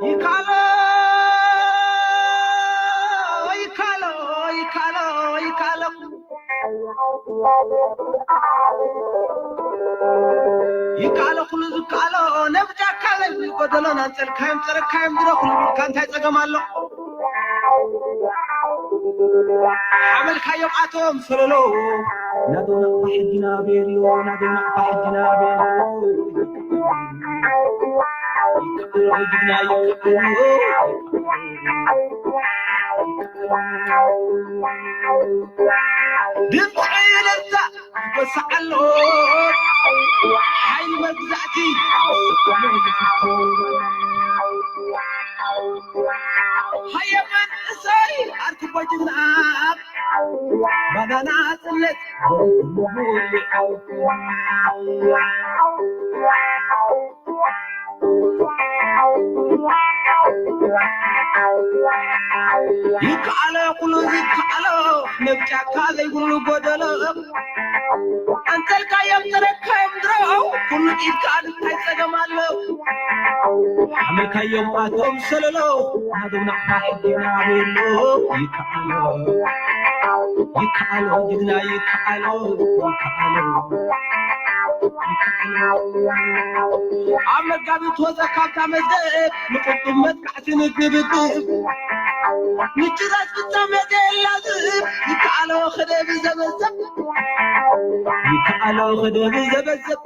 ይካሎ ይካሎ ይካሎ ይካሎ ይካሎ ኩሉ ዝካሎ ነብጃካ ጎደሎ ናንጸልካዮም ጸረካዮም ድሮ ኩሉ ብልካ እንታይ ጸገም ኣሎ? ሓመልካዮም ኣቶም ሰለሎ ናቶም ናቕፋ ሕጊና ቤርዮ ናቶም ናቕፋ ሕጊና ቤርዮ ድምፂ ዕልልታ ይጎስዕ ኣሎ ሓይሊ መግዛእቲ ሃየ መንእሰይ ኣርክቦ ጅግና ባናና ጽለት ይከኣሎ ኩሉ ይከኣሎ ነብጫካ ዘይብሉ ጎደሎ ኣንተልካዮም ተረካዮም ድሮ ኩሉ ኢድካ እንታይ ጸገም ኣሎ ሓመልካዮም ኣቶም ሰለሎ ናቶም ናቕፋ ሕጊና ቤሎ ይከኣሎ ይከኣሎ ጅግና ይከኣሎ ይከኣሎ ኣብ መጋቢት ወፀ ካብታ መዝገብ ንቁጡብ መጥቃዕቲ ንግብግብ ንጭራስ ፍጻመ ዘየላዝብ ይከኣሎ ክደብ ዘበዘብ ይከኣሎ ክደብ ዘበዘብ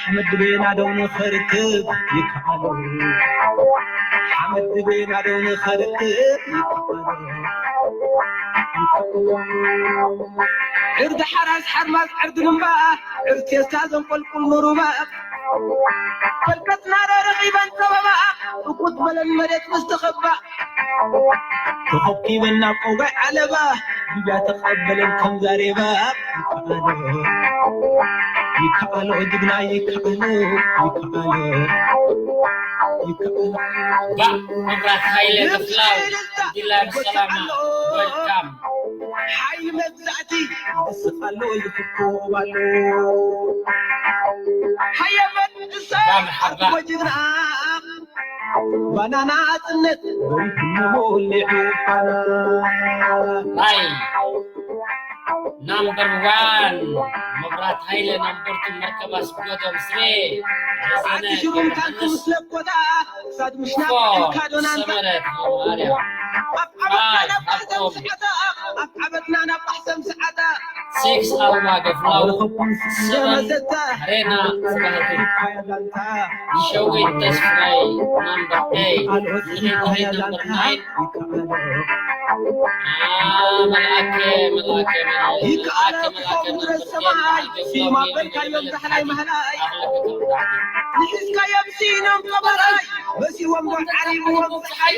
ሓመድ ቤና ደው ንኸርክብ ይከኣሎ ሓመድ ቤና ደው ንኸርክብ ይከኣሎ ዕርዲ ሓራስ ሓርማዝ ዕርዲ ልምባ ዕርቴስታ ዘንቆልቁል ንሩባ ፈልቀትና ረኺበን ጸበባ እኩት በለን መሬት ምስ ተኸባ ተኸኪበን ናብ ቀውጋይ ዓለባ ግብያ ተቐበለን ከም ዛሬባ ይከኣሎ ይከኣሎ ጅግና ይከኣሎ ይከኣሎ ይከኣሎ መብራት ሃይለ ክፍላው ዲላር ሰላማ ወልካም ሓይሊ መግዛእቲ ይስቕ ኣሎ ይፍኮብ ኣሎ ሃየ መንእሰይ ኣርክቦ ጅግና ባናና ጽነት በሪቱ ሞሊዑ ፋና ናይ ናምበር ዋን መብራት ሃይለ ናምበር ቱ መርከብ ኣስጎዶም ስሬ ኣቲ ሽሩም ታንኩ ምስ ለኮታ ክሳድ ምሽናብ ዕልካ ዶናንታ ሰመረት ማርያም ኣብ ዓበትና ናብ ባሕሰም ሰዓታ ኣብ ዓበትና ናብ ባሕሰም ሰዓታ ሴክስ ኣበባ ገፍላው ሰመን ዘመዘታ ሬና ጽባህቲ ካያላንታ ሸዊት ተስፋይ ናምበር ኤይት ዝኺት ሃይ ናምበር ናይን መልኣከ መልኣከ መልኣከ ይከኣለ ክኸው ምድረ ሰማይ ስዩም ኣበልካዮም ዳሕላይ ማህላይ ንሒዝካዮም ሲኢኖም ቀበራይ መሲዎም ዶ ዓሪብዎም ፀሓይ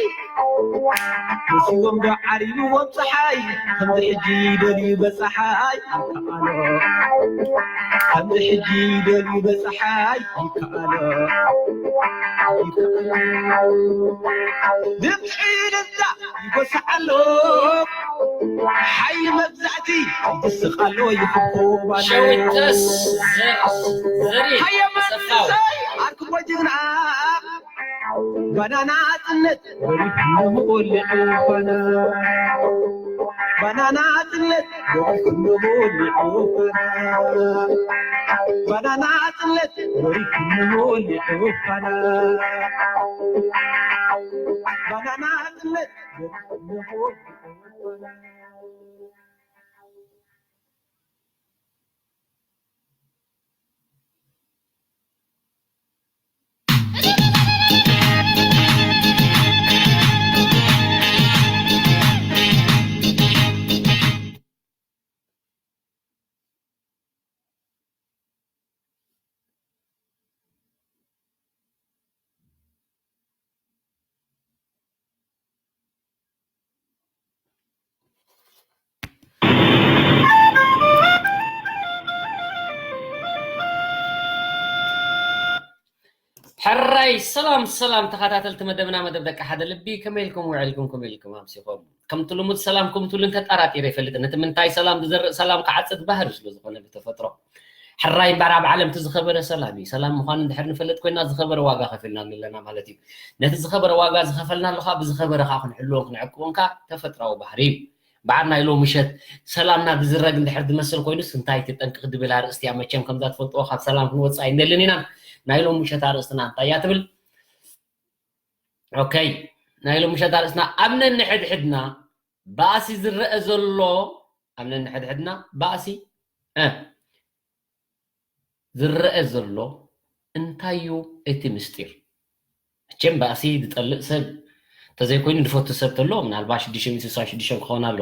መሲዎም ዶ ዓሪብዎም ፀሓይ ከምዚ ሕጂ ይደልዩ በፀሓይ ይከኣሎ ከምዚ ሕጂ ይደልዩ በፀሓይ ይከኣሎ ይከኣሎ ድምፂ ደዛ ይጎስዓሎ ሓይሊ መግዛእቲ ይስቓሎ ይኽኮባሎ ሸዊተስ ዘሪ ሃየ ሰፋው መንእሰይ ኣርክቦ ጅግና ባናና ጽነት ወሪድና መወልዒ ፋና ባናና ጽነት ወሪድና መወልዒ ፋና ባናና ጽነት ወሪድና መወልዒ ፋና ባናና ጽነት ወሪድና መወልዒ ፋና ሕራይ ሰላም ሰላም ተኸታተልቲ መደብና መደብ ደቂ ሓደ ልቢ ከመይ ኢልኩም ውዕልኩም ከመይ ኢልኩም ኣምሲኹም ከምቲ ልሙድ ሰላም ከምትብሉ እንተጠራጢረ ይፈልጥ ነቲ ምንታይ ሰላም ዝዘርእ ሰላም ክዓፅድ ባህሪ ስለ ዝኾነ ብተፈጥሮ ሕራይ እምበኣር ኣብ ዓለም እቲ ዝኸበረ ሰላም እዩ። ሰላም ምዃኑ እንድሕር ንፈልጥ ኮይና ዝኸበረ ዋጋ ከፊልና ኣለና ማለት እዩ። ነቲ ዝኸበረ ዋጋ ዝኸፈልናሉ ከዓ ብዝኸበረ ከዓ ክንሕልዎን ክንዕቅቦን ከዓ ተፈጥራዊ ባህሪ እዩ። በዓል ናይ ሎም ምሸት ሰላምና ብዝረግ እንድሕር ዝመስል ኮይኑስ እንታይ እቲ ጠንቂ ክድብል ኣርእስቲ እያ። መቸም ከምዛ ትፈልጥዎ ካብ ሰላም ክንወፅእ ኣይንደልን ኢና። ናይ ሎም ምሸት ኣርእስትና እንታይ እያ ትብል? ኦኬ፣ ናይ ሎም ምሸት ኣርእስትና ኣብ ነንሕድሕድና ባእሲ ዝረአ ዘሎ፣ ኣብ ነንሕድሕድና ባእሲ እ ዝረአ ዘሎ እንታይ እዩ እቲ ምስጢር? መቸም ባእሲ ዝጠልእ ሰብ እንተዘይኮይኑ ዝፈቱ ሰብ ተሎ ምናልባት ሽዱሽተ ሚእቲ ስሳን ሽዱሽተ ክኸውን ኣሎ።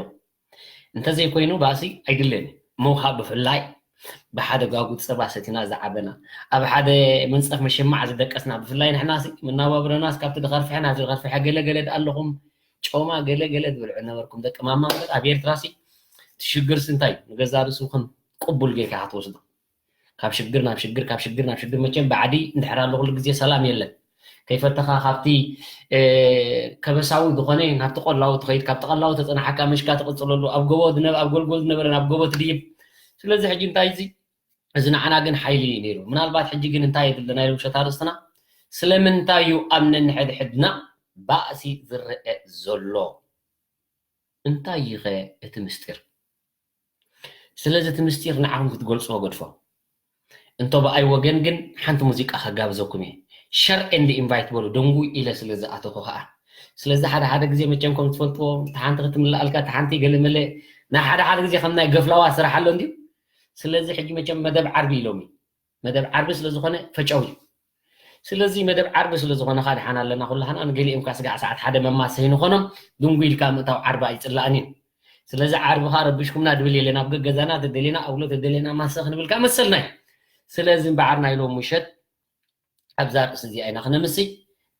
እንተዘይኮይኑ ባእሲ ኣይድለን። እሞ ካብ ብፍላይ ብሓደ ጓጉት ጸባ ሰቲና ዝዓበና፣ ኣብ ሓደ መንጸፍ መሸማዕ ዝደቀስና፣ ብፍላይ ንሕና ሲ መናባብሮናስ ካብቲ ድኸርፍሐ ናብዚ ድኸርፍሐ ገለ ገለ ደኣ ኣለኹም ጮማ ገለ ገለ ትብልዑ ነበርኩም ደቂ ማማ እምበር ኣብ ኤርትራ ሲ እቲ ሽግር ሲ እንታይ እዩ? ንገዛ ርእስኹም ቅቡል ጌርካ ኢኻ ትወስዶ። ካብ ሽግር ናብ ሽግር፣ ካብ ሽግር ናብ ሽግር። መቸም ባዕዲ እንድሕር ኣሎ ኩሉ ግዜ ሰላም የለን። ከይፈተኻ ካብቲ፣ እ፣ ከበሳዊ ዝኾነ ናብቲ ቆላዊ ትኸይድ፣ ካብቲ ቆላዊ ተጸናሓካ መሽካ ትቕጽለሉ፣ ኣብ ጎቦ ዝነበ-፣ ኣብ ጎልጎል ዝነበረ ናብ ጎቦ ትድይብ። ስለዚ ሕጂ እንታይ እዚ? እዚ ንዓና ግን ሓይሊ እዩ ነይሩ። ምናልባት ሕጂ ግን እንታይ የድሊ ናይ ምሸት ኣርእስትና? ስለምንታይ እዩ ኣብ ነንሕድሕድና ባእሲ ዝረአ ዘሎ? እንታይ እዩ ኸ እቲ ምስጢር? ስለዚ እቲ ምስጢር ንዓኹም ክትገልጽዎ ገድፎ። እንቶ ብኣይ ወገን ግን ሓንቲ ሙዚቃ ከጋብዘኩም እየ። ሸር ኤንድ ኢንቫይት በሉ፣ ደንጉ ኢለ ስለ ዝኣተኹ ኸኣ። ስለዚ ሓደ ሓደ ግዜ መቸም ከም ትፈልጥዎ፣ እታ ሓንቲ ክትምልኣልካ፣ እታ ሓንቲ ገለ መለ፣ ናይ ሓደ ሓደ ግዜ ከም ናይ ገፍላዋ ስራሕ ኣሎ እንድዩ። ስለዚ ሕጂ መቸም መደብ ዓርቢ ኢሎም እዩ። መደብ ዓርቢ ስለ ዝኾነ ፈጨው እዩ። ስለዚ መደብ ዓርቢ ስለ ዝኾነ ኸኣ ድሓን ኣለና ኩላህና፣ ንገሊኦም ከኣ ስጋዕ ሰዓት ሓደ መማሰ ይንኾኖም፣ ድንጉ ኢልካ ምእታው ዓርቢ ኣይጽላእን እዩ። ስለዚ ዓርቢ ኸኣ ረቢሽኩምና ድብል የለን፣ ኣብ ገገዛና ተደሊና፣ ኣውሎ ተደሊና ማሰ ክንብል ከኣ መሰልና እዩ። ስለዚ እምበዓር ናይ ሎም ምሸት ኣብዛ ርእሲ እዚኣ ኢና ክነምሲ።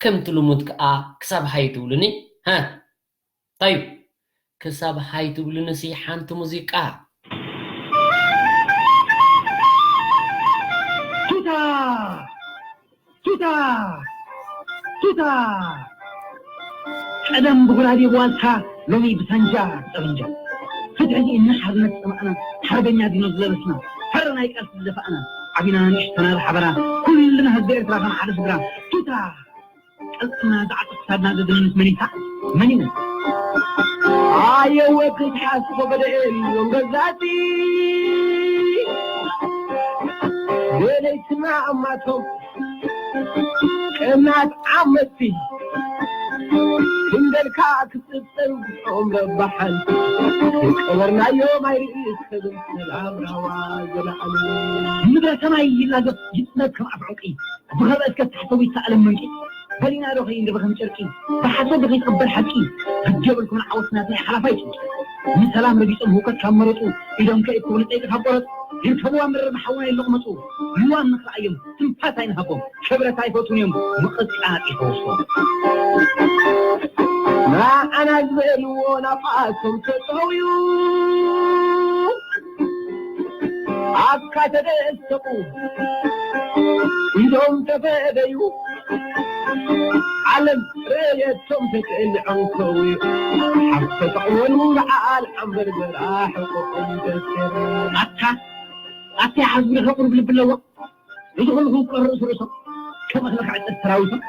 ከምቲ ልሙድ ከኣ ክሳብ ሃይ ትብሉኒ፣ ሃ፣ እንታይ እዩ? ክሳብ ሃይ ትብሉንሲ ሓንቲ ሙዚቃ። ቱታ! ቱታ! ቱታ! ቀደም ብጉራዴ ብዋልታ፣ ሎሚ ብሳንጃ ጠበንጃ። ፍትሒ ዲና ሓርነት ጸማእና፣ ሓርበኛ ዲኖ ዝለበስና፣ ፈረ ናይ ቃልሲ ዝደፋእና፣ ዓቢና ንእሽተና ብሓበራ፣ ኩልና ህዝቢ ኤርትራ ከም ሓደ ስድራ። ቱታ! ቅልጽምና ዝዓጥቕ ክሳድና ዘድንስ መን እዩ? መን እዩ? ኣየ ወዲ ትሓስቦ በደኤል እዮም ገዛእቲ። ደለይትና ኣማቶም ቀናት ዓመቲ። ክንደልካ ክትጽብጸብ ግፍዖም ረባሓን። ቀበርናዮም ኣይርኢ ክብል ሰላም ራዋ ዘለዓሉ። ምድረ ሰማይ ይላገብ ይጽነብ ከም ኣፍ ዕንቂ። ብኸበ እስከ ታሕተዊት ዓለም መንቂ። በሊና ዶ ኸይንድበ ከም ጨርቂ። ብሓሶት ዶ ኸይትቕበር ሓቂ። ግዲ የብልኩምን ዓወት ናትና ሓላፋይ ጭንቂ። ንሰላም ረጊጾም ህውከት ካብ መረጹ። ኢዶም ከይእክቡ ንጸይቂ ካብ ቆረጹ። ይርከብዋ ምርር ብሓውና ይለቕመጹ። ልዋም ንኽርኣዮም ትንፋስ ኣይንሃቦም። ክብረት ኣይፈትዉን እዮም ምቕጥቃጥ ይፈውሶም። ንዓና ዝበልዎ ናብኣቶም ተጠውዩ። ኣካ ተደሰቁ ኢዶም ተፈደዩ። ዓለም ርእየቶም ተቅልዖም ከውዩ። ሓፍ ተጠቕወሉ በዓል ዓምበርበራ ሕቆኦም ተሰራ። ኣታ ኣታ ሓዝቢ ከቁርብ ልቢ ኣለዎ። እዚ ኩሉ ክውቀር ርእሲ ርእሶም ከም እኽሊ ክዕጸድ ሰራዊቶም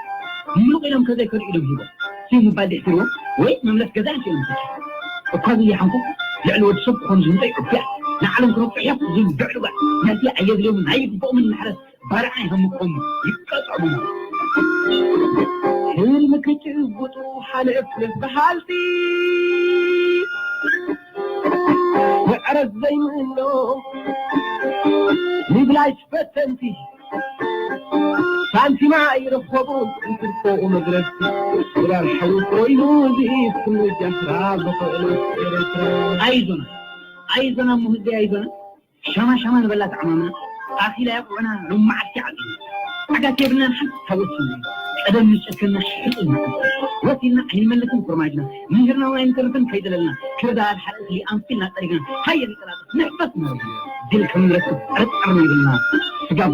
ምሉቕ ኢሎም ከዘይከዱ ኢዶም ሂቦም። ስዩ ምባል ድሕትርዎም ወይ መምለስ ገዛ እዮም ስኢኖም። እኳ ዝለሓንኩ ልዕሊ ወዲ ሰብ ክኾኑ ዝምጸ ይዕቡያ ንዓለም ክነብጽሕ እዮም ዝብል ብዕሉጋ ነቲ ኣየድልዮምን ኣይግብኦምን ማሕረስ ባርዓ ይሃምኮም ይቀጸሙ። ህልሚ ክጭብጡ ሓለፍ ለፍ በሃልቲ መዕረፍ ዘይምእኖ ንብላሽ ፈተንቲ ሳንቲማ ኣይረኸቡን እንትርፎኡ መድረፍቲ ዶላር ሓዊ ኮይኑ እዚ ትምጃስራ ብኽእለት ኤርትራ። ኣይዞና ኣይዞና እሞ ህዝቢ ኣይዞና ሻማ ሻማ ንበላ ተዓማምና ኣኺላ ያቑዕና ሎማዓቲ ዓፂና ዓጋት የብልናን ሓንቲ ታወት ቀደም ንጨክና ሕፁና ወሲልና ኣይንመልስን ኩርማጅና ምህርና እውን ኣይንተርፍን ከይደለልና ክርዳ ኣድሓር እኽሊ ኣንፊልና ጠሪግና ሃየ ንጠላጠፍ ንሕፈስ ንበል ድል ከም ንረክብ ጥርጥር ነይብልና ስጋብ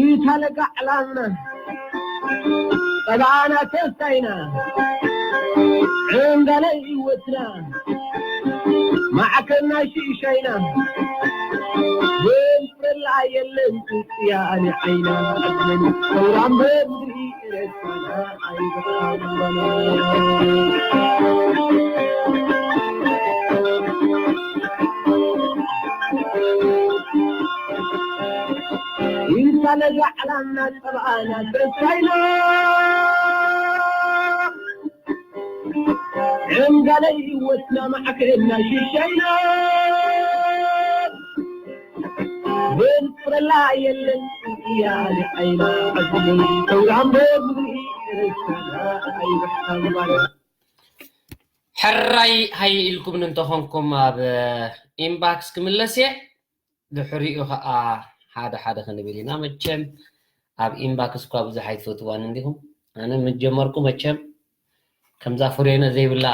እታ ለጋ ዕላልና ጸባኣና ተስታይና ዕንጋለ ህይወትና ማዕከልና ሽሻይና የለን ጽያኒ ዓይና ኣዝመን ሰውራም በምድሪ ኤረትራና ኣይበቃን ኢንሳለ ዛዕላና ጸብኣና ተንሳይና ዕንጋለ ህይወትና ማዕከልና ሽሻይና በንጽረላ የለን እያ ንዓይና ኣዝመን ሰውራም በምድሪ ኤረትራና ኣይበቃን ባና ሕራይ ሃይ ኢልኩም እንተኾንኩም ኣብ ኢንባክስ ክምለስ እየ። ድሕሪኡ ከዓ ሓደ ሓደ ክንብል ኢና። መቸም ኣብ ኢንባክስ እኳ ብዙሕ ኣይትፈትዋን እንዲኹም። ኣነ ምጀመርኩ መቸም ከምዛ ፍሬነ ዘይብላ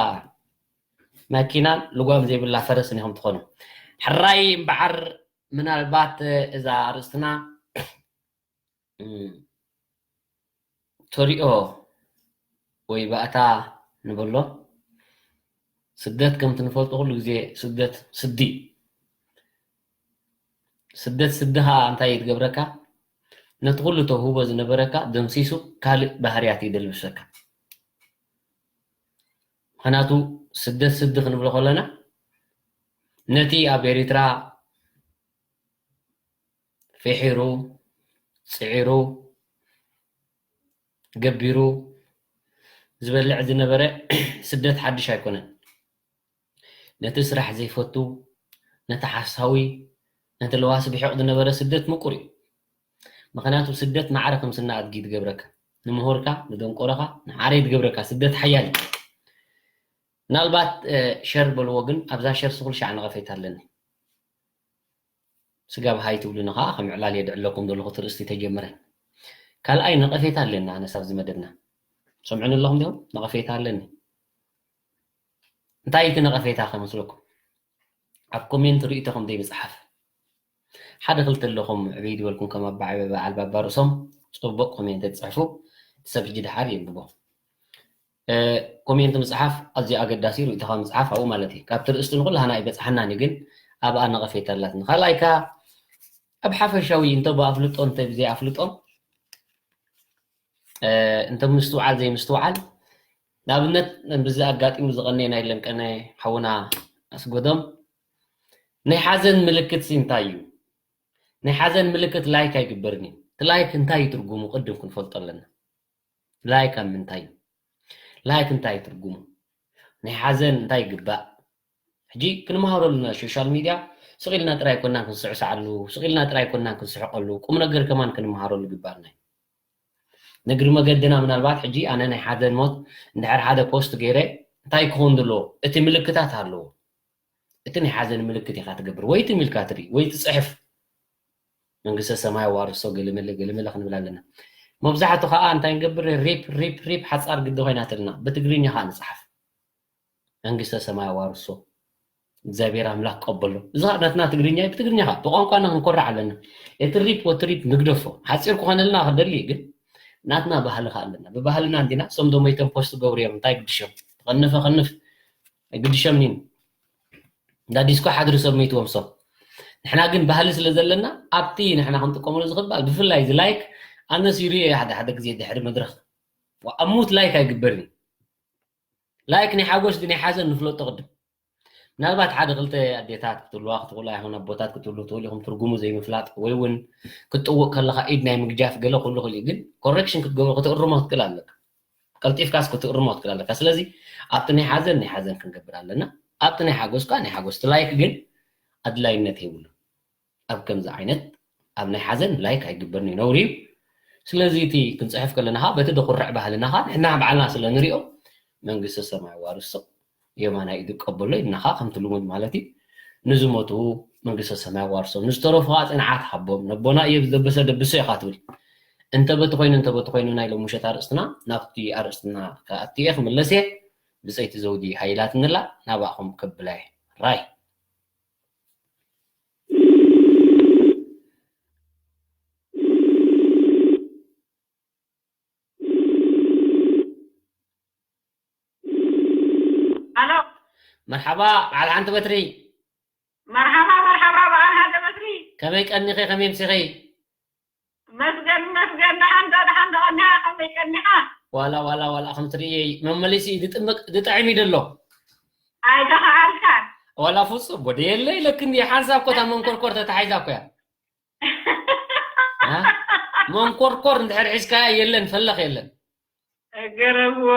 መኪናን ልጓም ዘይብላ ፈረስን ኢኹም ትኾኑ። ሕራይ እምበዓር ምናልባት እዛ ኣርእስትና ተሪኦ ወይ ባእታ ንበሎ። ስደት ከምቲ ንፈልጦ ኩሉ ግዜ ስደት ስዲ ስደት ስዲ ከዓ እንታይ እዩ ትገብረካ? ነቲ ኩሉ ተውህቦ ዝነበረካ ደምሲሱ ካልእ ባህርያት እዩ ደልብሰካ። ምክንያቱ ስደት ስዲ ክንብሎ ከለና ነቲ ኣብ ኤሪትራ ፊሒሩ፣ ጽዒሩ፣ ገቢሩ ዝበልዕ ዝነበረ ስደት ሓድሽ ኣይኮነን። ነቲ ስራሕ ዘይፈቱ፣ ነቲ ሓሳዊ፣ ነቲ ለዋሲ ብሒቕ ዝነበረ ስደት ምቁር እዩ። ምኽንያቱ ስደት ማዕረ ከም ስና ኣድጊ ትገብረካ። ንምሁርካ፣ ንደንቆሮኻ፣ ንዓረይ ትገብረካ። ስደት ሓያል እዩ። ምናልባት ሸር በልዎ ግን ኣብዛ ሸር ስኹል ሻዕ ነቐፌታ ኣለኒ። ስጋብ ሃይ ትብሉኒ ከዓ ከም ዕላል የድዕለኩም ዘለኹ እቲ ርእስቲ ተጀምረ። ካልኣይ ነቐፌታ ኣለኒ ኣነስ ኣብዚ መደብና። ሰምዑኒ ኣለኹም ዲኹም? ነቐፌታ ኣለኒ። እንታይ እቲ ነቐፌታ ከመስለኩም? ኣብ ኮሜንት ርእይቶኹም ዘይምጽሓፍ። ሓደ ክልተ ኣለኹም ዕብይ ዝበልኩም ከም ኣባዓበ በዓል ባባ ርእሶም ጽቡቕ ኮሜንት ትጽሕፉ ሰብ ሕጂ ድሓር የንብቦ። ኮሜንት ምፅሓፍ ኣዝዩ ኣገዳሲ ርእይቶኻ ምፅሓፍ ኣብኡ ማለት እዩ። ካብቲ ርእስቲ ንኩላህና ኣይበፅሓናን እዩ ግን ኣብኣ ነቐፌታ ኣላትኒ። ካልኣይ ከኣ ኣብ ሓፈሻዊ እንተ ብኣፍልጦ እንተ ብዘይ ኣፍልጦ እንተ ምስትውዓል ዘይምስትውዓል ንኣብነት ብዚ ኣጋጢሙ ዝቐነየ ናይ ለንቀነ ሓውና ኣስጎዶም ናይ ሓዘን ምልክት ሲ እንታይ እዩ? ናይ ሓዘን ምልክት ላይክ ኣይግበርን እዩ። እቲ ላይክ እንታይ እዩ ትርጉሙ ቅድም ክንፈልጦ ኣለና። ላይክ ኣብ ምንታይ እዩ? ላይክ እንታይ እዩ ትርጉሙ? ናይ ሓዘን እንታይ ይግባእ? ሕጂ ክንመሃረሉ ኢና ሶሻል ሚድያ ስቕ ኢልና ጥራይ ኣይኮናን ክንስዕስዓሉ፣ ስቕ ኢልና ጥራይ ኣይኮናን ክንስሕቀሉ፣ ቁም ነገር ከማን ክንመሃረሉ ይግባኣና እዩ። ንእግሪ መገድና ምናልባት ሕጂ ኣነ ናይ ሓዘን ሞት እንድሕር ሓደ ፖስት ገይረ እንታይ ክኸውን ዘለዎ? እቲ ምልክታት ኣለዎ። እቲ ናይ ሓዘን ምልክት ኢኻ ትገብር ወይ ትም ኢልካ ትርኢ ወይ ትፅሕፍ መንግስተ ሰማይ ኣዋርሶ ገለመለ ገለመለ ክንብል ኣለና። መብዛሕቱ ከዓ እንታይ ንገብር ሪፕ ሪፕ ሪፕ ሓፃር ግዲ ኮይናትልና ብትግርኛ ከዓ ንፅሓፍ መንግስተ ሰማይ ኣዋርሶ እግዚኣብሔር ኣምላክ ቀበሎ እዛ ናትና ትግርኛ እዩ ብትግርኛ ከዓ ብቋንቋና ክንኮርዕ ኣለና እቲ ሪፕ ወቲ ሪፕ ንግደፎ ሓፂር ክኾነልና ክደሊ ግን ናትና ባህሊ ከዓ ኣለና ብባህልና እንዲና እሶም ደሞይቶም ፖስት ገብሩ እዮም እንታይ ግድሾም ተቐንፈ ከንፍ ኣይግድሸምኒን እንዳ ዲስኮ ሓድሪ ሰብ መይትዎም ሰብ ንሕና ግን ባህሊ ስለ ዘለና ኣብቲ ንሕና ክንጥቀመሉ ዝኽባል ብፍላይ እዚ ላይክ ኣነ ሲሪ ሓደ ሓደ ግዜ ድሕሪ መድረኽ ኣሙት ላይክ ኣይግበርን ላይክ ናይ ሓጎስ ናይ ሓዘን ንፍለጦ ቅድም ምናልባት ሓደ ክልተ ኣዴታት ክትህልዋ ክትኽእሉ ኣይኹን ኣቦታት ክትህሉ ትኽእሉ ኢኹም ትርጉሙ ዘይምፍላጥ ወይ እውን ክትጥውቕ ከለካ ኢድ ናይ ምግጃፍ ገለ ኩሉ ክእል ግን ኮረክሽን ክትገብሩ ክትእርሞ ክትክእል ኣለካ ቀልጢፍካስ ክትእርሞ ክትክእል ኣለካ ስለዚ ኣብቲ ናይ ሓዘን ናይ ሓዘን ክንገብር ኣለና ኣብቲ ናይ ሓጎስ ከዓ ናይ ሓጎስ እቲ ላይክ ግን ኣድላይነት የብሉ ኣብ ከምዚ ዓይነት ኣብ ናይ ሓዘን ላይክ ኣይግበርን እዩ ነውሪ እዩ ስለዚ እቲ ክንፅሕፍ ከለና ከዓ በቲ ደኩርዕ ባህልና ከዓ ንሕና ባዕልና ስለ ንሪኦ መንግስቲ ሰማይ ዋርሶ የማናይ ኢዱ ቀበሎ ኢልና ከዓ ከምቲ ልሙድ ማለት እዩ ንዝሞቱ መንግስተ ሰማይ ዋርሶም ንዝተረፉ ከዓ ፅንዓት ሃቦም ነቦና እዮብ ዝደበሰ ደብሶ ኢካ ትብል እንተ በቲ ኮይኑ እንተ በቲ ኮይኑ ናይ ሎምሸት ኣርእስትና ናብቲ ኣርእስትና ከኣትየ ክምለስ እየ ብፀይቲ ዘውዲ ሃይላትንላ ናባኹም ከብላ እየ ራይ ኣሎ መርሓባ በዓል ሓንቲ በትሪ መርሓባ መርሓባ በዓል ሓደ በትሪ ከመይ ቀኒኺ? ከመይ ምሲኺ? መስገን መስገን ደሓን ዶ ደሓን ዶ ቀኒኻ ከመይ ቀኒኻ? ዋላ ዋላ ዋላ ከም ትርእየይ መመሊሲ ድጥምቅ ድጥዕም እዩ ደሎ። ኣይተኸኣልካን። ዋላ ፍጹም ወደ የለ ኢለክኒ ሓንሳብ ኮታ መንኮርኮር ተታሒዛ እኮ እያ። አ? መንኮርኮር እንድሕር ሒዝካያ የለን ፈለኽ የለን። ገረብወ።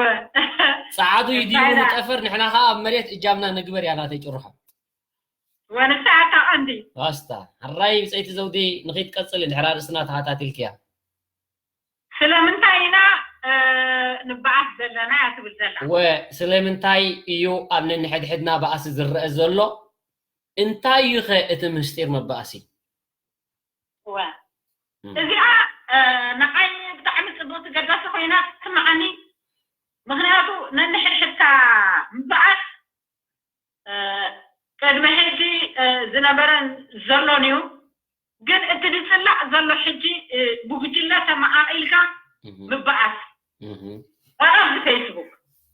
ጸዓዱ ይድይቡ እንታይ ኢላ? ንጠፈር ንሕና ኸኣ ኣብ መሬት እጃምና ንግበር እያ ናተይ ጭሩሓ። ወንሳ ኣታ ቀንዲ ዋስታ ሕራይ ብፀይቲ ዘውዲ ንኺትቀፅል እንድሕራ ርእስና ተኸታቲልክያ ስለምንታይ ኢና እ፣ ንበኣስ ዘለና እያ ትብል ዘላ። ወ ስለምንታይ እዩ ኣብ ነንሕድሕድና በኣሲ ዝረአ ዘሎ? እንታይ እዩ ኸ እቲ ምስጢር መበኣሲ? ወ እዚኣ እ፣ ንዓይ ብጣዕሚ ፅብቕቲ ገዳሲ ኮይና ትስምዓኒ። ምክንያቱ ነንሕድሕድካ ምበኣስ ቅድሚ ሕጂ ዝነበረን ዘሎን እዩ። ግን እቲ ዝፅላእ ዘሎ ሕጂ ብጉጅለ ተመዓቒልካ ምበኣስ ኣብ ፌስቡክ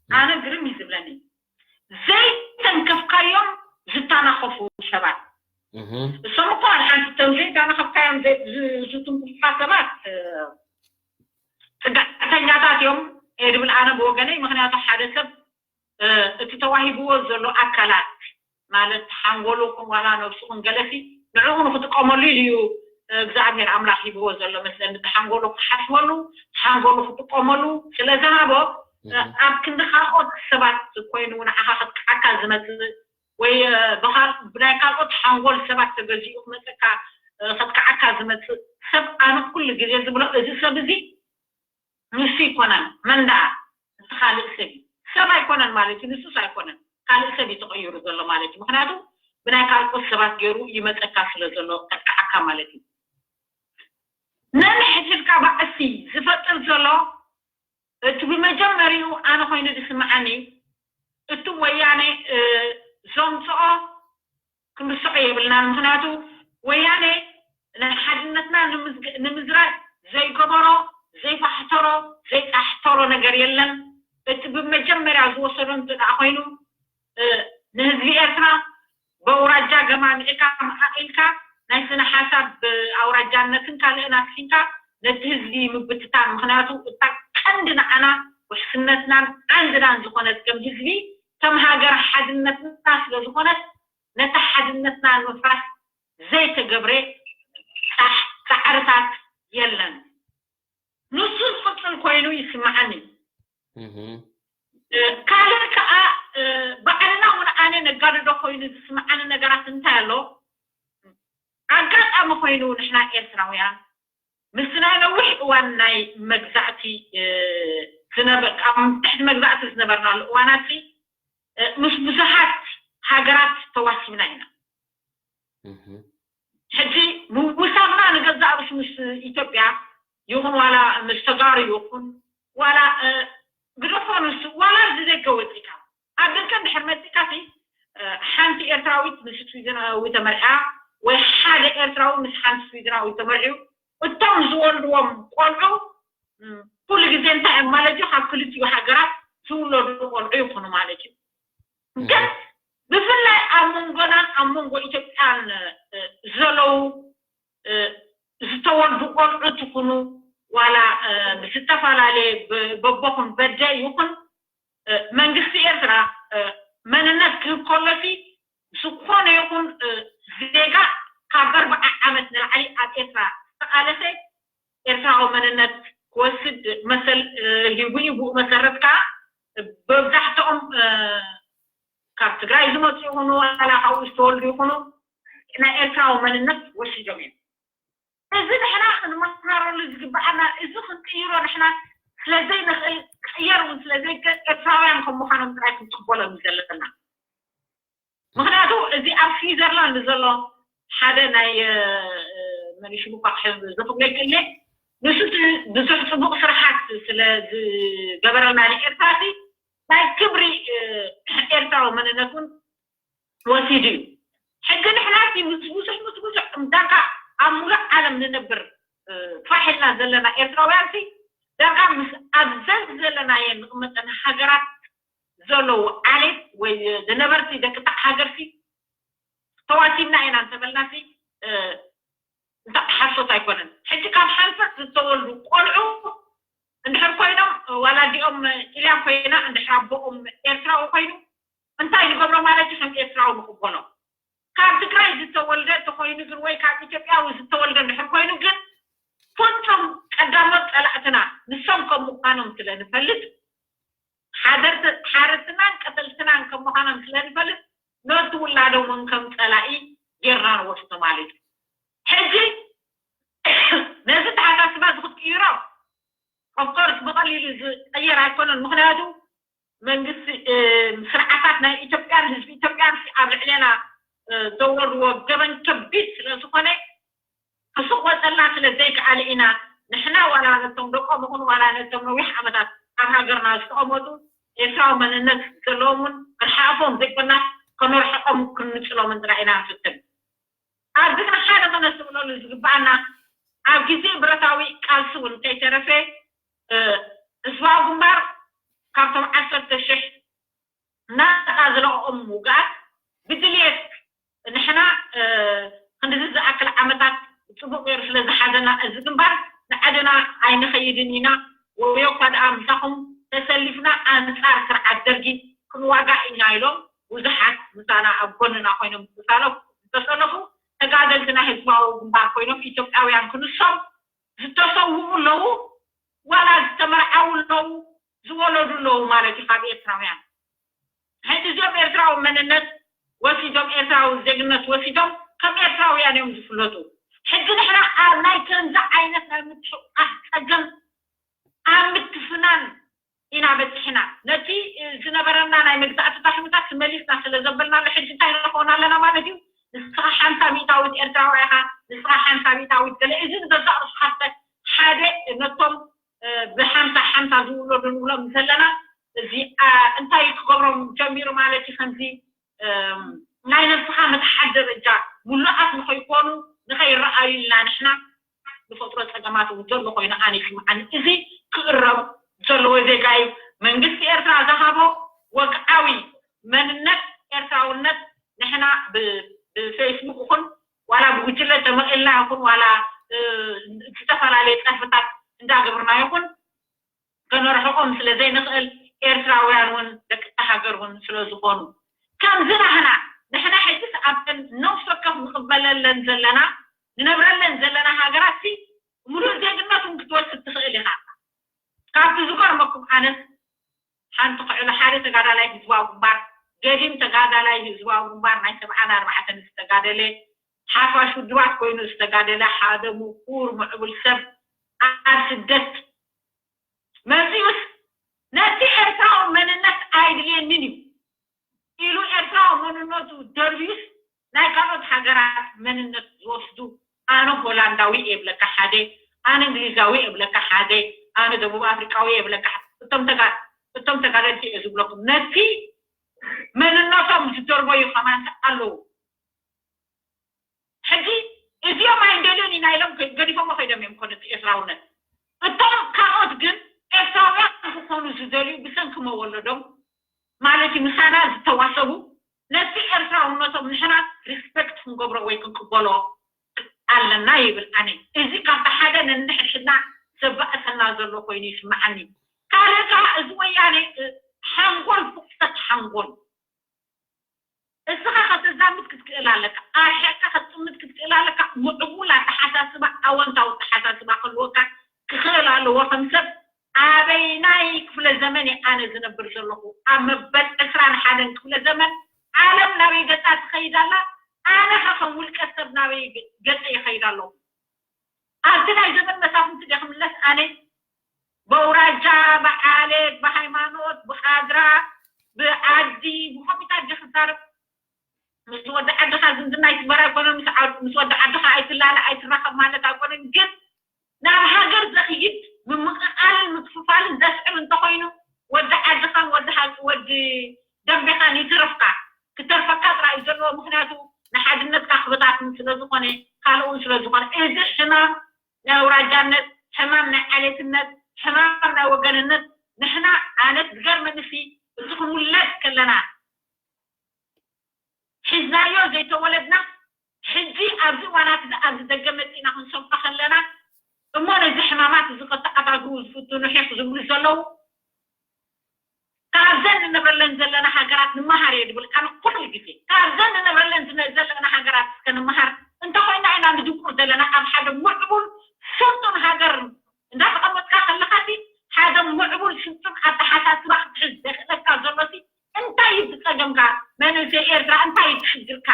ኣነ ግርም እዩ ዝብለኒ። ዘይተንከፍካዮም ዝተናኸፉ ሰባት እሶም እኮ ሓንቲ እቶም ዘይተናኸፍካዮም ዝትንክፉካ ሰባት ፅግዕተኛታት እዮም እየ ዝብል ኣነ ብወገነይ። ምክንያቱ ሓደ ሰብ እቲ ተዋሂብዎ ዘሎ ኣካላት ማለት ሓንጎሉ ኹን ዋላ ነብሱ ኹን ገለሲ ንዕኡ ንክጥቀመሉ ኢሉ እዩ እግዚኣብሔር ኣምላኽ ሂብዎ ዘሎ መስለኒ። እቲ ሓንጎሉ ክሓስበሉ፣ እቲ ሓንጎሉ ክጥቀመሉ ስለ ዝሃቦ ኣብ ክንዲ ካልኦት ሰባት ኮይኑ ንዓኻ ከጥቅዓካ ዝመፅእ ወይ ብናይ ካልኦት ሓንጎል ሰባት ተገዚኡ ክመፀካ ከጥቅዓካ ዝመፅእ ሰብ ኣነ ኩሉ ግዜ ዝብሎ እዚ ሰብ እዚ ንሱ ኣይኮነን መን ደኣ እቲ ካልእ ሰብ እዩ ሰብ ኣይኮነን ማለት እዩ ንሱስ ኣይኮነን ካልእ ሰብ እዩ ተቐይሩ ዘሎ ማለት እዩ ምክንያቱ ብናይ ካልኦት ሰባት ገይሩ ይመፀካ ስለ ዘሎ ከጥቅዓካ ማለት እዩ ነንሕድሕድካ ባእሲ ዝፈጥር ዘሎ እቲ ብመጀመሪኡ ኣነ ኮይኑ ዝስምዓኒ እቲ ወያነ ዘምፅኦ ክንርስዖ የብልናን ምክንያቱ ወያነ ንሓድነትና ንምዝራግ ዘይገበሮ ዘይፋሕተሮ ዘይጣሕተሮ ነገር የለን እቲ ብመጀመርያ ዝወሰዶ እንተ ኮይኑ ንህዝቢ ኤርትራ በውራጃ ገማሚዕካ መዓቂልካ ናይ ስነ ሓሳብ ኣውራጃነትን ካልእን ኣስሒንካ ነቲ ህዝቢ ምብትታን ምክንያቱ እታ ቀንዲ ንዓና ውሕስነትናን ዓንድናን ዝኮነት ከም ህዝቢ ከም ሃገር ሓድነትና ስለዝኮነት ነቲ ሓድነትና ንምፍራስ ዘይተገብረ ፃዕርታት የለን። ንሱ ዝቕፅል ኮይኑ ይስምዓኒ። ካልእ ከዓ ባዕልና እውን ኣነ ነጋድዶ ኮይኑ ዝስምዓኒ ነገራት እንታይ ኣሎ? ኣጋጣሚ ኮይኑ ንሕና ኤርትራውያን ምስቲ ናይ ነዊሕ እዋን ናይ መግዛእቲ ዝነበር ኣብ ትሕቲ መግዛእቲ ዝነበርናሉ እዋናት ምስ ብዙሓት ሃገራት ተዋሲብና ኢና። ሕጂ ምውሳብና ንገዛእ ርእሱ ምስ ኢትዮጵያ ይኹን ዋላ ምስ ተጋሩ ይኹን ዋላ ግደፎ ንሱ ዋላ ዝደገ ወፂካ ኣብ ደገ እንድሕር መፂካ ሲ ሓንቲ ኤርትራዊት ምስ ስዊድናዊ ተመርዕያ ወይ ሓደ ኤርትራዊ ምስ ሓንቲ ስዊድናዊ ተመርዕዩ እቶም ዝወልድዎም ቆልዑ ኩሉ ግዜ እንታይ እዮም ማለት እዩ ካብ ክልቲኡ ሃገራት ዝውለዱ ቆልዑ ይኹኑ ማለት እዩ ግን ብፍላይ ኣብ መንጎናን ኣብ መንጎ ኢትዮጵያን ዘለዉ ዝተወልዱ ቆልዑ ትኹኑ ዋላ ብዝተፈላለየ በቦኹም በደ ይኹን መንግስቲ ኤርትራ መንነት ክህብ ከሎሲ ዝኾነ ይኹን ዜጋ ካብ ኣርባዓ ዓመት ንላዕሊ ኣብ ኤርትራ ዝተቓለሰ ኤርትራዊ መንነት ክወስድ መሰል ሂቡ እዩ። ብኡ መሰረት ከዓ መብዛሕትኦም ካብ ትግራይ ዝመፁ ይኹኑ ዋላ ካብኡ ዝተወልዱ ይኹኑ ናይ ኤርትራዊ መንነት ወሲዶም እዮም። እዚ ንሕና ክንመሃረሉ ዝግበኣና እዚ ክንቅይሮ ንሕና ስለዘይንኽእል ክቅየር እውን ስለዘይክእል ኤርትራውያን ከም ምዃኖም ጥራይ ክንቅበሎም ዘለና። ምክንያቱ እዚ ኣብ ስዊዘርላንድ ዘሎ ሓደ ናይ መን ሽሙ እኳ ክሕዝ ዝኽብለይ ክእለ ንሱ ብዙሕ ፅቡቅ ስራሓት ስለ ዝገበረልና ንኤርትራ ናይ ክብሪ ኤርትራዊ መንነት እውን ወሲዱ እዩ። ሕጂ ንሕና ምስ ብዙሕ ምስ ብዙሕ ዳርጋ ኣብ ሙሉእ ዓለም ንነብር ፋሕ ኢልና ዘለና ኤርትራውያን ዳርጋ ምስ ኣብዘን ዘለናየን ንቕመጠን ሃገራት ዘለዉ ዓሌት ወይ ዝነበርቲ ደቂ ታዕ ሃገርሲ ተዋሲብና ኢና እንተበልናሲ ኣይኮነን። ሕጂ ካብ ሓንፈት ዝተወልዱ ቆልዑ እንድሕር ኮይኖም፣ ዋላ ኣዲኦም ኢልያን ኮይና እንድሕር ኣቦኦም ኤርትራዊ ኮይኑ እንታይ ንገብሮ ማለት እዩ? ከም ኤርትራዊ ንቕበሎ። ካብ ትግራይ ዝተወልደ እንተኾይኑ ግን ወይ ካብ ኢትዮጵያዊ ዝተወልደ እንድሕር ኮይኑ ግን ፍጹም ቀዳሞት ጸላእትና ንሶም ከም ምዃኖም ስለ ንፈልጥ ሓደርት-፣ ሓረድትናን ቀተልትናን ከም ምዃኖም ስለ ንፈልጥ ነቲ ውላዶም እውን ከም ጸላኢ ጌርና ንወስዶ ማለት እዩ። ሕጂ ነዚ ተሓሳስባ እዚ ክትቅይሮ ኦፍኮርስ ብቐሊሉ ዝቀየር ኣይኮነን። ምክንያቱ መንግስቲ ስርዓታት ናይ ኢትዮጵያን ህዝቢ ኢትዮጵያን ኣብ ልዕሌና ዘውረድዎ ገበን ከቢድ ስለ ዝኾነ ክስቆፀልና ስለ ዘይከኣለ ኢና ንሕና ዋላ ነቶም ደቆም ይኹን ዋላ ነቶም ነዊሕ ዓመታት ኣብ ሃገርና ዝተቐመጡ ኤርትራዊ መንነት ዘለዎም እውን ክንሓልፎም ዘይኮና ከነርሕቆም ክንንፅሎምን ጥራይ ኢና ንፍትን። ኣብዚ ግን ሓደ ከነስተብለሉ ዝግባኣና ኣብ ግዜ ብረታዊ ቃልሲ እውን ከይተረፈ ህዝባዊ ግንባር ካብቶም ዓሰርተ ሽሕ ናፃ ዝለቐቖም ውግኣት ብድልየት ንሕና ክንድዚ ዝኣክል ዓመታት ፅቡቅ ገይሩ ስለ ዝሓዘና እዚ ግንባር ንዓድና ኣይንኸይድን ኢና ወይ እኳ ደኣ ምሳኹም ተሰሊፍና ኣንፃር ስርዓት ደርጊ ክንዋጋእ ኢና ኢሎም ብዙሓት ምሳና ኣብ ጎንና ኮይኖም ዝተሳለፉ ዝተሰለፉ ተጋደልቲ ናይ ህዝባዊ ግንባር ኮይኖም ኢትዮጵያውያን ክንሶም ዝተሰውኡ ኣለዉ ዋላ ዝተመርዓዉ ኣለዉ ዝወለዱ ኣለዉ ማለት እዩ ካብ ኤርትራውያን ሕጂ እዚኦም ኤርትራዊ መንነት ወሲዶም ኤርትራዊ ዜግነት ወሲዶም ከም ኤርትራውያን እዮም ዝፍለጡ ሕጂ ንሕና ኣብ ናይ ከምዚ ዓይነት ናይ ምትሕቋፍ ፀገም ኣብ ምትፍናን ኢና በፂሕና ነቲ ዝነበረና ናይ መግዛእቲ ታሕምታት መሊስና ስለ ዘበልናሉ ሕጂ እንታይ ንረኽቦና ኣለና ማለት እዩ ንስኻ ሓምሳ ሚእታዊት ኤርትራዊ ኢኻ ንስኻ ሓምሳ ሚእታዊት ገለ እዚ ንገዛእ ርስሓተ ሓደ ነቶም ብሓምሳ ሓምሳ ዝውለዱ ንብሎም ዘለና እዚ እንታይ ክገብሮም ጀሚሩ ማለት እዩ ከምዚ ናይ ነብስኻ መትሓት ደረጃ ሙሉኣት ንኸይኮኑ ንኸይረኣዩልና ንሕና ዝፈጥሮ ፀገማት እውን ዘሎ ኮይኑ ኣነ ይስምዓኒ እዚ ክእረም ዘለዎ ዜጋ እዩ መንግስቲ ኤርትራ ዝሃቦ ወግዓዊ መንነት ኤርትራውነት ንሕና ብፌስቡክ ይኹን ዋላ ብጉጅለ ተመቒልና ይኹን ዋላ ዝተፈላለየ ፀርፍታት እንዳገብርና ይኹን ከነርሕቆም ስለ ዘይንኽእል ኤርትራውያን እውን ደቂ ሃገር እውን ስለ ዝኾኑ ከምዚ ናህና ንሕና ሕጂስ ኣብተን ነፍሲ ወከፍ ንቕበለለን ዘለና ንነብረለን ዘለና ሃገራት ሲ ሙሉእ ዜግነት እውን ክትወስድ ትኽእል ኢኻ ካብቲ ዝገርመኩም ኣነስ ሓንቲ ክዕሎ ሓደ ተጋዳላይ ህዝባዊ ግንባር ገዲም ተጋዳላይ ህዝባዊ ግንባር ናይ ሰብዓን ኣርባዕተን ዝተጋደለ ሓፋሽ ውድባት ኮይኑ ዝተጋደለ ሓደ ምሁር ምዕቡል ሰብ ኣብ ስደት መፂኡስ ነቲ ኤርትራዊ መንነት ኣይድልየንን እዩ ኢሉ ኤርትራዊ መንነቱ ደርብዩስ ናይ ካልኦት ሃገራት መንነት ዝወስዱ ኣነ ሆላንዳዊ እየ ብለካ ሓደ ኣነ እንግሊዛዊ እየ ብለካ ሓደ ኣነ ደቡብ ኣፍሪቃዊ እየ ብለካ እቶም ተጋ እቶም ተጋደልቲ እየ ዝብለኩም ነቲ መንነቶም ዝደርበዩ ከማንት ኣለዉ ሕጂ እዚኦም ኣይንደልዮን ኢና ኢሎም ገዲፎሞ ከይዶም እዮም ኮነ ኤርትራውነት እቶም ካልኦት ግን ኤርትራውያን ክኾኑ ዝደልዩ ብሰንኪ መወለዶም ማለት ምሳና ዝተዋሰቡ ነቲ ኤርትራውነቶም ንሕና ሪስፐክት ክንገብሮ ወይ ክንቅበሎ ኣለና ይብል ኣነ እዚ ካብቲ ሓደ ነንሕድሕድና ዘባእሰና ዘሎ ኮይኑ ይስምዓኒ ካልእ ከዓ እዚ ወያነ ሓንጎል ፍቁጠት ሓንጎል እስኻ ከተዛምድ ክትክእል ኣለካ ኣርሒቕካ ክትጥምት ክትክእል ኣለካ ምዕቡል ኣተሓሳስባ ኣወንታዊ ኣተሓሳስባ ክህልወካ ክኽእል ኣለዎ ከም ሰብ ኣበይናይ ክፍለ ዘመን እየ ኣነ ዝነብር ዘለኹ ኣብ መበል ዕስራን ሓደን ክፍለ ዘመን ዓለም ናበይ ገፃ ትኸይድ ኣላ ኣነ ኸ ከም ውልቀ ሰብ ናበይ ገፀ ይኸይድ ኣለኹ ኣብቲ ናይ ዘመን መሳፍንቲ ደ ክምለስ ኣነ በውራጃ ብዓሌት ብሃይማኖት ብሃድራ ብዓዲ ብኮሚታት ደ ክዛረብ ምስ ወዲ ዓድኻ ዝምድና ኣይትግበር ኣይኮነን ምስ ወዲ ዓድኻ ኣይትላለ ኣይትራኸብ ማለት ኣይኮነን ግን ናብ ሃገር ዘኽይድ ምምቕቓልን ምክፍፋልን ዘስዕብ እንተኾይኑ ወዲ ዓድኻን ወዲ ወዲ ደንቤኻን ይትረፍካ ክተርፈካ ጥራይ እዩ ዘለዎ ምክንያቱ ንሓድነትካ ክበታትን ስለዝኾነ ካልእ እውን ስለዝኾነ እዚ ሕማም ናይ ኣውራጃነት ሕማም ናይ ዓሌትነት ሕማም ናይ ወገንነት ንሕና ኣነት ዝገርመንሲ እቲ ክንውለድ ከለና ሒዝናዮ ዘይተወለድና ሕጂ ኣብዚ እዋናት እዚ ኣብዚ ደገ መፂእና ክንሰምዖ ከለና ዝፍትኑ ሒኽ ዝብሉ ዘለዉ ካብዘን ንነብረለን ዘለና ሃገራት ንመሃር እየ ዝብል ኣነ ኩሉ ግዜ። ካብዘን ንነብረለን ዝነ- ዘለና ሃገራት እስከ ንመሃር። እንተኾይና ኢና ንድንቁር ዘለና ኣብ ሓደ ምዕቡል ስልጡን ሃገር እንዳተቐመጥካ ከለኻሲ ሓደ ምዕቡል ስልጡን ኣተሓሳስባ ክትሕዝ ዘኽእለካ ዘሎሲ እንታይ እዩ ዝፀገምካ? መንእሰይ ኤርትራ እንታይ እዩ ዝሽግርካ?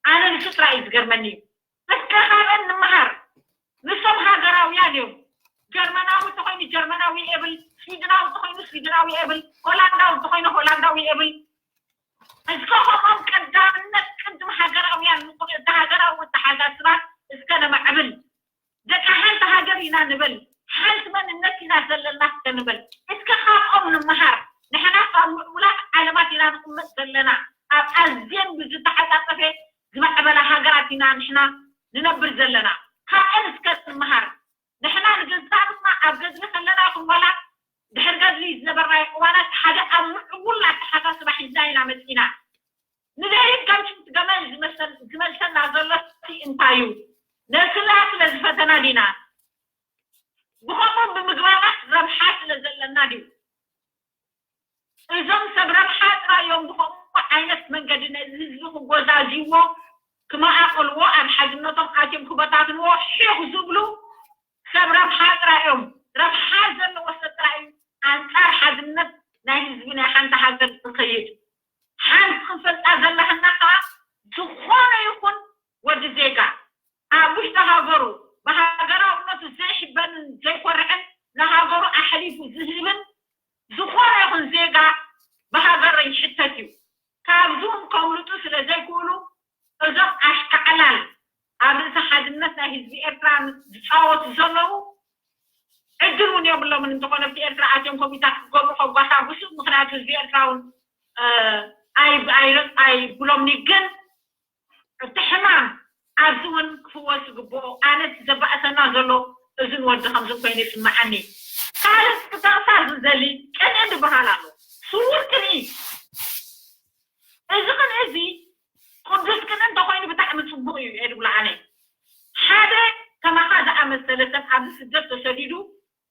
ኣነ ንሱ ጥራይ እዩ ዝገርመኒ እዩ። እስከ ካብአን ንመሃር። ንሶም ሃገራውያን እዮም። ጀርመናዊ እንተኾይኑ ጀርመናዊ የብል፣ ስዊድናዊ እንተኾይኑ ስዊድናዊ የብል፣ ሆላንዳዊ እንተኾይኑ ሆላንዳዊ የብል። እስከ ከምኦም ቀዳምነት ቅድም ሃገራውያን ንኹን እቲ ሃገራዊ ኣተሓሳስባ እስከ ነማዕብል። ደቂ ሓንቲ ሃገር ኢና ንበል፣ ሓንቲ መንነት ኢና ዘለና እስከ ንበል። እስከ ካብኦም ንመሃር። ንሕና ካብ ምዕቡላት ዓለማት ኢና ንቕመጥ ዘለና። ኣብ ኣዝየን ብዝተዓጻጸፈ ዝማዕበላ ሃገራት ኢና ንሕና ንነብር ዘለና። ካብአን እስከ ንመሃር። ንሕና ንገዛእ ርእስና ኣብ ገድሊ ከለና ይኹን ዋላ ድሕሪ ገድሊ ዝነበርናዮ እዋናት ሓደ ኣብ ምዕቡል ኣተሓሳስባ ሒዝና ኢና መጺና። ንዘይህድ ከምቲ ገመል ዝመሰል- ዝመልሰና ዘሎ እቲ እንታይ እዩ? ነስላ ስለ ዝፈተና ዲና? ብኸምኡ ብምግባራት ረብሓ ስለ ዘለና ድዩ? እዞም ሰብ ረብሓ ጥራይ እዮም ብኸምኡ ዓይነት መንገዲ ነዚ ህዝቢ ክጎዛዝይዎ፣ ክመቓቕልዎ፣ ኣብ ሓድነቶም ኣትዮም ክበታትንዎ ሒኽ ዝብሉ ሰብ ረብሓ ጥራይ እዮም። ረብሓ ዘለዎ ሰብ ጥራይ እዩ ኣንጻር ሓድነት ናይ ህዝቢ ናይ ሓንቲ ሃገር ዝኸይድ። ሓንቲ ክንፈልጣ ዘለሃና ከዓ ዝኾነ ይኹን ወዲ ዜጋ ኣብ ውሽጢ ሃገሩ ብሃገራውነቱ ዘይሕበንን ዘይኮርዕን ንሃገሩ ኣሕሊፉ ዝህብን ዝኾነ ይኹን ዜጋ ብሃገር ይሕተት እዩ። ካብዚ እውን ከምልጡ ስለ ዘይክእሉ እዞም ኣሽካዕላል ኣብ ርእሲ ሓድነት ናይ ህዝቢ ኤርትራ ዝፃወቱ ዘለዉ ዕድል እውን የብሎምን። እንተኾነ ኣብቲ ኤርትራ ኣትዮም ኮሚታት ክገብሩ ከጓሳጉሱ፣ ምኽንያቱ ህዝቢ ኤርትራ እውን ኣይብሎምኒ። ግን እቲ ሕማም ኣብዚ እውን ክፍወስ ይግብኦ። ኣነ እቲ ዘባእሰና ዘሎ እዝን ወዲ ከምዝን ኮይኑ ይስምዓኒ። ካልእ ክጠቕሳ ዝደሊ ቅንኢ ዝበሃል ኣሎ። ስውር ቅንኢ። እዚ ቅንኢ እዚ ቅዱስ ቅንኢ እንተኾይኑ ብጣዕሚ ፅቡቕ እዩ እየ ዝብሎ ኣነ። ሓደ ከማኻ ዝኣመሰለ ሰብ ኣብዚ ስደት ተሰዲዱ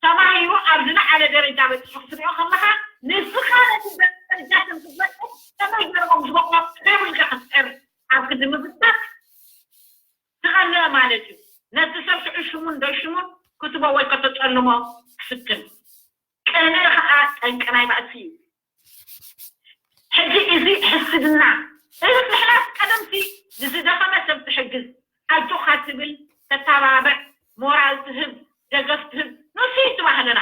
ተማሂሩ ኣብ ዝለዓለ ደረጃ በፂሑ ክትሪኦ ከለኻ ንስኻ ነቲ ደረጃ ከም ክትበፅሕ ከመይ ገይሮም ዝበቕዖም ደብል ኢልካ ክትፅዕር ኣብ ክንዲ ምፍታን ትቐንእ ማለት እዩ። ነቲ ሰብ ሽዑ ሽሙን ደሽሙን ክትቦ ወይ ከተፀልሞ ትፍትን። ቅንኢ ከዓ ጠንቂ ናይ ባእሲ እዩ። ሕጂ እዚ ሕስድና እዚ ንሕናስ ቀደምሲ ንዝደኸመ ሰብ ትሕግዝ ኣጆኻ ትብል ተተባብዕ ሞራል ትህብ ደገፍ ትህብ ንሱ እዩ ትባህልና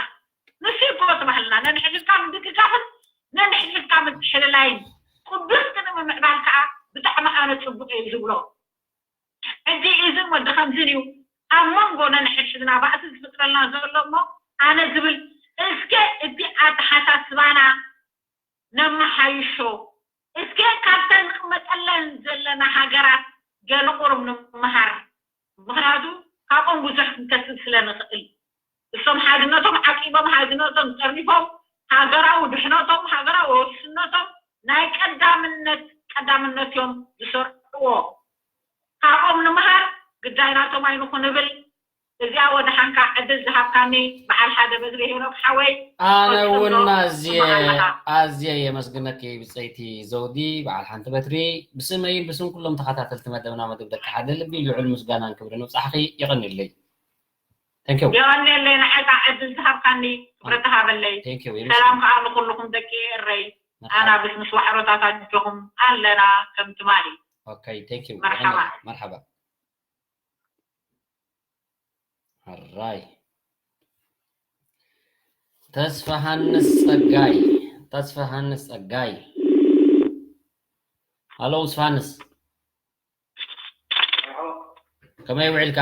ንሱ እዩ እኮ ትባህልና ነንሕድሕድካ ምድግጋፍን ነንሕድሕድካ ምትሕልላይን ቅዱስ ቅንኢ ምምዕባል ከዓ ብጣዕሚ ኣነ ፅቡቅ እዩ ዝብሎ። ሕጂ እዝን ወዲ ከምዝን እዩ ኣብ መንጎ ነንሕድሕድና ባእሲ ዝፍጥረልና ዘሎ እሞ ኣነ ዝብል እስከ እቲ ኣተሓሳስባና ነመሓይሾ እስከ ካብተን ንቕመጠለን ዘለና ሃገራት ገለ ቁሩብ ንምሃር ምኽንያቱ ካብኦም ብዙሕ ክንከስብ ስለ ንኽእል እሶም ሓድነቶም ዓቂቦም ሓድነቶም ጠርኒፎም ሃገራዊ ድሕነቶም ሃገራዊ ውሕስነቶም ናይ ቀዳምነት ቀዳምነት እዮም ዝሰርዕዎ። ካብኦም ንምሃር ግዳይ ናቶም ኣይንኹን እብል። እዚኣ ወደሓንካ ዕድል ዝሃብካኒ በዓል ሓደ በትሪ ሄኖክ ሓወይ ኣነ እውን ኣዝየ ኣዝየ የመስግነኪ ብፀይቲ ዘውዲ በዓል ሓንቲ በትሪ ብስመይን ብስም ኩሎም ተኸታተልቲ መደብና መደብ ደቂ ሓደ ልቢ ልዑል ምስጋናን ክብርን ውፃሕኺ የቐንየለይ። የቐንየለይ ንዓይ ከዓ ዕድል ዝሃብካኒ ክብረት ሃበለይ። ሰላም ከዓ ንኩልኩም ደቂ ኤረይ ኣናብስ ምስ ዋዕሮታት ኣጆኹም ኣለና ከም ትማሊ። መርሓባ። ሕራይ ተስፋሃንስ ጸጋይ ተስፋሃንስ ጸጋይ ሃሎ ተስፋሃንስ ከመይ ውዒልካ?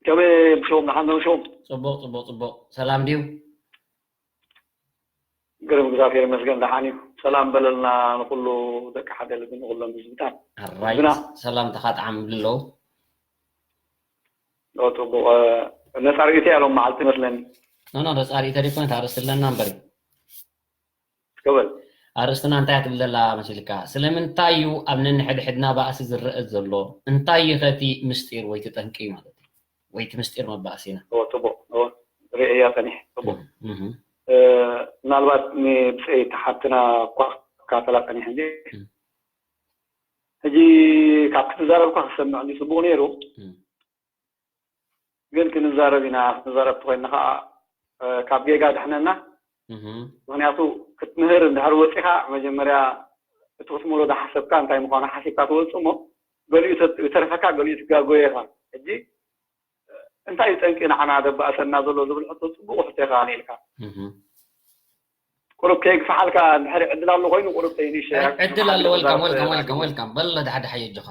ከመይ ብሾም ንሓንዶም ሾም ጽቡቕ ጽቡቕ ጽቡቕ ሰላም ድዩ? ግርም እግዚኣብሔር ይመስገን ደሓን እዩ። ሰላም በለልና ንኩሉ ደቂ ሓደ ልቢ ንኩሎም ህዝብታት። ሕራይ ሰላምታኻ ጥዓም ይብሉ ኣለዉ። ጽቡቕ ነፃ ርእይቶ እያ ሎም መዓልቲ መስለኒ። ኖ ኖ ነፃ ርእይቶ ደይኮነት ኣርእስቲ ኣለና እምበር እዩ። ክብል ኣርእስትና እንታይ እያ ትብል ዘላ መሲልካ? ስለምንታይ እዩ ኣብ ነንሕድሕድና ባእሲ ዝረአ ዘሎ? እንታይ እዩ ከ እቲ ምስጢር ወይ እቲ ጠንቂ ማለት እዩ? ወይ እቲ ምስጢር መባእሲና? እወ፣ ጽቡቕ፣ እወ። ርእያ ጸኒሕ ጽቡቅ። ምናልባት ንብፀይ ተሓትና እኳ ክካተላ ጸኒሕ እንጂ ሕጂ ካብ ክትዛረብ እኳ ክሰምዕ እንዲ ጽቡቅ ነይሩ። ግን ክንዛረብ ኢና። ክንዛረብ ተኮይና ከዓ ካብ ጌጋ ድሕነና። ምክንያቱ ክትምህር እንድሕር ወፂኻ መጀመርያ እቲ ክትምህሮ ዝሓሰብካ እንታይ ምኳኑ ሓሲብካ ትወፅእ እሞ፣ ገሊኡ ዝተርፈካ ገሊኡ ትጋጎየ ኢኻ። ሕጂ እንታይ እዩ ጠንቂ ንዓና ደባእሰና ዘሎ ዝብል ሕቶ ፅቡቅ ሕቶ ኢኻ ኣልዒልካ። ቁሩብ ከይግፋሓልካ እንድሕር ዕድል ኣሎ ኮይኑ ቁሩብ ተይንሸ። ዕድል ኣሎ። ወልካም ወልካም ወልካም ወልካም በሎ። ዳሕዳሕ ኣየጆኻ።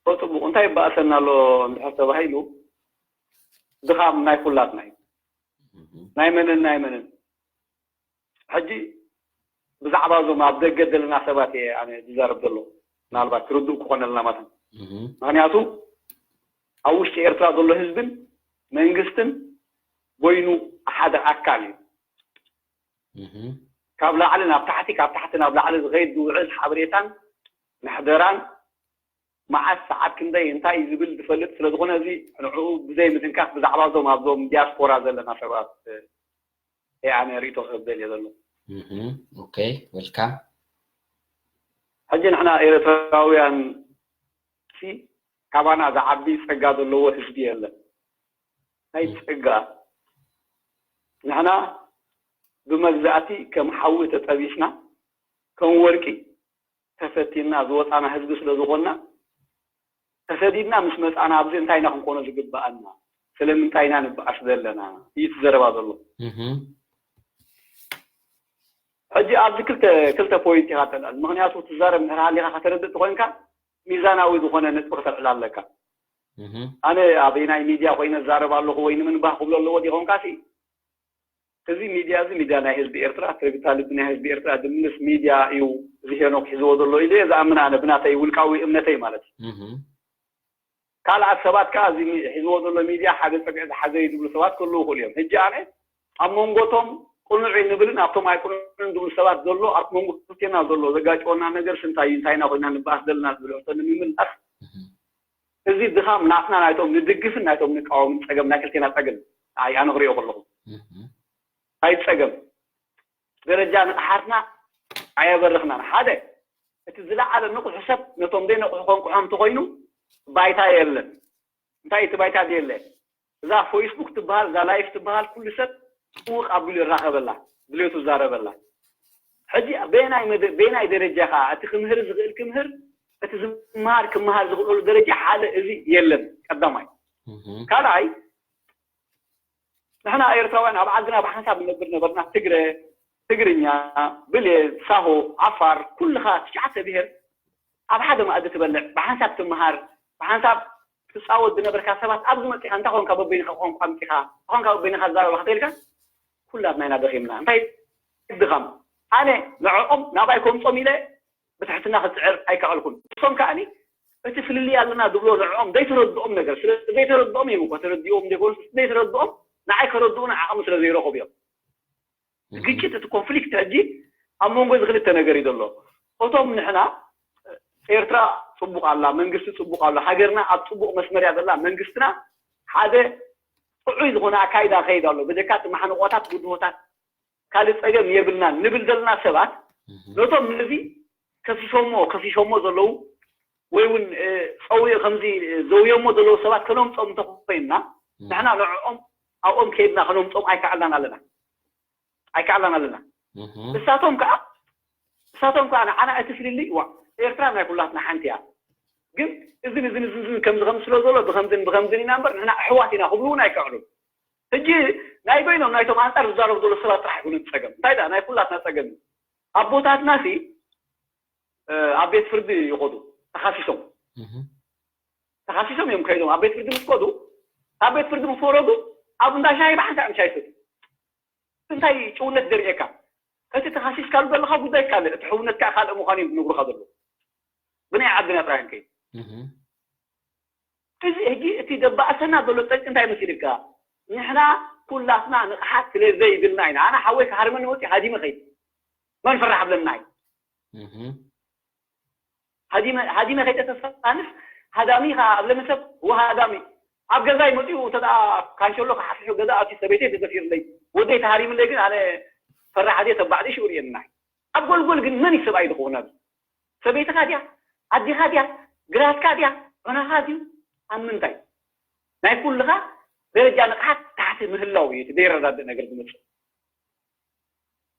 ፅቡቅ እንታይ ይበኣሰና ኣሎ እንድሕር ተባሂሉ፣ ድኻም ናይ ኩላትና እዩ። ናይ መንን ናይ መንን። ሕጂ ብዛዕባ እዞም ኣብ ደገ ዘለና ሰባት እየ ኣነ ዝዛረብ ዘሎ። ምናልባት ክርድኡ ክኾነልና ማለት እዩ። ምክንያቱ ኣብ ውሽጢ ኤርትራ ዘሎ ህዝብን መንግስትን ኮይኑ ሓደ ኣካል እዩ። ካብ ላዕሊ ናብ ታሕቲ፣ ካብ ታሕቲ ናብ ላዕሊ ዝኸይድ ዝውዕል ሓበሬታን ምሕደራን መዓስ ሰዓት ክንደይ እንታይ እዩ ዝብል ዝፈልጥ ስለ ዝኾነ፣ እዚ ንዕኡ ብዘይ ምትንካፍ ብዛዕባ እዞም ኣብዞም ዲያስፖራ ዘለና ሰባት እየ ኣነ ርእይቶ ክህብ ደልየ ዘሎ። ኦኬ፣ ዌልካም። ሕጂ ንሕና ኤርትራውያን ሲ ካባና ዝዓቢ ጸጋ ዘለዎ ህዝቢ የለን። ናይ ጸጋ ንሕና ብመግዛእቲ ከም ሓዊ ተጠቢስና ከም ወርቂ ተፈቲንና ዝወፃና ህዝቢ ስለ ዝኾንና፣ ተሰዲድና ምስ መፃና ኣብዚ እንታይ ኢና ክንኮኖ ዝግበኣና? ስለምንታይ ኢና ንበኣስ ዘለና? እዩ እቲ ዘረባ ዘሎ። ሕጂ ኣብዚ ክልተ ክልተ ፖይንት ኢኻ ተልዕል። ምክንያቱ ትዛረብ እንድሕር ሃሊኻ ከተረድእ ተኮይንካ ሚዛናዊ ዝኾነ ነጥቢ ከተልዕል ኣለካ። ኣነ ኣበይ ናይ ሚድያ ኮይነ ዝዛረብ ኣለኹ ወይ ንምንባህ ክብሎ ኣለዎ ዲኾንካ ሲ እዚ ሚድያ እዚ ሚድያ ናይ ህዝቢ ኤርትራ፣ ትርግታ ልቢ ናይ ህዝቢ ኤርትራ ድምልስ ሚድያ እዩ። እዚ ሄኖክ ሒዝዎ ዘሎ ኢለ እየ ዝኣምን ኣነ ብናተይ ውልቃዊ እምነተይ ማለት እዩ። ካልኣት ሰባት ከዓ እዚ ሚ- ሒዝዎ ዘሎ ሚድያ ሓደ ፀግዒ ዝሓዘ እዩ ዝብሉ ሰባት ክህልዉ ይኽእሉ እዮም። ሕጂ ኣነ ኣብ መንጎቶም ቅኑዕ እዩ ንብልን ኣብቶም ኣይቅኑዕን ዝብሉ ሰባት ዘሎ ኣብ መንጎ ክልቴና ዘሎ ዘጋጭወና ነገር ስንታይ እዩ? እንታይ ኢና ኮይና ንበኣስ ዘለና ዝብል ሕቶ ንምምላስ እዚ ድኻም ናትና ናይቶም ንድግፍን ናይቶም ንቃወምን ፀገም ናይ ክልቴና ፀገም ኣይ ኣነ ክሪኦ ከለኹ ናይ ፀገም ደረጃ ንቕሓትና ኣየበርኽናን። ሓደ እቲ ዝለዓለ ንቑሑ ሰብ ነቶም ዘይነቑሑ ከንቅሖም እንተኾይኑ ባይታ የለን። እንታይ እቲ ባይታ ዘየለ እዛ ፎይስቡክ ትበሃል እዛ ላይፍ ትበሃል ኩሉ ሰብ ጥውቕ ኣቢሉ ይራኸበላ ድሌቱ ይዛረበላ። ሕጂ በየናይ መደ- በየናይ ደረጃ ከዓ እቲ ክምህር ዝኽእል ክምህር እቲ ዝመሃር ክመሃር ዝኽእለሉ ደረጃ ሓደ እዚ የለን ቀዳማይ። ካልኣይ ንሕና ኤርትራውያን ኣብ ዓድና ብሓንሳብ ንነብር ነበርና። ትግረ፣ ትግርኛ፣ ብሌ፣ ሳሆ፣ ዓፋር ኩልኻ ትሽዓተ ብሄር ኣብ ሓደ መኣዲ ትበልዕ፣ ብሓንሳብ ትመሃር፣ ብሓንሳብ ትፃወት ዝነበርካ ሰባት ኣብዚ መፂኻ እንታይ ኾንካ በበይንኻ ቋንቋ ኣምፂኻ ኾንካ በበይንኻ ዝዛረባ ክተልካ ኩላትና ኢና ደኺምና። እንታይ ድኻም ኣነ ንዕኦም ናብኣይ ከምፆም ኢለ ብትሕትና ክፅዕር ኣይከኣልኩን። እሶም ከኣኒ እቲ ፍልልይ ኣለና ዝብሎ ንዕኦም ዘይተረድኦም ነገር ስለ ዘይተረድኦም እዮም እኮ ተረድኦም ዘይኮኑ ዘይተረድኦም ንዓይ ከረድኡን ዓቕሚ ስለ ዘይረኸቡ እዮም። ግጭት እቲ ኮንፍሊክት ሕጂ ኣብ መንጎ እዚ ክልተ ነገር እዩ ዘሎ። እቶም ንሕና ኤርትራ ፅቡቅ ኣላ፣ መንግስቲ ፅቡቅ ኣሎ፣ ሃገርና ኣብ ፅቡቅ መስመር እያ ዘላ፣ መንግስትና ሓደ ጥዑይ ዝኾነ ኣካይዳ ከይድ ኣሎ። ብጀካ እቲ ማሕንቆታት ብድሆታት ካልእ ፀገም የብልናን ንብል ዘለና ሰባት ነቶም ነዚ ከሲሶሞ ከሲሶሞ ዘለዉ ወይ እውን ፀውዮ ከምዚ ዘውዮሞ ዘለዉ ሰባት ከነምፆም እንተኮይንና ንሕና ንዕኦም ኣብኦም ከይድና ከነምፆም ኣይከኣልናን ኣለና ኣይከኣልናን ኣለና። እሳቶም ከዓ እሳቶም ከዓ ንዓና እቲ ፍልልይ ዋ ኤርትራ ናይ ኩላትና ሓንቲ እያ። ግን እዝን እዝን እዝን እዝን ከምዚ ከም ስለ ዘሎ ብከምዝን ብከምዝን ኢና እምበር ንሕና ኣሕዋት ኢና ክብሉ እውን ኣይከዕሉን። ሕጂ ናይ በይኖም ናይቶም ኣንፃር ዝዛረቡ ዘሎ ሰባት ጥራሕ ኣይኮነን ፀገም እንታይ ዳ ናይ ኩላትና ፀገም እዩ። ኣቦታትና ሲ ኣብ ቤት ፍርዲ ይኸዱ ተኻሲሶም ተኻሲሶም እዮም ከይዶም ኣብ ቤት ፍርዲ ምስ ከዱ ካብ ቤት ፍርዲ ምስ ወረዱ ኣብ እንዳ ሻሂ ብሓንሳእ ሻሂ ይሰትዩ። እንታይ ጭውነት ዘርእየካ እቲ ተኻሲስካሉ ዘለኻ ጉዳይ ካልእ እቲ ሕውነት ከዓ ካልእ ምዃኑ እዮም ዝነግሩኻ ዘለዉ። ብናይ ዓድና ጥራይ ንከይድ እዚ ሕጂ እቲ ዘባእሰና ዘሎ ጠንቂ እንታይ መሲልካ ንሕና ኩላትና ንቕሓት ስለ ዘይብልና ኢና። ኣነ ሓወይ ክሃርመኒ ወፂ ሃዲመ ከይድ መን ፈራሕ ብለና እዩ ሃዲመ ሃዲመ ከይደ ተሳንፍ ሃዳሚ ኢኻ ኣብ ለምሰብ ወሃዳሚ ኣብ ገዛይ መፂኡ እንተ ደኣ ካንሸሎ ክሓፍሑ ገዛ ኣትዩ ሰበይተይ ተደፊርለይ ወደይ ተሃሪምለይ ግን ኣነ ፈራሓ ድየ ተባዕ ድየ ሽዑ ርእየኒ ናይ ኣብ ጎልጎል ግን መን እዩ ሰብኣይ ዝኸውን ኣብዚ ሰበይትኻ ድያ ኣዲኻ ድያ ግራትካ ድያ ዑናኻ ድዩ ኣብ ምንታይ ናይ ኩልኻ ደረጃ ንቕሓት ታሕቲ ምህላው እዩ እቲ ዘይረዳድእ ነገር ዝመፅእ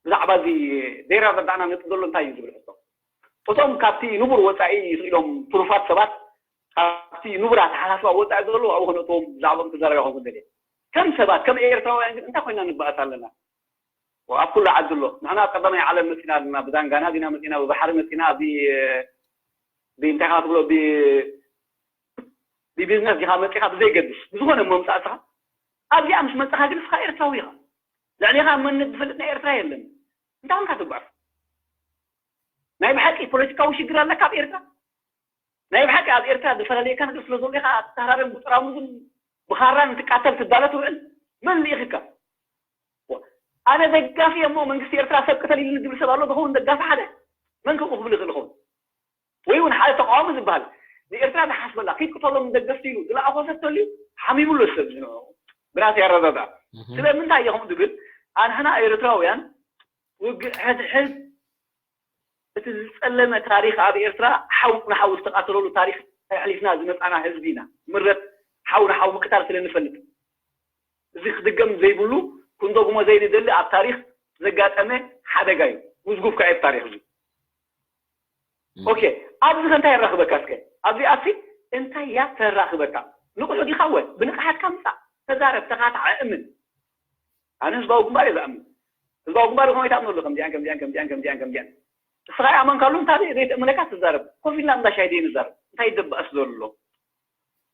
ብዛዕባ እዚ ዘይረዳዳእና ነጥብ ዘሎ እንታይ እዩ ዝብል ሕቶ እቶም ካብቲ ንቡር ወፃኢ ይኽእሎም ትሩፋት ሰባት ካብቲ ንቡር ኣተሓሳስባ ወፃኢ ዘለዉ ኣብኡ ከነእትዎም ብዛዕባኦም ክዛረብ ይኸውን ዝደልየ ከም ሰባት ከም ኤርትራውያን ግን እንታይ ኮይና ንበኣስ ኣለና ኣብ ኩሉ ዓዲ ኣሎ ንሕና ኣብ ቀዳማይ ዓለም መፂና ኣለና ብዳንጋና ዲና መፂና ብባሕሪ መፂና ብእንታይ ትብሎ ብቢዝነስ ዲኻ መፂኻ ብዘይገድስ ብዝኾነ መምፃእስኻ ኣብዚኣ ምስ መፅኻ ግን እስኻ ኤርትራዊ ኢኻ ልዕሌኻ መንነት ዝፈልጥ ናይ ኤርትራ የለን እንታይ ኮንካ ትጓዕፍ ናይ ብሓቂ ፖለቲካዊ ሽግር ኣለካ ኣብ ኤርትራ ናይ ብሓቂ ኣብ ኤርትራ ዝተፈላለየካ ነገር ስለ ዘሎ ኢኻ ኣተሃራረም ብጥራሙዝን ብኻራን ትቃተል ትዳለ ትውዕል መን ልኢኽካ ኣነ ደጋፊ እሞ መንግስቲ ኤርትራ ሰብ ቅተል ኢሉ ዝብል ሰብ ኣሎ ዝኸውን ደጋፊ ሓደ መን ከምኡ ክብል ይኽእል ይኸውን ወይ እውን ሓደ ተቃዋሚ ዝበሃል ንኤርትራ ዝሓስበላ ከይቅተሎም ደገፍቲ ኢሉ ዝለኣኾ ሰብ ተልዩ ሓሚሙሎ ሰብ ዝንዑ ብራስ ያረዳዳ ስለምንታይ እዮም ዝብል ኣንሕና ኤርትራውያን ውግእ ሕድሕድ እቲ ዝጸለመ ታሪኽ ኣብ ኤርትራ ሓው ንሓው ዝተቃተለሉ ታሪኽ ኣሕሊፍና ዝመጻና ህዝቢ ኢና ምረት ሓው ንሓው ምቅታል ስለ ንፈልጥ እዚ ክድገም ዘይብሉ ክንደግሞ ዘይንደሊ ኣብ ታሪኽ ዘጋጠመ ሓደጋ እዩ ምዝጉብ ከዐብ ታሪኽ እዚ ኦኬ ኣብዚ ከ እንታይ የራኽበካ እስከ ኣብዚ ኣሲ እንታይ እያ ተራኽበካ ንቑሑ ዲኻ ወ ብንቕሓትካ ምጻእ ተዛረብ ተኻታዕ እምን ኣነ ህዝባዊ ግንባር እየ ዝኣምን ህዝባዊ ግንባር ዝኾነ ይትኣምነሉ ከምዚኣን ከምዚኣን ከምዚኣን ከምዚኣን ከምዚኣን እስኻ ይኣመንካሉ እንታይ ዘይትእምነካ ትዛረብ ኮፍ ኢልና እንዳ ሻይ ደይ ንዛረብ እንታይ ይደባእስ ዘሎ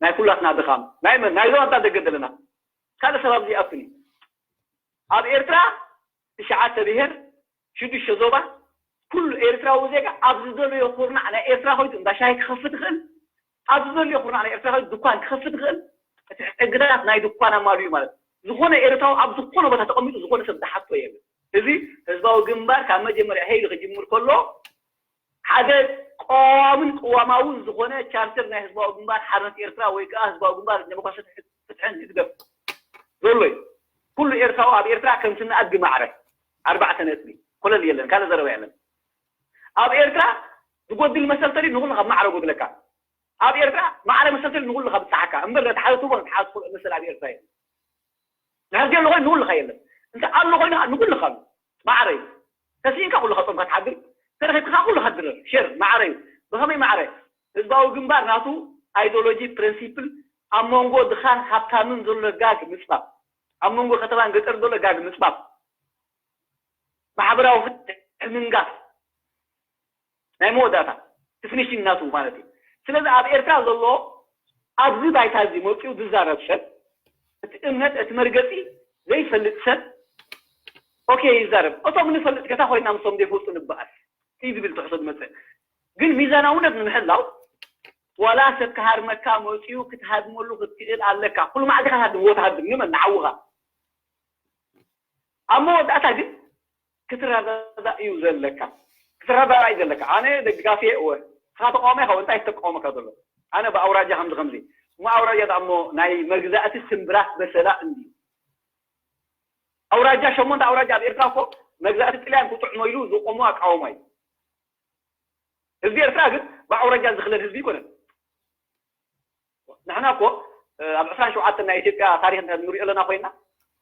ናይ ኩላትና ድኻም ናይ መን ናይዞም ኣብታ ደገ ዘለና ካልእ ሰብ ኣብዚ ይኣቱን እዩ ኣብ ኤርትራ ትሽዓተ ብሄር ሽዱሽተ ዞባ ኩሉ ኤርትራዊ ዜጋ ኣብ ዝደለዮ ኩርናዕ ናይ ኤርትራ ኮይቱ እንዳ ሻሂ ክኸፍት ይኽእል ኣብ ዝደለዮ ኩርናዕ ናይ ኤርትራ ኮይቱ ድኳን ክኸፍት ይኽእል እቲ ሕግታት ናይ ድኳን ኣማሉ እዩ ማለት ዝኾነ ኤርትራዊ ኣብ ዝኾነ ቦታ ተቐሚጡ ዝኾነ ሰብ ዝሓቶ የለን እዚ ህዝባዊ ግንባር ካብ መጀመርያ ሄይሉ ክጅምር ከሎ ሓደ ቀዋምን ቅዋማውን ዝኾነ ቻርተር ናይ ህዝባዊ ግንባር ሓርነት ኤርትራ ወይ ከዓ ህዝባዊ ግንባር ዴሞክራሲ ፍትሕን ህግደፍ ዘሎ እዩ። ኩሉ ኤርትራዊ ኣብ ኤርትራ ከም ስነ ኣድጊ ማዕረ ኣርባዕተ ነጥቢ ኮለል የለን ካልእ ዘረባ የለን። ኣብ ኤርትራ ዝጎድል መሰል ተልዩ ንኹሉ ካብ ማዕረ ጎድለካ። ኣብ ኤርትራ ማዕረ መሰል ተልዩ ንኹሉ ካብ ብጻሓካ እምበር ነቲ ሓደ ትቦ ነቲ ሓደ ትቦ መሰል ኣብ ኤርትራ የለን። ድሕር ዘሎ ኮይኑ ንኹልኻ የለን እንተ ኣሎ ኮይኑ ንኹልኻ ኣሎ ማዕረ እዩ ተስኢንካ ኩልኻ ጾምካ ትሓድር ተረኺብካ ኩልኻ ትድረር ሸር ማዕረ እዩ ብኸመይ ማዕረ ህዝባዊ ግንባር ናቱ ኣይዲዮሎጂ ፕሪንሲፕል ኣብ መንጎ ድኻን ሃብታምን ዘሎ ጋግ ምጽባብ ኣብ መንጎ ከተማን ገጠር ዘሎ ጋግ ምጽባብ ማሕበራዊ ፍትሒ ምንጋፍ ናይ መወዳእታ እቲ ፊኒሽንግ ናቱ ማለት እዩ። ስለዚ ኣብ ኤርትራ ዘሎ ኣብዚ ባይታ እዚ መፂኡ ዝዛረብ ሰብ እቲ እምነት እቲ መርገፂ ዘይፈልጥ ሰብ ኦኬ ይዛረብ። እቶም ንፈልጥ ከታ ኮይና ምሶም ዘይፈልጡ ንበኣስ እዩ ዝብል ትሕቶ ዝመፅእ። ግን ሚዛናውነት ንምሕላው ዋላ ሰብ ክሃርመካ መፂኡ ክትሃድመሉ ክትክእል ኣለካ። ኩሉ መዓልቲ ኢኻ ትሃድም ወ ትሃድም ንመን ንዓውኻ ኣብ መወዳእታ ግን ክትረዳዳእ እዩ ዘለካ ክትረዳዳእ እዩ ዘለካ ኣነ ደጋፊ እወ ስኻ ተቃውሞ ኢኻ እንታይ ተቃውሞካ ዘሎ ኣነ ብኣውራጃ ከምዚ ከምዚ እሞ ኣውራጃ ዳ እሞ ናይ መግዛእቲ ስምብራት በሰላ እንዲ ኣውራጃ ሸሞንተ ኣውራጃ ኣብ ኤርትራ እኮ መግዛእቲ ጥልያን ክጥዕሞ ኢሉ ዝቆሞ ኣቃውማ እዩ ህዝቢ ኤርትራ ግን ብኣውራጃ ዝኽለል ህዝቢ ይኮነን ንሕና እኮ ኣብ ዕስራን ሸውዓተን ናይ ኢትዮጵያ ታሪክ እንተ ንሪኦ ኣለና ኮይና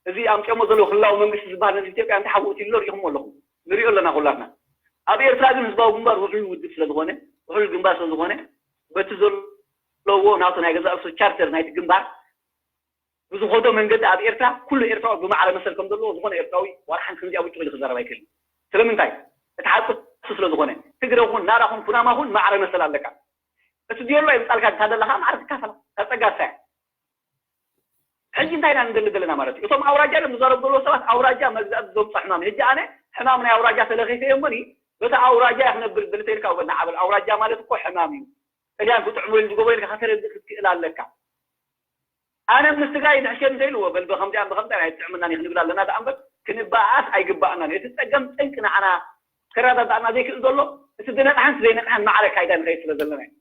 እዚ ኣምፅኦሞ ዘለዉ ክልላዊ መንግስቲ ዝበሃል ነዚ ኢትዮጵያ እንታይ ሓብኡ ትብሎ ሪኢኹሞ ኣለኹም ንሪኦ ኣለና ኩላትና ኣብ ኤርትራ ግን ህዝባዊ ግንባር ውሕሉል ውድብ ስለ ዝኾነ ውሕሉል ግንባር ስለ ዝኾነ በቲ ዘለዎ ናቱ ናይ ገዛእ ርእሱ ቻርተር ናይቲ ግንባር ብዝኸዶ መንገዲ ኣብ ኤርትራ ኩሉ ኤርትራዊ ብማዕረ መሰል ከም ዘለዎ ዝኾነ ኤርትራዊ ዋላ ሓንቲ ከምዚኣ ብጭቕ ኢሉ ክዛረብ ኣይክእልን ስለምንታይ እቲ ሓቂ እሱ ስለ ዝኾነ ትግረ ኹን ናራ ኹን ኩናማ ኹን ማዕረ መሰል ኣለካ እቲ ድዮሎ የምጻልካ እንታ ዘለኻ ማዕረ ትካፈላ እታ ጸጋ እሳ እያ ሕጂ እንታይ ኢና ንደሊ ዘለና ማለት እዩ እቶም ኣውራጃ ዶ ዝዛረቡ ዘለዉ ሰባት ኣውራጃ መግዛእቲ ዘምፅኦ ሕማም ሕጂ ኣነ ሕማም ናይ ኣውራጃ ተለኺፈ እየ እሞኒ በቲ ኣውራጃ እየ ክነብር ደሊ ተይልካ ወና ዓበል ኣውራጃ ማለት እኮ ሕማም እዩ ጥልያን ክጥዕሞ ኢሉ ዝገበሩ ኢልካ ከተረድእ ክትክእል ኣለካ ኣነ ምስ ትግራይ ንሕሸ እንተኢልዎ በል ብከምዚኣን ብከምዚኣን ኣይጥዕምናን እዩ ክንብል ኣለና ደኣ እምበር ክንበኣኣስ ኣይግባኣናን እቲ ፀገም ጠንቂ ንዓና ከረዳዳእና ዘይክእል ዘሎ እቲ ዝነቕሓን እቲ ዘይነቕሓን ማዕረ ካይዳ ንኸይድ ስለ ዘለና እዩ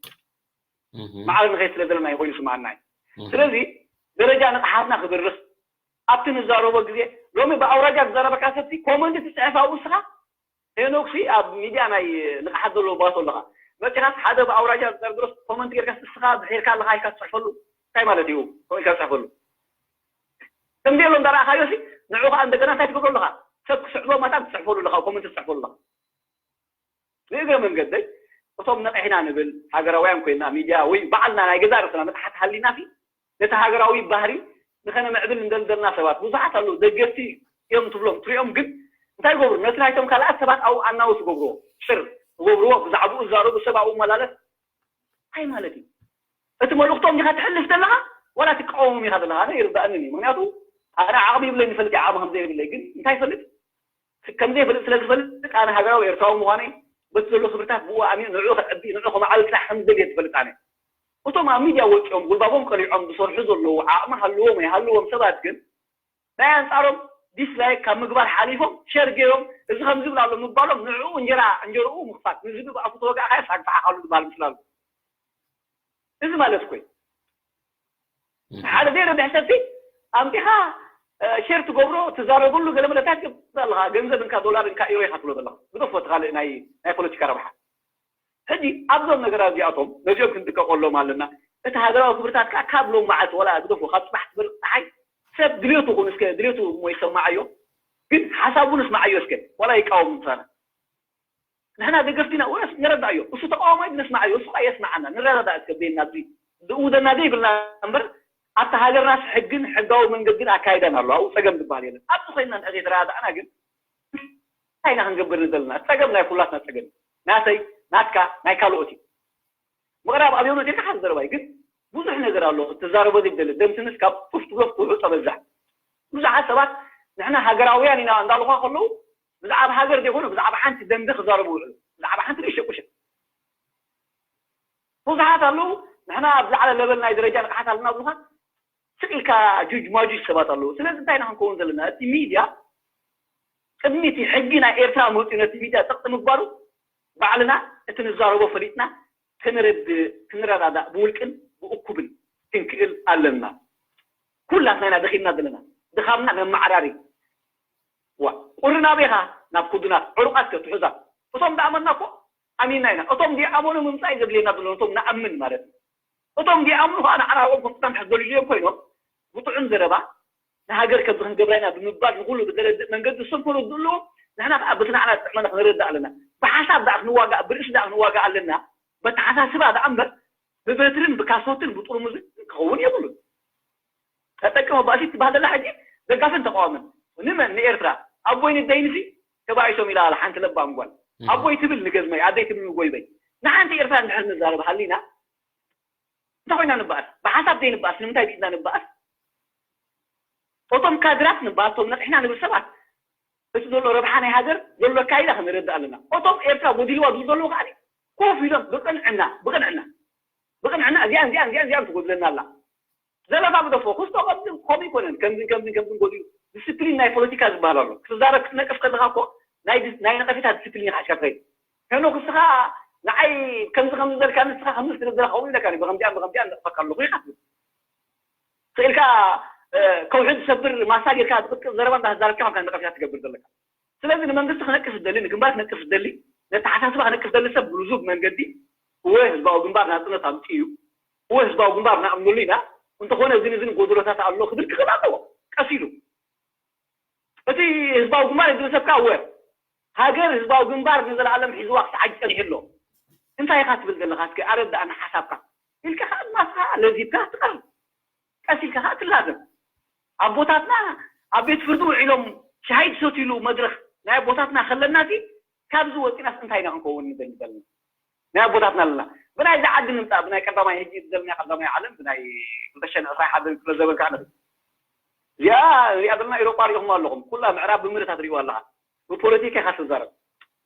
ማዕረ ንኸይድ ስለ ዘለና እዩ ኮይኑ ስምኣና እዩ ስለዚ ደረጃ ንቕሓትና ክብርኽ ኣብቲ ንዛረቦ ግዜ ሎሚ ብኣውራጃ ዝዛረበካ ሰብሲ ኮመንት ትፅሕፍ ኣብኡ ንስኻ ሄኖክሲ ኣብ ሚድያ ናይ ንቕሓት ዘለዎ ባቶ ኣለኻ መፂኻስ ሓደ ብኣውራጃ ዝዛረብ ድሮስ ኮመንት ጌርካ ንስኻ ድሒርካ ኣለኻ ኢልካ ትፅሕፈሉ እንታይ ማለት እዩ ኮመንት ትፅሕፈሉ ከምዚ ኢሎም እንዳረኣኻዮ ሲ ንዑ ከዓ እንደገና እንታይ ትገብሮ ኣለኻ ሰብ ክስዕቦ ማታ ትፅሕፈሉ ኣለኻ ኮመንት ትፅሕፈሉ ኣለኻ ንእግረ መንገደይ እቶም ነቒሕና ንብል ሃገራውያን ኮይና ሚድያ ወይ ባዕልና ናይ ገዛ ርእስና ንቕሓት ሃሊና ሲ ነቲ ሃገራዊ ባህሪ ንኸነምዕብል እንደልደልና ሰባት ብዙሓት ኣለዉ ደገፍቲ እዮም ትብሎም ትሪኦም ግን እንታይ ይገብሩ ነቲ ናይቶም ካልኣት ሰባት ኣብኡ ኣናውስ ይገብርዎ ሽር ይገብርዎ ብዛዕባኡ ዝዛረቡ ሰብ ኣብኡ መላለስ እንታይ ማለት እዩ እቲ መልእኽቶም ዲኻ ትሕልፍ ዘለኻ ዋላ ትቃወሞም ኢኻ ዘለኻ ኣነ ይርዳእንን እዩ ምክንያቱ ኣነ ዓቕሚ ይብለኒ ፈልጥ ዓቕሚ ከም ዘይብለይ ግን እንታይ ይፈልጥ ከም ዘይፈልጥ ስለ ዝፈልጥ ኣነ ሃገራዊ ኤርትራዊ ምዃነይ በቲ ዘሎ ክብርታት ብኡ ኣሚኑ ንዕኡ ከዕቢ ንዕኡ ከማዕብል ጥራሕ ከም ዝደልየ ዝፈልጥ ኣነ እቶም ኣብ ሚድያ ወፂኦም ጉልባቦም ቀሊዖም ዝሰርሑ ዘለዉ ዓቕሚ ሃልዎም ኣይሃልዎም ሰባት ግን ናይ ኣንፃሮም ዲስላይክ ካብ ምግባር ሓሊፎም ሸር ገይሮም እዚ ከም ዝብል ኣሎ ምባሎም ንዕኡ እንጀራ እንጀርኡ ምኽፋት ንዝቢ ብኣፉ ተወጋእካዮ ሳግፋሓካሉ ዝበሃል ምስላ ኣሎ እዚ ማለት ኮይ ሓደ ዘይረብሕ ሰብሲ ኣምጢኻ ሸር ትገብሮ ትዛረበሉ ገለ መለታት ትገብር ኣለኻ ገንዘብ እንካ ዶላር እንካ ኢሮ ኢኻ ትብሎ ዘለኻ ግደፎ እቲ ካልእ ናይ ናይ ፖለቲካ ረብሓ ሕጂ ኣብዞም ነገራት እዚኣቶም ነዚኦም ክንጥቀቀሎም ኣለና እቲ ሃገራዊ ክብርታት ከዓ ካብ ሎም መዓልቲ ወላ ግደፎ ካብ ፅባሕ ትበርቅ ፀሓይ ሰብ ድልየቱ ኹን እስከ ድልየቱ እሞ ይሰማዓዮ ግን ሓሳቡ ንስማዓዮ እስከ ወላ ይቃወም ምሳና ንሕና ደገፍቲ ኢና ወላስ ንረዳእዮ እሱ ተቃዋማይ ነስማዓዮ እሱ ከዓ የስማዓና ንረዳዳእ እስከ ቤና እዚ ዝእውደና ዘይብልና እምበር ኣብቲ ሃገርናስ ሕግን ሕጋዊ መንገድን ኣካይዳን ኣሎ ኣብኡ ፀገም ዝበሃል የለን ኣብዚ ኮይና ንዕዘይ ተረዳዳእና ግን እንታይ ኢና ክንገብር ንደለና ፀገም ናይ ኩላትና ፀገም ናተይ ናትካ ናይ ካልኦት እዩ ምቕራብ ኣብዮኖት ኢልካ ሓደ ዘረባይ ግን ብዙሕ ነገር ኣሎ ትዛረቦ ዘይደለ ደምስንስ ካብ ጡፍ ትብሎ ክትውሑ ጠበዛሕ ብዙሓት ሰባት ንሕና ሃገራውያን ኢና እንዳልኳ ከለዉ ብዛዕባ ሃገር ዘይኮነ ብዛዕባ ሓንቲ ደንበ ክዛረቡ ውዕሉ ብዛዕባ ሓንቲ ንእሽተ ቁሸት ብዙሓት ኣለዉ ንሕና ኣብ ዝለዓለ ለበል ናይ ደረጃ ንቕሓት ኣለና ብሉኻ ስቕ ኢልካ ጁጅ ማጁጅ ሰባት ኣለዉ ስለዚ እንታይ ኢና ክንከውን ዘለና እቲ ሚድያ ቅድሚ እቲ ሕጊ ናይ ኤርትራ መፅኡ ነቲ ሚድያ ፀቕጢ ምግባሩ ባዕልና እቲ ንዛረቦ ፈሊጥና ክንረዳእ ብውልቅን ብእኩብን ክንክእል ኣለና ኩላትና ኢና ደኺምና ዘለና ድኻምና ነመዓራሪ ዋ ቁሪ ናበይኻ ናብ ኩዱናት ዕሩቃት ከ ትሑዛት እቶም ዝኣመንና እኮ ኣሚንና ኢና እቶም ዘይኣመኑ ምምፃእ ዘድልየና ዘሎ ነቶም ንኣምን ማለት እዩ እቶም ዘይኣምኑ ከዓ ንዓና ኣብኦም ከም ቅዳም ሕዚ ዘልልዮም ኮይኖም ብጥዑም ዘረባ ንሃገር ከምዚ ክንገብራ ኢና ብምባል ንኩሉ ብዘረድእ መንገዲ እሶም ከረድኡ ኣለዎም ንሕና ከዓ በቲ ንዓና ዝጥዕመና ክንረዳእ ኣለና ብሓሳብ ደኣ ክንዋጋእ ብርእሲ ደኣ ክንዋጋእ ኣለና በተሓሳስባ ደኣ እምበር ብበትርን ብካሶትን ብጥርሙዝን ክኸውን የብሉን ተጠቅመ ባእሲ ትበሃል ዘላ ሕጂ ደጋፍን ተቃዋምን ንመን ንኤርትራ ኣቦይ ንደይንሲ ተባኢሶም ኢላ ኣላ ሓንቲ ለባም ጓል ኣቦይ ትብል ንገዝመይ ኣደይ ትብል ንጎይበይ ንሓንቲ ኤርትራ እንድሕር ንዛረብ ሃሊና እንታይ ኮይና ንበኣስ ብሓሳብ ዘይንበኣስ ንምንታይ ቢድና ንበኣስ እቶም ካድራት ንበሃል እቶም ነቂሕና ንብል ሰባት እቲ ዘሎ ረብሓ ናይ ሃገር ዘሎ ኣካይዳ ክንረዳእ ኣለና እቶም ኤርትራ ጎዲልዋ ዝብል ዘለዉ ከዓ ኮፍ ኢሎም ብቅንዕና ብቅንዕና ብቅንዕና እዚኣን እዚኣን እዚኣን እዚኣን ትጎድለና ኣላ ዘለፋ ግደፎ ክስቶ ከምዚ ከምኡ ይኮነን ከምዝን ከምዝን ከምዝን ጎዲሉ ዲስፕሊን ናይ ፖለቲካ ዝበሃል ኣሎ ክትዛረብ ክትነቅፍ ከለካ እኮ ናይ ዲስ- ናይ ነቀፌታ ዲስፕሊን ኢካ ሒዝካ ትኸይድ ሄኖክ እስኻ ንዓይ ከምዚ ከምዚ ዘልካ ንስኻ ከምዚ ስለ ዘለካ ከምኡ ኢለካ ብከምዚኣን ብከምዚኣን ነቅፈካ ኣለኹ ኢካ ትብል ስኢልካ ከውሒ ዝሰብር ማሳ ጌርካ ዝቅጥቅጥ ዘረባ እንዳተዛረብካ ከምካ ነቀፌታ ትገብር ዘለካ ስለዚ ንመንግስቲ ክነቅፍ ዝደሊ ንግንባር ክነቅፍ ዝደሊ ነተሓሳስባ ክነቅፍ ዝደሊ ሰብ ብልዙብ መንገዲ እወ ህዝባዊ ግንባር ናፅነት ኣምፅኡ እዩ እወ ህዝባዊ ግንባር ንኣምነሉ ኢና እንተኾነ እዝን እዝን ጎደሎታት ኣሎ ክብል ክኽእል ኣለዎ ቀስ ኢሉ እቲ ህዝባዊ ግንባር ዝብል ሰብካ እወ ሃገር ህዝባዊ ግንባር ንዘለኣለም ሒዝዋ ክሰዓጅ ፀኒሑ ኣሎ እንታይ ኢኻ ትብል ዘለኻ እስኪ ኣረዳእና ሓሳብካ ኢልካ ከዓ ናትካ ለዚብካ ትቐርብ ቀስ ኢልካ ከዓ ትላዘብ ኣቦታትና ኣብ ቤት ፍርዲ ውዒሎም ሻሂ ዝሰትይሉ መድረኽ ናይ ኣቦታትና ከለና ሲ ካብዚ ወፂናስ እንታይ ኢና ክንከውን ንደሊ ዘለና ናይ ኣቦታትና ኣለና ብናይዚ ዓዲ ንምፃእ ብናይ ቀዳማይ ሕጂ ዘለና ቀዳማይ ዓለም ብናይ ክልተ ሽሕን ዕስራን ሓደን ክፍለ ዘበን ከዓ ንርኢ እዚኣ ንሪኣ ዘለና ኤሮጳ ሪኢኹም ኣለኹም ኩላ ምዕራብ ብምርት ኣትሪእዋ ኣለኻ ብፖለቲካ ኢኻ ትዛረብ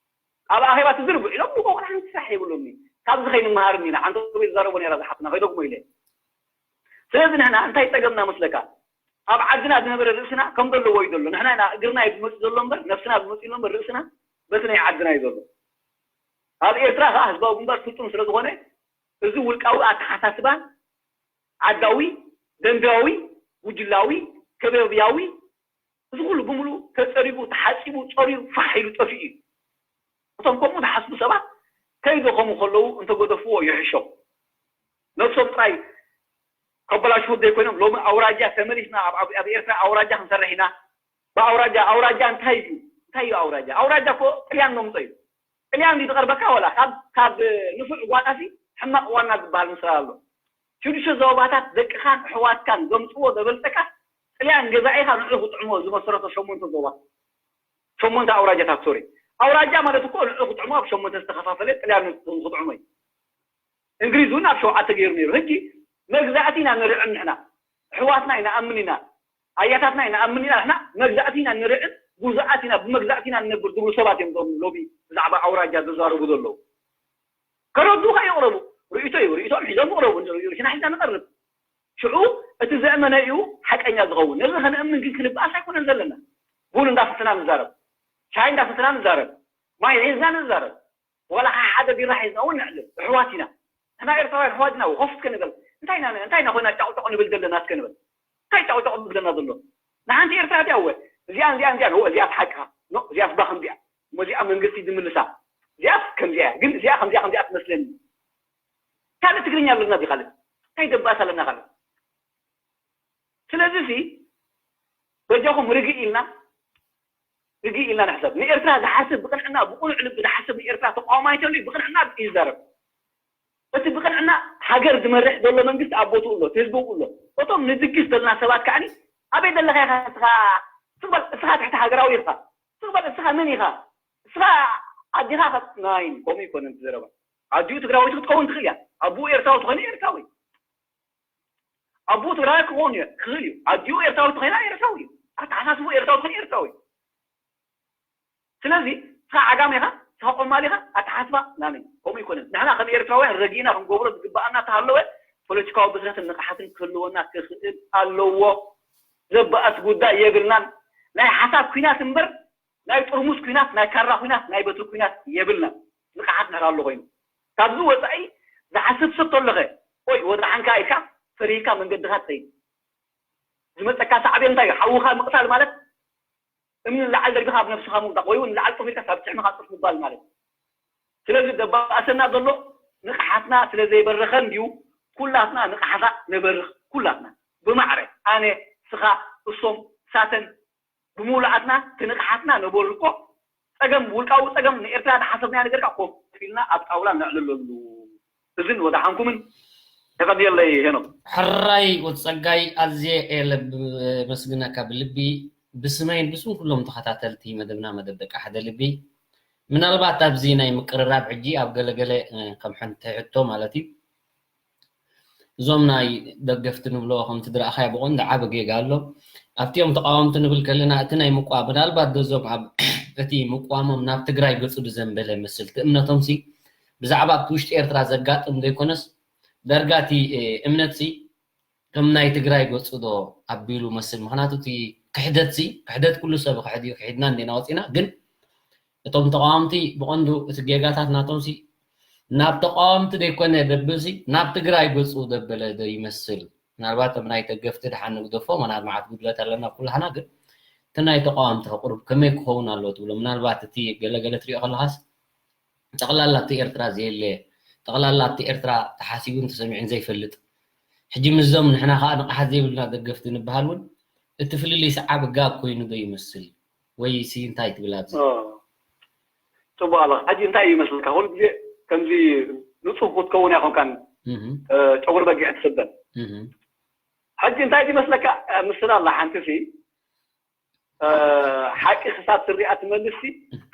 ኣብ ኣኼባ ትዝርብ ውዒሎም ንቆቑራ ሓንቲ ስራሕ የብሎም ካብዚ ከይንመሃር ኢና ሓንቲ ቤት ዛረቦ ነራ ዝሓትና ከይደግሞ ኢለ ስለዚ ንሕና እንታይ ፀገምና መስለካ ኣብ ዓድና ዝነበረ ርእስና ከም ዘለዎ እዩ ዘሎ ንሕና ኢና እግርና እዩ ዝመፅእ ዘሎ እምበር ነብስና ዝመፅእ ኣሎ እምበር ርእስና በቲ ናይ ዓድና እዩ ዘሎ ኣብ ኤርትራ ከዓ ህዝባዊ ግንባር ፍፁም ስለ ዝኾነ እዚ ውልቃዊ ኣተሓሳስባ ዓዳዊ ደንቢያዊ ጉጅላዊ፣ ከበብያዊ፣ እዚ ኩሉ ብምሉ ተጸሪጉ፣ ተሓጺቡ፣ ጸርዩ፣ ፋሕ ኢሉ ጠፊኡ እዩ። እቶም ከምኡ ዝሓስቡ ሰባት ከይደኸሙ ከለዉ እንተገደፍዎ ይሕሾም። ነብሶም ጥራይ ከበላሽዉ ዘይኮይኖም፣ ሎሚ ኣውራጃ ተመሊስና ኣብ ኣብ- ኣብ ኤርትራ ኣውራጃ ክንሰርሕ ኢና። ብኣውራጃ ኣውራጃ እንታይ እዩ? እንታይ እዩ ኣውራጃ? ኣውራጃ እኮ ጥልያን መምጾ እዩ። ጥልያን ድዩ ዝቐርበካ? ወላ ካብ ካብ ንፉዕ ጓናሲ ሕማቕ ዋና ዝበሃል ምስላ ኣሎ። ሽዱሽተ ዞባታት ደቅኻን ኣሕዋትካን ዘምጽዎ ዘበልጸካ ጥልያን ገዛኢኻ ንዑ ክጥዕሞ ዝመሰረቶ ሸሞንተ ዞባ፣ ሸሞንተ ኣውራጃታት፣ ሶሪ። ኣውራጃ ማለት እኮ ንዑ ክጥዕሞ ኣብ ሸሞንተ ዝተኸፋፈለ ጥልያን ክጥዕሞ እዩ። እንግሊዝ እውን ኣብ ሸውዓተ ገይሩ ነይሩ። ሕጂ መግዛእቲ ኢና ንርዕም ንሕና። ኣሕዋትና ኢና ኣምን ኢና። ኣያታትና ኢና ኣምን ኢና። ንሕና መግዛእቲ ኢና ንርዕም፣ ጉዙኣት ኢና፣ ብመግዛእቲ ኢና ንነብር ዝብሉ ሰባት እዮም እዞም ሎሚ ብዛዕባ ኣውራጃ ዝዛረቡ ዘለዉ። ከረዱ ከ ይቕረቡ። ርእይቶ እዩ። ርእይቶም ሒዞም ይቕረቡ። ርእይቶና ሒዝና ንቐርብ። ሽዑ እቲ ዘእመነ እዩ ሓቀኛ ዝኸውን። ነዚ ከነእምን ግን ክንበኣስ ኣይኮነን ዘለና። ቡን እንዳሰተና ንዛረብ። ሻሂ እንዳሰተና ንዛረብ። ማይ ሒዝና ንዛረብ። ዋላ ሓደ ቢራ ሒዝና እውን ንዕልል። ኣሕዋት ኢና። ንሕና ኤርትራውያን ኣሕዋት ኢና። ኮፍ እስከ ንበል። እንታይ ኢና፣ እንታይ ኢና ኮይና ጫቑጫቑ ንብል ዘለና እስከ ንበል። እንታይ ጫቑጫቑ ዝብለና ዘሎ? ንሓንቲ ኤርትራ ድያ እወ። እዚኣን፣ እዚኣን፣ እዚኣን፣ እወ፣ እዚኣስ ሓቅኻ። ኖ፣ እዚኣስ ባ ከምዚኣ። እሞ እዚኣ መንግስቲ ዝምልሳ። እዚኣስ ከምዚኣ እያ። ግን እዚኣ ከምዚኣ፣ ከምዚኣ ትመስለኒ። ካልእ ትግርኛ ኣለና ድዩ ካልእ? እንታይ ደባስ ኣለና ካልእ? ስለዚ ሲ በጃኹም ርግእ ኢልና፣ ርግእ ኢልና ንሕሰብ። ንኤርትራ ዝሓስብ ብቕንዕና፣ ብቕኑዕ ልቢ ዝሓስብ ንኤርትራ ተቃዋማይ እንተልዩ ብቕንዕና ይዛረብ። እቲ ብቕንዕና ሃገር ዝመርሕ ዘሎ መንግስቲ ኣብ ቦትኡ ኣሎ፣ እቲ ህዝቢ እውን ኣሎ። እቶም ንድግስ ዘለና ሰባት ከዓኒ ኣበይ ዘለኻ ኢኻ ንስኻ? ስቕ በል፣ እስኻ ትሕቲ ሃገራዊ ኢኻ። ስቕ በል፣ እስኻ መን ኢኻ? እስኻ ኣዲኻ ከ-፣ ናይ፣ ከምኡ ይኮነን እቲ ዘረባ። ኣዲኡ ትግራወይቲ ክትከውን ትኽእል እያ። ኣቡኡ ኤርትራዊ ተኾይኑ ኤርትራዊ። ኣቦኡ ትግራይ ክኸውን እዩ፣ ክኽእል እዩ። ኣዲኡ ኤርትራዊ ተኾይና ኤርትራዊ እዩ። ኣተሓሳስቡ ኤርትራዊ ተኾይኑ ኤርትራዊ እዩ። ስለዚ ንስኻ ዓጋመ ኢኻ፣ ንስኻ ቆማል ኢኻ፣ ኣተሓሳስባ ናነይ። ከምኡ ይኮነን። ንሕና ከም ኤርትራውያን ረጊእና ክንገብሮ ዝግበኣና እንተሃለወ ፖለቲካዊ ብስለትን ንቕሓትን ክህልወና ክኽእል ኣለዎ። ዘበኣስ ጉዳይ የብልናን። ናይ ሓሳብ ኲናት እምበር ናይ ጥርሙስ ኲናት፣ ናይ ካራ ኲናት፣ ናይ በትሪ ኲናት የብልናን። ንቕሓት እንድሕር ኣሎ ኮይኑ። ካብዚ ወጻኢ ዝሓስብ ሰብ ተሎኸ፣ ኦይ ወድሓንካ ኢልካ ፈሪህካ መንገድኻ ትኸይድ። ዝመጸካ ሳዕቤን እንታይ እዩ? ሓውኻ ምቕታል ማለት እምኒ ንላዕሊ ደርቢኻ ኣብ ነብስኻ ምውዳቕ ወይ እውን ንላዕሊ ጡፍ ኢልካ ካብ ጭሕምኻ ጡፍ ምባል ማለት እዩ። ስለዚ ዘባእሰና ዘሎ ንቕሓትና ስለ ዘይበረኸ እንድዩ። ኩላትና ንቕሓታ ነበርኽ፣ ኩላትና ብማዕረ ኣነ፣ ስኻ፣ እሶም፣ ሳተን፣ ብምሉኣትና እቲ ንቕሓትና ነበርኮ። ጸገም፣ ውልቃዊ ጸገም ንኤርትራ ዝሓሰብናዮ ነገርካ ኮፍ ኢልና ኣብ ጣውላ ነዕልለሉ። እዝን ወድሓንኩምን። የቐንየለይ ሄኖክ። ሕራይ ወዲ ጸጋይ፣ ኣዝየ እየ ለብ-፣ መስግነካ ብልቢ፣ ብስመይን ብስም ኩሎም ተኸታተልቲ መደብና መደብ ደቂ ሓደ ልቢ። ምናልባት ኣብዚ ናይ ምቅርራብ ሕጂ ኣብ ገለገለ፣ እ፣ ከም ሓንቲ ሕቶ ማለት እዩ። እዞም ናይ ደገፍቲ ንብሎ ከምቲ ዝረኣኻዮ ብቐንዱ ዓቢ ጌጋ ኣሎ። ኣብቲኦም ተቃወምቲ ንብል ከለና እቲ ናይ ምቋ-፣ ምናልባት ዶ እዞም ኣብ እቲ ምቋሞም ናብ ትግራይ ገጹ ድዘንበለ መስል እቲ እምነቶምሲ ብዛዕባ ኣብቲ ውሽጢ ኤርትራ ዘጋጥም ዘይኮነስ ዳርጋ እቲ፣ እ፣ እምነትሲ ከም ናይ ትግራይ ገጹ ዶ ኣቢሉ መስል። ምኽንያቱ እቲ ክሕደትሲ፣ ክሕደት ኩሉ ሰብ ክሕድ እዩ፣ ክሒድና እንዴና ወጺና። ግን እቶም ተቃወምቲ ብቐንዱ እቲ ጌጋታት ናቶምሲ ናብ ተቃወምቲ ዘይኮነ ደብልሲ ናብ ትግራይ ገጹ ደበለ ዶ ይመስል። ምናልባት እቶም ናይ ደገፍቲ ድሓን ንግደፎ፣ ምናልባት መዓት ጉድለት ኣለና ኩላህና። ግን እቲ ናይ ተቃወምቲ ቁሩብ ከመይ ክኸውን ኣለዎ ትብሎ? ምናልባት እቲ ገለገለ ትሪኦ ከለኻስ ጠቕላላ ኣብቲ ኤርትራ ዘየለ፣ ጠቕላላ ኣብቲ ኤርትራ ተሓሲቡን ተሰሚዑን ዘይፈልጥ፣ ሕጂ ምስዞም ንሕና ከኣ ንቕሓት ዘይብልና ደገፍቲ ንበሃል እውን እቲ ፍልልይ ሰዓብ ጋብ ኮይኑ ዶ ይመስል? ወይሲ እንታይ ትብል ኣብዚ? ኦ፣ ጽቡቕ ኣለኻ። ሕጂ እንታይ እዩ ይመስለካ? ኩሉ ግዜ ከምዚ ንጹህ ክትከውን ኣይኮንካን፣ እህ፣ እ፣ ጨጉሪ በጊዕ ትስበን። እህ። ሕጂ እንታይ ይመስለካ? እ፣ ምስላ ኣላ ሓንቲ ሲ፣ እ፣ ሓቂ ክሳብ ትሪኣ ትመልስ ሲ፣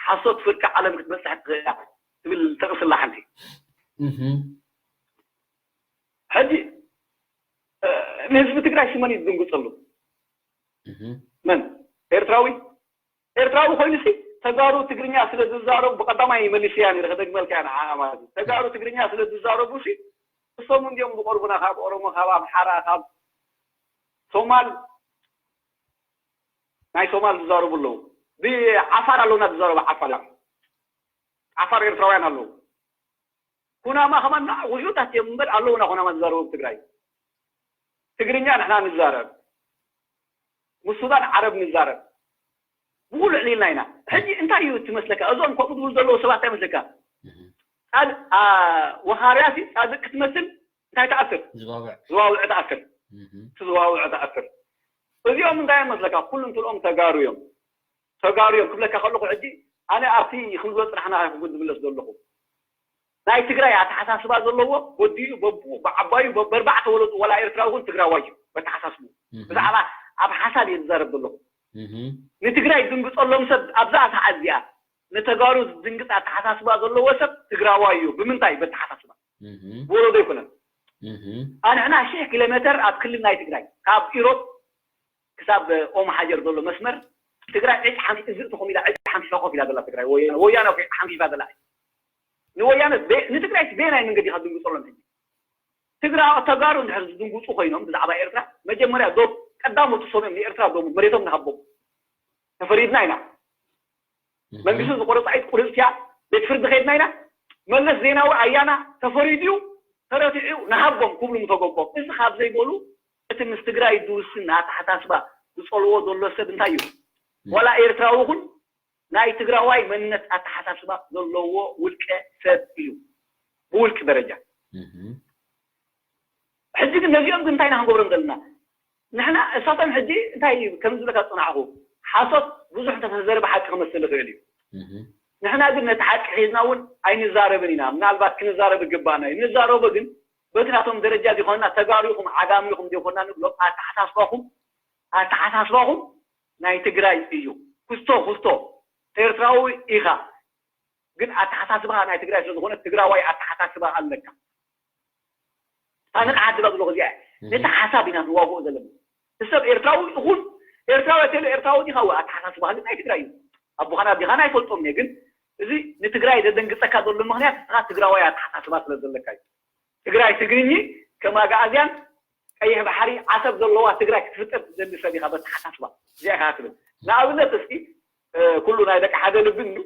ሓሶት ፍርቂ ዓለም ክትበጽሕ ትኽእል እያ ትብል ጥቕሲ ኣላ ሓንቲ። እህ። ሕጂ፣ እ፣ ንህዝቢ ትግራይ ሲ መን እዩ ዝድንግጸሉ? እህ። መን? ኤርትራዊ? ኤርትራዊ ኮይኑሲ ተጋሩ ትግርኛ ስለ ዝዛረቡ፣ ብቐዳማይ መሊሰያ ነይረ፣ ከደግመልካ እያ ንዓኣ ማለት እዩ። ተጋሩ ትግርኛ ስለ ዝዛረቡሲ እሶም እንዲዮም ዝቐርቡና፣ ካብ ኦሮሞ፣ ካብ ኣምሓራ፣ ካብ ሶማል፣ ናይ ሶማል ዝዛረቡ ኣለዉ። ብዓፋር ኣለዉና ዝዛረቡ ዓፋር፣ ዓፋር ኤርትራውያን ኣለዉ። ኩናማ ከማን ንዓ ውሑዳት እዮም እምበር ኣለዉና ኩናማ ዝዛረቡ ኣብ ትግራይ። ትግርኛ ንሕና ንዛረብ። ምስ ሱዳን ዓረብ ንዛረብ፣ ብኡ ልዕሊልና ኢና። ሕጂ እንታይ እዩ ትመስለካ? እዞም ከምኡ ዝብሉ ዘለዉ ሰባት እንታይ ይመስለካ? ጻድ- አ፣ ወኻርያ ሲ ጻድቅ ክትመስል እንታይ ትኣስር? ዝዋውዕ ዝዋውዕ ትኣስር። እቲ ዝዋውዕ ትኣስር። እዚኦም እንታይ እዮም መስለካ? ኩሉ እንትልኦም ተጋሩ እዮም። ተጋሩ እዮም ክብለካ ከለኹ፣ ሕጂ ኣነ ኣብቲ ክንብሎ ፅናሕና ኣይኩን ዝምለስ ዘለኹ። ናይ ትግራይ ኣተሓሳስባ ዘለዎ ወዲኡ በብኡ ብዓባዩ በርባዕተ ወለዱ ዋላ ኤርትራዊ እውን ትግራዋይ እዩ በተሓሳስቡ። ብዛዕባ ኣብ ሓሳብ እየ ዝዛረብ ዘለኹ። ንትግራይ ዝድንግፀሎም ሰብ ኣብዛ ሰዓት እዚኣ ንተጋሩ ዝድንግፅ ኣተሓሳስባ ዘለዎ ሰብ ትግራዋይ እዩ። ብምንታይ? በተሓሳስባ። ወለዶ ኣይኮነን። ኣንሕና ሽሕ ኪሎ ሜተር ኣብ ክልል ናይ ትግራይ ካብ ኢሮብ ክሳብ ኦም ሓጀር ዘሎ መስመር ትግራይ ዕጭ ሓምሲ እዝእ ትኾም ኢላ ዕጭ ሓምሲሳ ኮፍ ኢላ ዘላ ትግራይ ወያነ ወያነ ኮ ሓምሲሳ ዘላ። ንወያነ ንትግራይ በየናይ መንገዲ ካብ ድንግፀሎም? ሕጂ ትግራ ተጋሩ እንድሕር ዝድንግፁ ኮይኖም ብዛዕባ ኤርትራ መጀመርያ ዶብ ቀዳሞት እሶም እዮም ንኤርትራ ዶብ መሬቶም ንሃቦም። ተፈሪድና ኢና። መንግስቲ ዝቆረፃ ኢድ ቁርፅትያ ቤት ፍርዲ ከይድና ኢና። መለስ ዜናዊ ኣያና ተፈሪድዩ ተረቲዑ ንሃቦም ክብሉ ምተገቦም። እዚ ካብ ዘይበሉ እቲ ምስ ትግራይ ዝውስን ኣተሓሳስባ ዝፀልዎ ዘሎ ሰብ እንታይ እዩ? ዋላ ኤርትራዊ ይኹን ናይ ትግራዋይ መንነት ኣተሓሳስባ ዘለዎ ውልቀ ሰብ እዩ። ብውልቂ ደረጃ። ሕጂ ግን ነዚኦም ግን እንታይ ኢና ክንገብሮም ዘለና? ንሕና እሳቶም ሕጂ እንታይ ከም ዝብለካ ዝፅናዕኹ ሓሶት ብዙሕ እንተተዘረበ ሓቂ ክመስል ይኽእል እዩ። ንሕና ግን ነቲ ሓቂ ሒዝና እውን ኣይንዛረብን ኢና። ምናልባት ክንዛረብ ይግባና እዩ። ንዛረቦ ግን በቲ ናቶም ደረጃ ዘይኮንና ተጋሩ ኢኹም ዓጋሚ ኢኹም ዘይኮንና ንብሎም ኣተሓሳስባኹም ኣተሓሳስባኹም ናይ ትግራይ እዩ። ኩስቶ ኩስቶ ኤርትራዊ ኢኻ ግን ኣተሓሳስባኻ ናይ ትግራይ ስለዝኾነ ትግራዋይ ኣተሓሳስባ ኣለካ። እታ ንቕሓት ዝብላ ዘለኹ እዚኣ እያ። ነቲ ሓሳብ ኢና ንዋግኦ ዘለና። እቲ ሰብ ኤርትራዊ ይኹን ኤርትራዊ ኣተሎ ኤርትራዊ ዲኻ ወይ ኣተሓሳስባኻ ግን ናይ ትግራይ እዩ። ኣቦኻን ኣዴኻን ኣይፈልጦም እየ ግን እዚ ንትግራይ ዘደንግፀካ ዘሎ ምኽንያት ንስኻ ትግራዋይ ኣተሓሳስባ ስለ ዘለካ እዩ። ትግራይ ትግርኚ ከም ኣግኣዝያን ቀይሕ ባሕሪ ዓሰብ ዘለዋ ትግራይ ክትፍጠር ትደሊ ሰብ ኢኻ በተሓሳስባ እዚኣ ኢኻ ትብል። ንኣብነት እስኪ ኩሉ ናይ ደቂ ሓደ ልቢ እንዱ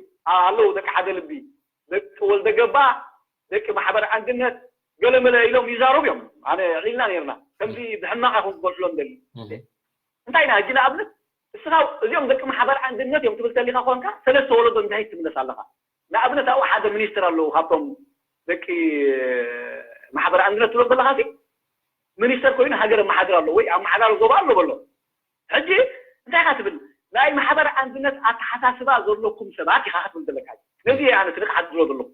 ኣለዉ ደቂ ሓደ ልቢ ደቂ ወልደ ገባ ደቂ ማሕበር ኣንድነት ገለመለ ኢሎም ይዛረቡ እዮም። ኣነ ዒልና ነርና ከምዚ ብሕማቕ ኣይኮን ክገልፅሎም ደሊ እንታይ ኢና ሕጂ ንኣብነት እስኻ እዚኦም ደቂ ማሕበር ኣንድነት እዮም ትብል ተሊኻ ኮንካ ሰለስተ ወለዶ እንታይ ትምለስ ኣለኻ? ንኣብነት ኣብኡ ሓደ ሚኒስትር ኣለዉ ካብቶም ደቂ ማሕበር ኣንድነት ትብሎም ዘለኻ ሲ ሚኒስተር ኮይኑ ሃገር ኣመሓድር ኣሎ ወይ ኣመሓዳሪ ዞባ ኣሎ በሎ። ሕጂ እንታይ ኢኻ ትብል? ናይ ማሕበር ኣንድነት ኣተሓሳስባ ዘለኩም ሰባት ኢኻ ክትብል ዘለካ። ነዚ እየ ኣነ ትንቕሓት ዝብሎ ዘለኹ።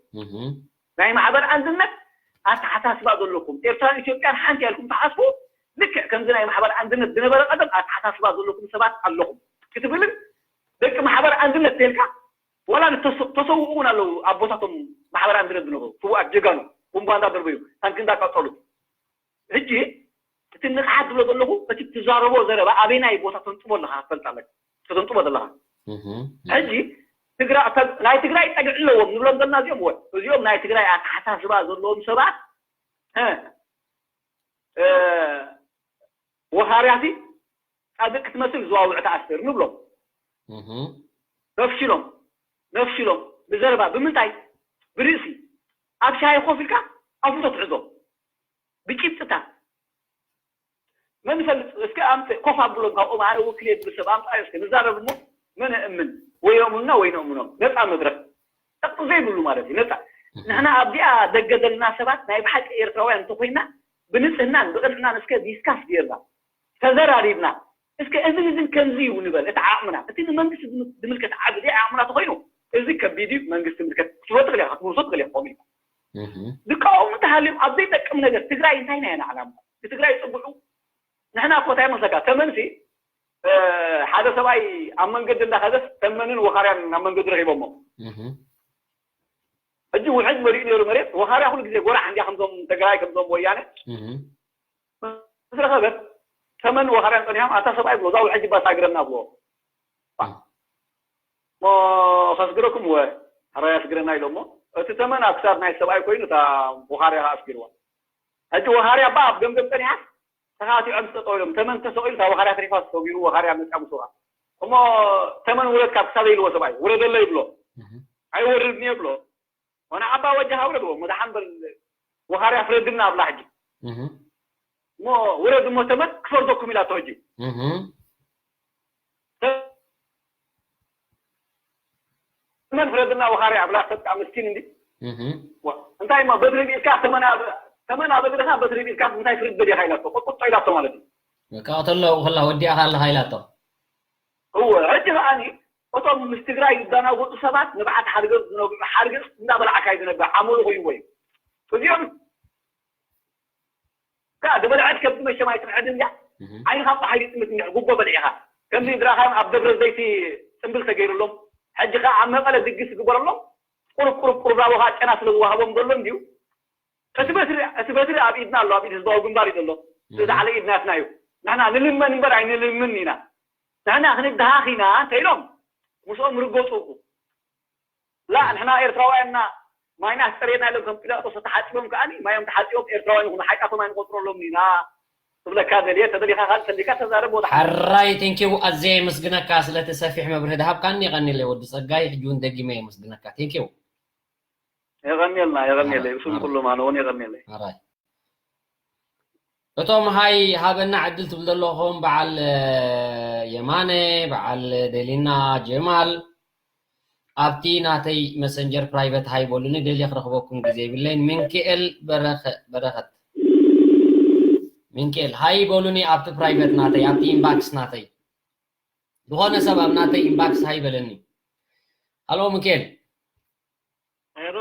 ናይ ማሕበር ኣንድነት ኣተሓሳስባ ዘለኩም ኤርትራን ኢትዮጵያን ሓንቲ ያልኩም ትሓስቡ ልክዕ ከምዚ ናይ ማሕበር ኣንድነት ዝነበረ ቀደም ኣተሓሳስባ ዘለኩም ሰባት ኣለኹም ክትብልን ደቂ ማሕበር ኣንድነት ተልካ ዋላ ተሰውኡ እውን ኣለዉ ኣቦታቶም ማሕበር ኣንድነት ዝነበሩ ስውኣት ጀጋኑ ቡምባ እንዳደርበዩ ታንክ እንዳቃጸሉ ሕጂ እቲ ንቕሓት ዝብሎ ዘለኹ እቲ ትዛረቦ ዘረባ ኣበይናይ ቦታ ተንጥቦ ኣለኻ ክትፈልጥ ኣለካ ከተንጥቦ ዘለኻ ሕጂ ትግራ ናይ ትግራይ ጠግዒ ኣለዎም ንብሎም ዘለና እዚኦም ወ እዚኦም ናይ ትግራይ ኣተሓሳስባ ዘለዎም ሰባት ወኻርያሲ ጻድቅ ክትመስል ዝዋውዕ ተኣስር ንብሎም ነፍሽሎም ነፍሽሎም ብዘረባ ብምንታይ ብርእሲ ኣብ ሻሂ ኮፍ ኢልካ ኣፍልጦ ትሕዞ ብጭብጥታት መን ይፈልጥ እስከ ኣምፅእ ኮፍ ኣብሎም ካብኦም ኣነ ውክል እየ ዝብል ሰብ ኣምፃእ እስከ ንዛረብ እሞ መን እእምን ወይ የእምኑና ወይ ነእምኖም ነፃ መድረክ ጠቅጢ ዘይብሉ ማለት እዩ ነፃ ንሕና ኣብዚኣ ደገ ዘለና ሰባት ናይ ብሓቂ ኤርትራውያን እንተኮይና ብንፅህናን ብቅንዕናን እስከ ዲስካስ ጌርና ተዘራሪብና እስከ እዚ ዝን ከምዚ እዩ ንበል እቲ ዓቕምና እቲ ንመንግስቲ ዝምልከት ዓቢ ዘይ ዓቕምና ተኮይኑ እዚ ከቢድ እዩ መንግስቲ ምልከት ክትብሎ ትኽእል ኢኻ ክትምልሶ ትኽእል ኢኻ ከምኡ ኢልካ ዝቃወሙ እንተሃልዮም ኣብ ዘይጠቅም ነገር ትግራይ እንታይ ናይ ዓላማ ንትግራይ ፅቡዑ ንሕና እኮ እንታይ መስለካ ተመንሲ ሓደ ሰብኣይ ኣብ መንገዲ እንዳኸደስ ተመንን ወኻርያን ኣብ መንገዲ ረኺቦሞ ሕጂ ውሕጅ መሪኡ ነይሩ መሬት ወኻርያ ኩሉ ግዜ ጎራሕ እንዲያ ከምዞም ተግራይ ከምዞም ወያነ ምስ ረኸበት ተመን ወኻርያን ፀኒሖም ኣታ ሰብኣይ ብሎ እዛ ውሕጅ ባሳግረና ብሎ እሞ ከስግረኩም ወ ሕራይ ኣስግረና ኢሎሞ እቲ ተመን ኣብ ክሳድ ናይ ሰብኣይ ኮይኑ እታ ወኻርያ ኣስጊርዋ ሕጂ ወኻርያ ባ ኣብ ገምገም ፀኒሓ ተኻቲዖም ጠጠው ኢሎም ተመን ተሰቂሉ እታ ወኻርያ ተሪፋ ተሰጊሩ ወኻርያ መፅያ ምስዋ እሞ ተመን ውረድ ካብ ክሳደይ ኢልዎ ሰብኣይ ውረደለ ይብሎ ኣይወርድን እየ ብሎ ሆነ ዓባ ወጃኻ ውረድዎ መድሓን በል ወኻርያ ፍረድና ኣብላ ሕጂ እሞ ውረድ እሞ ተመን ክፈርደኩም ኢላቶ ሕጂ ተመን ፍረድና ወኻሪ ኣብላ ሰብካ ምስኪን እንዲ እንታይ ማ በትሪ ቢልካ ተመና ተመና በግርኻ በትሪ ቢልካ እንታይ ፍርድ በዲኻ ኢላቶ ቁጥቁጦ ኢላቶ ማለት እዩ። በቃ ተለው ከላ ወዲያ ካለ ሃይላቶ እወ ሕጂ ከዓኒ እቶም ምስ ትግራይ ዝዳናጎጡ ሰባት ንብዓት ሓርገፅ ዝነብዑ ሓርገፅ እንዳበላዕካ እዩ ዝነብዕ ሓሙሉ ኮይኑ ወይ እዚኦም ካ ዝበልዐት ከብቲ መሸም ኣይትንዕድን እያ ዓይንኻ ብሓይሊ ጥምት እንዲሕ ጉቦ በሊዕኻ ከምዚ ድራኻዮም ኣብ ደብረ ዘይቲ ፅምብል ተገይሩሎም ሕጂ ኸዓ ኣብ መቐለ ድግስ ዝግበረሎም ቁሩብ ቁሩብ ቁሩብ ናቦኻ ጨና ስለ ዝዋሃቦም ዘሎ እንድዩ እቲ በትሪ እቲ በትሪ ኣብ ኢድና ኣሎ ኣብ ኢድ ህዝባዊ ግንባር እዩ ዘሎ እቲ ላዕሊ ኢድ ናትና እዩ ንሕና ንልመን እምበር ኣይንልምን ኢና ንሕና ክንድሃኽ ኢና እንተ ኢሎም ምስኦም ርገፁ እኮ ላ ንሕና ኤርትራውያንና ማይና ኣስጠርየና ኢሎም ከም ጲላጦስ ተሓጺቦም ከኣኒ ማዮም ተሓጺቦም ኤርትራውያን ይኹኑ ሓጢኣቶም ኣይንቆጽረሎም ኢና ትብለካ ደልየ ተደሊኻ ካልእ ሰሊካ ተዛረብ ቦታ ሕራይ ቴንኪው ኣዝየ የመስግነካ ስለቲ ሰፊሕ መብርሂ ድሃብካኒ የቐኒለይ ወዲ ጸጋይ ሕጂ እውን ደጊመ የመስግነካ ቴንኪው የቐኒልና የቐኒለይ ብስም ኩሎም ኣነ እውን የቐኒለይ ሕራይ እቶም ሃይ ሃበና ዕድል ትብል ዘለኹም በዓል የማነ በዓል ደሊና ጀማል ኣብቲ ናተይ መሰንጀር ፕራይቨት ሃይ በሉኒ ደልየ ክረኽበኩም ግዜ የብለይን ሚንክኤል በረኸት ሚንክኤል ሃይ በሉኒ ኣብቲ ፕራይቨት ናተይ ኣብቲ ኢንባክስ ናተይ ዝኾነ ሰብ ኣብ ናተይ ኢንባክስ ሃይ በለኒ ሃሎ ሚንክኤል ሄሎ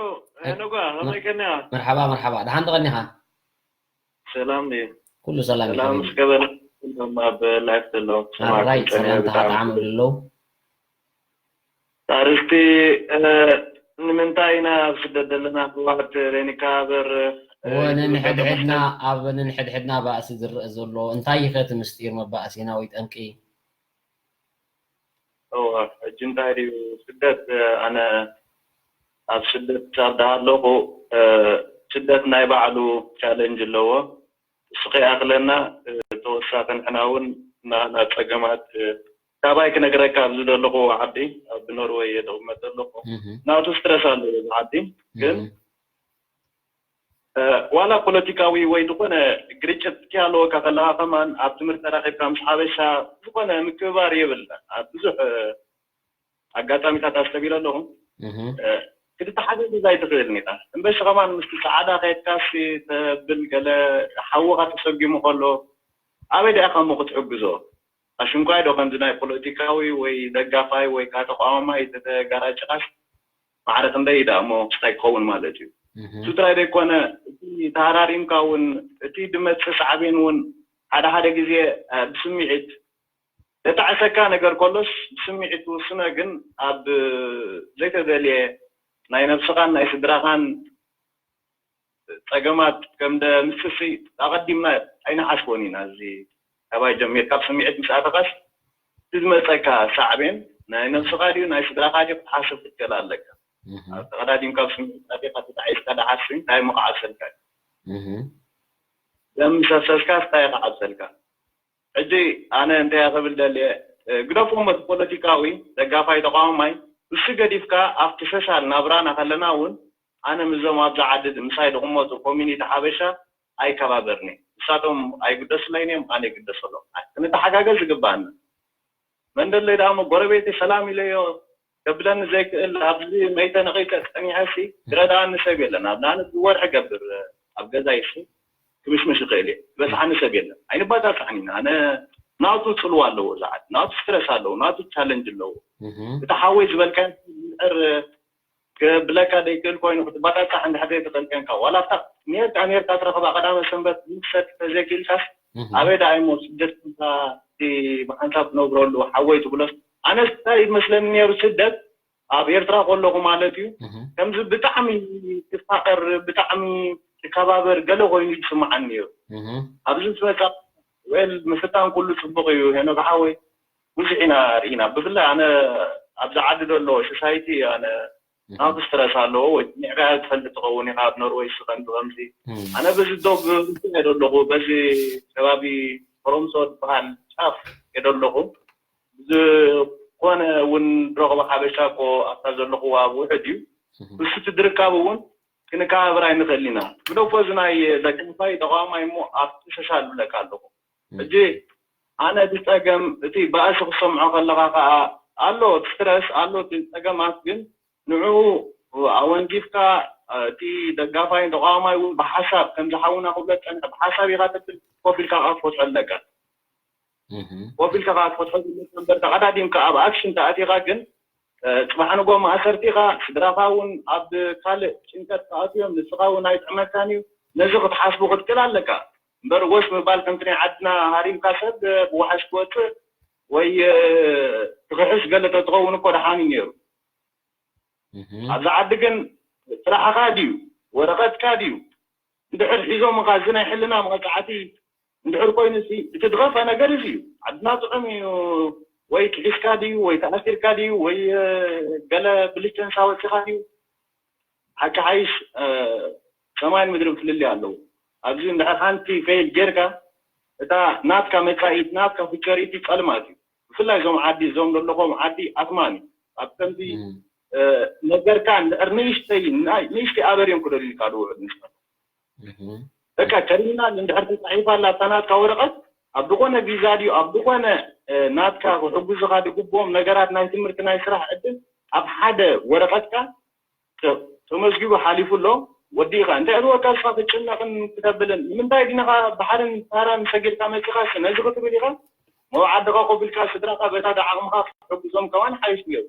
ሄኖጋ ከመይ ቀኒኻ? መርሓባ መርሓባ ደሓን ተቐኒኻ? ሰላም ድዩ? ኩሉ ሰላም እዩ ሰላም ሓቢቢ። እስከ በል ኩሎም ኣብ ላይፍ ዘለዉ ኣራይ ሰማዕኩም ሰላምታ ጸኒሑ ጣዕሚ ብልለው ኣርስቲ እ፣ ንምንታይ ኢና ኣብ ስደት ዘለና ህወሓት ሬኒካ በር እወ ነንሕድሕድና ኣብ ነንሕድሕድና ባእሲ ዝረአ ዘሎ እንታይ ይኸ እቲ ምስጢር መባእሲና ወይ ጠንቂ እወ ሕጂ እንታይ ድዩ ስደት ኣነ ኣብ ስደት ኣብ ደሃለኹ ስደት ናይ ባዕሉ ቻለንጅ ኣለዎ እሱ ከይኣኽለና ተወሳኺ ንሕና እውን ናብ ፀገማት ካባይ ክነግረካ ኣብዚ ዘለኹ ዓዲ ኣብ ኖርወይ እየ ዝቕመጥ ዘለኹ ናቱ ስትረስ ኣለዎ እዚ ዓዲ ግን ዋላ ፖለቲካዊ ወይ ዝኾነ ግርጭት ክያለወካ ከለካ ከማን ኣብ ትምህርቲ ተራኺብካ ምስ ሓበሻ ዝኾነ ምክብባር የብልና ኣብ ብዙሕ ኣጋጣሚታት ኣስተቢለ ኣለኹ ክትተሓጋገዝ ኣይትኽእልን ኢኻ እምበሺ ከማን ምስቲ ፃዕዳ ከየድካሲ ተብል ገለ ሓውኻ ተሰጊሙ ከሎ ኣበይ ዳኢኻ እሞ ክትሕግዞ ኣሽንኳይ ዶ ከምዚ ናይ ፖለቲካዊ ወይ ደጋፋይ ወይ ከዓ ተቃዋማይ ተተጋራጭኻስ ማዕረ ክንደይ ደኣ እሞ ክስታይ ክኸውን ማለት እዩ እሱ ጥራይ ዘይኮነ እቲ ተሃራሪምካ እውን እቲ ድመፅእ ሳዕቤን እውን ሓደ ሓደ ግዜ ብስምዒት ዘጣዕሰካ ነገር ከሎስ ብስምዒት ትውስኖ ግን ኣብ ዘይተደልየ ናይ ነብስኻን ናይ ስድራኻን ፀገማት ከም ደምስስ ኣቐዲምና ኣይንሓስቦን ኢና እዚ ካባይ ጀሚርካ ብስምዒት ምስ ኣተኻስ እቲ ዝመፀካ ሳዕቤን ናይ ነብስኻ ድዩ ናይ ስድራኻ ድዩ ክትሓስብ ክትክእል ኣለካ ተቐዳዲምካ ብስምዒት ኣቲኻ ተጣዒስካ ደሓሲ እንታይ እሞ ክዓብሰልካ እዩ ደም ምስ ኣፍሰስካ እንታይ ክዓብሰልካ ሕጂ ኣነ እንታይ ክብል ደልየ ግደፎም እቲ ፖለቲካዊ ደጋፋይ ተቃዋማይ እሱ ገዲፍካ ኣብቲ ሶሻል ናብራና ከለና እውን ኣነ ምስዞም ኣብዛ ዓዲ ምሳይ ዝቕመጡ ኮሚኒቲ ሓበሻ ኣይከባበርኒ ንሳቶም ኣይግደሱለይን እዮም ኣነ ይግደሰሎም ክንተሓጋገዝ ይግባኣና መንደለይ ደኣ እሞ ጎረቤተይ ሰላም ኢለዮ ከብለኒ ዘይክእል ኣብዚ መይተ ነቒጸ ጸኒሐሲ ዝረድኣኒ ሰብ የለን ኣብ ንኣነት ብወርሒ ገብር ኣብ ገዛይ ሲ ክምሽምሽ ይኽእል እየ ዝበፅሓኒ ሰብ የለን ኣይንባፃፃሕን ኢና ኣነ ናቱ ፅልዋ ኣለዎ እዚ ዓዲ ናቱ ስትረስ ኣለዎ ናቱ ቻለንጅ ኣለዎ እቲ ሓወይ ዝበልካዮ ምሕር ክብለካ ዘይክእል ኮይኑ ክትባፃፃሕ እንድሕር ዘይትኽእል ኮንካ ዋላ ኣብታ ኔርካ ኔርካ ትረኽባ ቀዳመ ሰንበት ምሰድ ተዘይክእልካስ ኣበይ ደኣ እሞ ስደት ኮንካ እቲ ብሓንሳብ ትነብረሉ ሓወይ ትብሎስ ኣነስ እንታይ ይመስለኒ ነይሩ ስደት ኣብ ኤርትራ ከለኹ ማለት እዩ ከምዚ ብጣዕሚ ትፋቐር ብጣዕሚ ትከባበር ገለ ኮይኑ ይስምዓኒ ነይሩ ኣብዚ ዝመፃ ወል ምፍታን ኩሉ ፅቡቕ እዩ ሄኖክ ሓወይ ብዙሕ ኢና ርኢና ብፍላይ ኣነ ኣብዚ ዓዲ ዘሎ ሶሳይቲ ኣነ ናቱ ስትረስ ኣለዎ ወይ ንዕባያ ትፈልጥ ትኸውን ኢኻ ኣብ ኖርወይ ስኸንዲ ከምዚ ኣነ በዚ ዶ ብርቱዕ እየ ዘለኹ በዚ ከባቢ ኮሮምሶ ዝበሃል ጫፍ እየ ዘለኹ ዝኾነ እውን ረኽቦ ሓበሻ እኮ ኣብታ ዘለኹዋ ውሕድ እዩ እሱ እቲ ድርካብ እውን ክንከባበር ኣይንኽእል ኢና ግደፎ እዚ ናይ ደጋፋይ ተቃዋማይ እሞ ኣብቲ ሸሻ ልብለካ ኣለኹ ሕጂ ኣነ እቲ ጸገም፣ እቲ ባእሲ ክትሰምዖ ከለኻ ከኣ ኣሎ፣ እቲ ስትረስ ኣሎ፣ እቲ ጸገማት ግን ንዕኡ ኣወንዚፍካ፣ እቲ ደጋፋይን ተቃዋማይ እውን ብሓሳብ ከምዚ ሓውና ክብሎ ዝጸንሐ ብሓሳብ ኢኻ ተብል ኮፍ ኢልካ ከኣ ትፈትሖ ኣለካ። ኮፍ ኢልካ ከኣ ትፈትሖ ዘለካ እምበር ተቐዳዲምካ ኣብ ኣክሽን ተኣቲኻ ግን ጽባሕ ንጎ ማእሰርቲ ኢኻ፣ ስድራኻ እውን ኣብ ካልእ ጭንቀት ተኣትዮም፣ ንስኻ እውን ኣይጥዕመካን እዩ። ነዚ ክትሓስቡ ክትክእል ኣለካ እምበር ወስ ምባል ከምቲ ናይ ዓድና ሃሪምካ ሰብ ብወሓሽ ክወጽእ ወይ ትኽሕስ ገለ ተትኸውን እኮ ደሓን እዩ ነይሩ። ኣብዚ ዓዲ ግን ስራሕኻ ድዩ ወረቐትካ ድዩ እንድሕር ሒዞምኻ እዚ ናይ ሕልና መቐጻዕቲ እንድሕር ኮይኑ ሲ እቲ ድኸፈ ነገር እዚ እዩ። ዓድና ጥዑም እዩ። ወይ ክሒስካ ድዩ ወይ ተኣሲርካ ድዩ ወይ ገለ ብልቸንሳ ወፂኻ ድዩ? ሓቂ ሓይሽ ሰማይን ምድርን ፍልልይ ኣለዉ። ኣብዚ እንድሕር ሓንቲ ፌል ጌርካ እታ ናትካ መጻኢት ናትካ ፊቸሪቲ ጸልማት እዩ። ብፍላይ እዞም ዓዲ እዞም ዘለኹም ዓዲ ኣትማን እዩ። ኣብ ከምዚ ነገርካ እንድሕር ንእሽተይ ንእሽተይ ኣበር እዮም ክደልዩካ ዝውዕሉ ንስኻ በቃ ተርሚናል እንድሕር ተጻሒፋ ኣላ ኣብታ ናትካ ወረቐት ኣብ ዝኾነ ቪዛ ድዩ ኣብ ዝኾነ ናትካ ክሕግዙኻ ዝግብኦም ነገራት ናይ ትምህርቲ ናይ ስራሕ ዕድል ኣብ ሓደ ወረቐትካ ተመዝጊቡ ሓሊፉ ኣሎ። ወዲእኻ እንታይ እልወካ ንስኻ ክትጭነቕን ክተብልን ንምንታይ ዲናኻ ባሕርን ሳራን ሰጊርካ መጺኻሲ ነዚ ክትብል ኢኻ? መውዓድኻ ኮፍ ኢልካ ስድራኻ በታ ዳዓቕምኻ ክትሕግዞም ከማን ሓይሽ ነይሩ።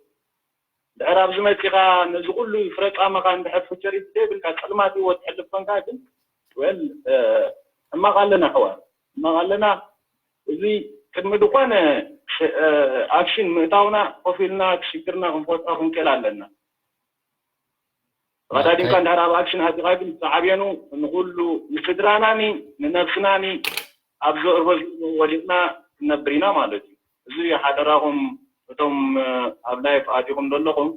ድሕር ኣብዚ መጺኻ ነዚ ኩሉ ፍረጻምኻ እንድሕር ፍቸሪት ዘይብልካ ጸልማት ህይወት ትሕልፍ ኮንካ ግን ወል ሕማቕ ኣለና ኣሕዋት ሕማቕ ኣለና። እዚ ቅድሚ ዝኾነ ኣክሽን ምእታውና ኮፍ ኢልና ሽግርና ክንፈትሖ ክንክእል ኣለና። ተቐዳዲምካ እንድሕር ኣብ ኣክሽን ኣቲኻ ግን ዝዓብየኑ ንኹሉ ንስድራናኒ ንነብስናኒ ኣብ ዘእርበ ወዲቕና ክንነብር ኢና ማለት እዩ። እዚ ሓደራኹም እቶም ኣብ ላይፍ ኣቲኹም ዘለኹም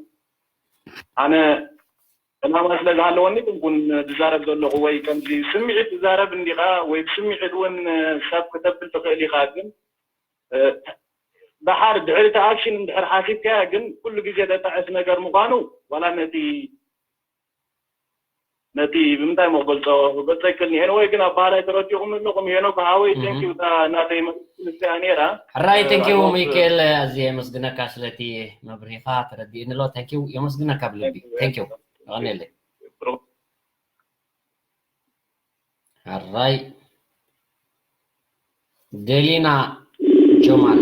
ኣነ ዕላማ ስለ ዝሃለወኒ ኩንኩን ዝዛረብ ዘለኹ ወይ ከምዚ ስምዒት ዝዛረብ እንዲኻ ወይ ብስምዒት እውን ሰብ ክተብል ትኽእል ኢኻ ግን ደሓር ድሕሪ እቲ ኣክሽን እንድሕር ሓሲብካያ ግን ኩሉ ግዜ ዘጣዕስ ነገር ምዃኑ ዋላ ነቲ ነቲ ብምንታይ ሞ ክገልጾ ክገልጾ ይክእል እየ ወይ ግን ኣባሃላይ ተረዲኹም ኣለኹም ሄኖክ ሃወይ thank you እታ ናተይ መልእክቲ ንስያ ነይራ ሕራይ thank you ሚካኤል ኣዝየ የመስግነካ ስለቲ መብርሂኻ ተረዲእኒ ኣሎ thank you የመስግነካ ብልቢ thank you ኣቐንየለይ ሕራይ ደሊና ጆማል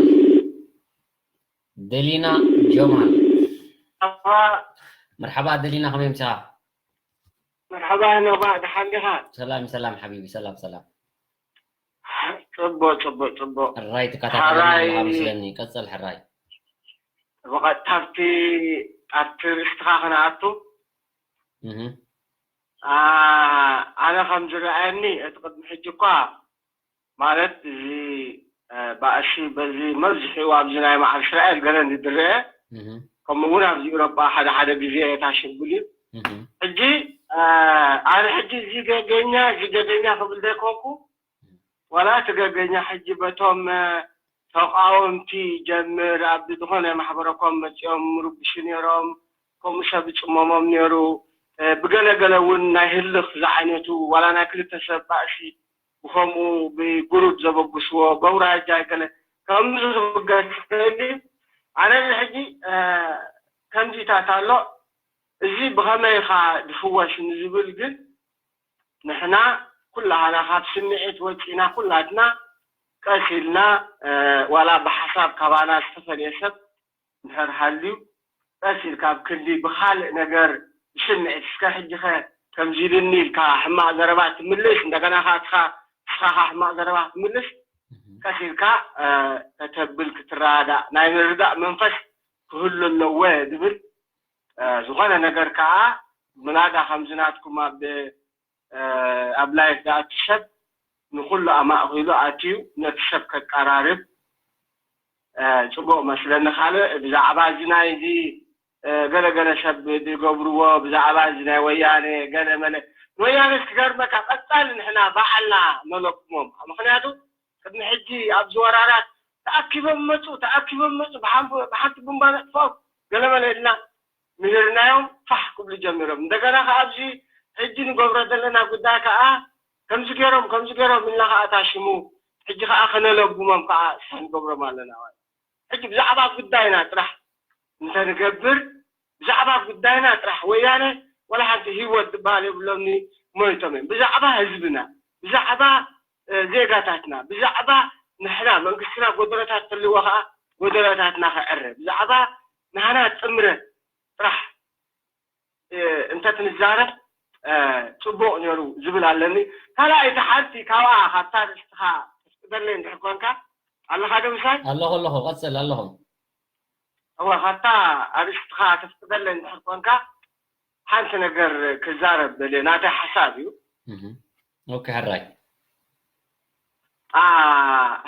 ደሊና ጆማል መርሓባ ደሊና ከመይ ምሳኻ መርሓባ ነባ ደሓን ዲኻ ሰላም ሰላም ሓቢቢ ሰላም ሰላም ጽቡቅ ጽቡቅ ጽቡቅ ሕራይ ትከታተለና ኣለኻ መስለኒ ቀጽል ሕራይ ብቐጥታ ኣብቲ ኣብቲ ርእስትኻ ክንኣቱ ኣነ ከም ዝረኣየኒ እቲ ቅድሚ ሕጂ እኳ ማለት እዚ ባእሲ በዚ መብዝሒኡ ኣብዚ ናይ መዓል እስራኤል ገለ ዝድረአ ከምኡ እውን ኣብዚ ኤውሮጳ ሓደ ሓደ ግዜ የታሽብል እዩ ሕጂ ኣነ ሕጂ እዚ ገገኛ እዚ ገገኛ ክብል ዘይኮንኩ ዋላ እቲ ገገኛ ሕጂ በቶም ተቃወምቲ ጀምር ኣብ ዝኾነ ማሕበረኮም መፂኦም ምርብሹ ነይሮም ከምኡ ሰብ ይፅመሞም ነይሩ ብገለገለ እውን ናይ ህልኽ ዝዓይነቱ ዋላ ናይ ክልተ ሰብ ባእሲ ብኸምኡ ብጉሩብ ዘበግስዎ በውራጃ ገለ ከምዚ ክብገስ ክእል ኣነ ሕጂ ከምዚታት ኣሎ እዚ ብኸመይ ኢኻ ዝፍወስ ንዝብል ግን ንሕና ኩላህና ካብ ስምዒት ወፂና ኩላትና ቀስ ኢልና ዋላ ብሓሳብ ካባና ዝተፈለየ ሰብ እንድሕር ሃልዩ ቀስ ኢልካ ኣብ ክንዲ ብኻልእ ነገር ብስምዒት እስከ ሕጂ ኸ ከምዚ ኢሉኒ ኢልካ ሕማቕ ዘረባ ትምልስ እንደገና ከዓ እስኻ እስኻ ከዓ ሕማቕ ዘረባ ትምልስ ቀስ ኢልካ ከተብል ክትረዳዳእ ናይ ምርዳእ መንፈስ ክህሉ ኣለዎ ዝብል ዝኾነ ነገር ከዓ ምናዳ ከምዚ ናትኩም ኣብ ኣብ ላይፍ ዝኣቱ ሰብ ንኩሉ ኣማእኪሉ ኣትዩ ነቲ ሰብ ከቀራርብ ፅቡቅ መስለኒ ካልእ ብዛዕባ እዚ ናይ እዚ ገለገለ ሰብ ዝገብርዎ ብዛዕባ እዚ ናይ ወያነ ገለ መለ ንወያነ ክገርመካ ቀፃሊ ንሕና ባዕልና ነለኩሞም ምክንያቱ ቅድሚ ሕጂ ኣብዚ ወራራት ተኣኪቦም መፁ ተኣኪቦም መፁ ብሓንቲ ቡምባ ነጥፍኦም ገለመለ ኢልና ንህርናዮም ፋሕ ክብሉ ጀሚሮም እንደገና ከዓ ኣብዚ ሕጂ ንገብሮ ዘለና ጉዳይ ከዓ ከምዚ ገይሮም ከምዚ ገይሮም ኢልና ከዓ እታ ሽሙ ሕጂ ከዓ ከነለጉሞም ከዓ እስኻ ንገብሮም ኣለና ማለት እዩ። ሕጂ ብዛዕባ ጉዳይና ጥራሕ እንተንገብር፣ ብዛዕባ ጉዳይና ጥራሕ ወያነ ዋላ ሓንቲ ህይወት ዝበሃል የብሎምኒ፣ ሞይቶም እዮም። ብዛዕባ ህዝብና፣ ብዛዕባ ዜጋታትና፣ ብዛዕባ ንሕና መንግስትና ጎደሎታት ተልዎ ከዓ ጎደሎታትና ክዕረ፣ ብዛዕባ ናህና ጥምረት ጥራሕ እንተትንዛረብ ፅቡቕ ነይሩ ዝብል ኣለኒ። ካልኣይቲ ሓንቲ ካብኣ ካብታ ንስኻ ተፍቅደለይ እንድሕር ኮንካ ኣለኻ ዶ ምሳይ? ኣለኹ ኣለኹ፣ ቀፅል ኣለኹ። እወ፣ ካብታ ኣርእስትኻ ተፍቅደለይ እንድሕር ኮንካ ሓንቲ ነገር ክዛረብ ደልየ፣ ናተይ ሓሳብ እዩ። ኦኬ፣ ሕራይ።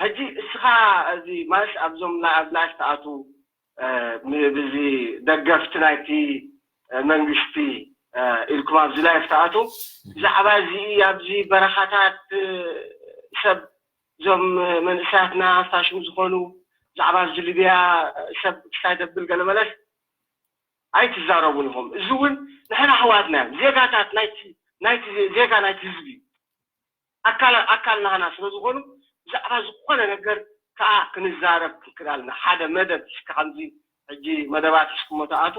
ሕጂ እስኻ እዚ ማለት ኣብዞም ኣብ ላይፍ ተኣትዉ ብዚ ደገፍቲ ናይቲ መንግስቲ ኢልኩም ኣብዚ ላይፍ ተኣትዉ፣ ብዛዕባ እዚ ኣብዚ በረኻታት ሰብ እዞም መንእሰያትና ፋሽም ዝኾኑ ብዛዕባ ኣብዚ ሊብያ ሰብ ክሳይ ደብል ገለ መለስ ኣይትዛረቡን ኢኹም። እዚ እውን ንሕና ኣሕዋትና እዮም፣ ዜጋታት ናይቲ ናይቲ ዜጋ ናይቲ ህዝቢ እዩ። ኣካል ኣካል ናህና ስለ ዝኾኑ ብዛዕባ ዝኾነ ነገር ከዓ ክንዛረብ ክንክእል ኣለና። ሓደ መደብ እስከ ከምዚ ሕጂ መደባት እስክሞ ተኣቱ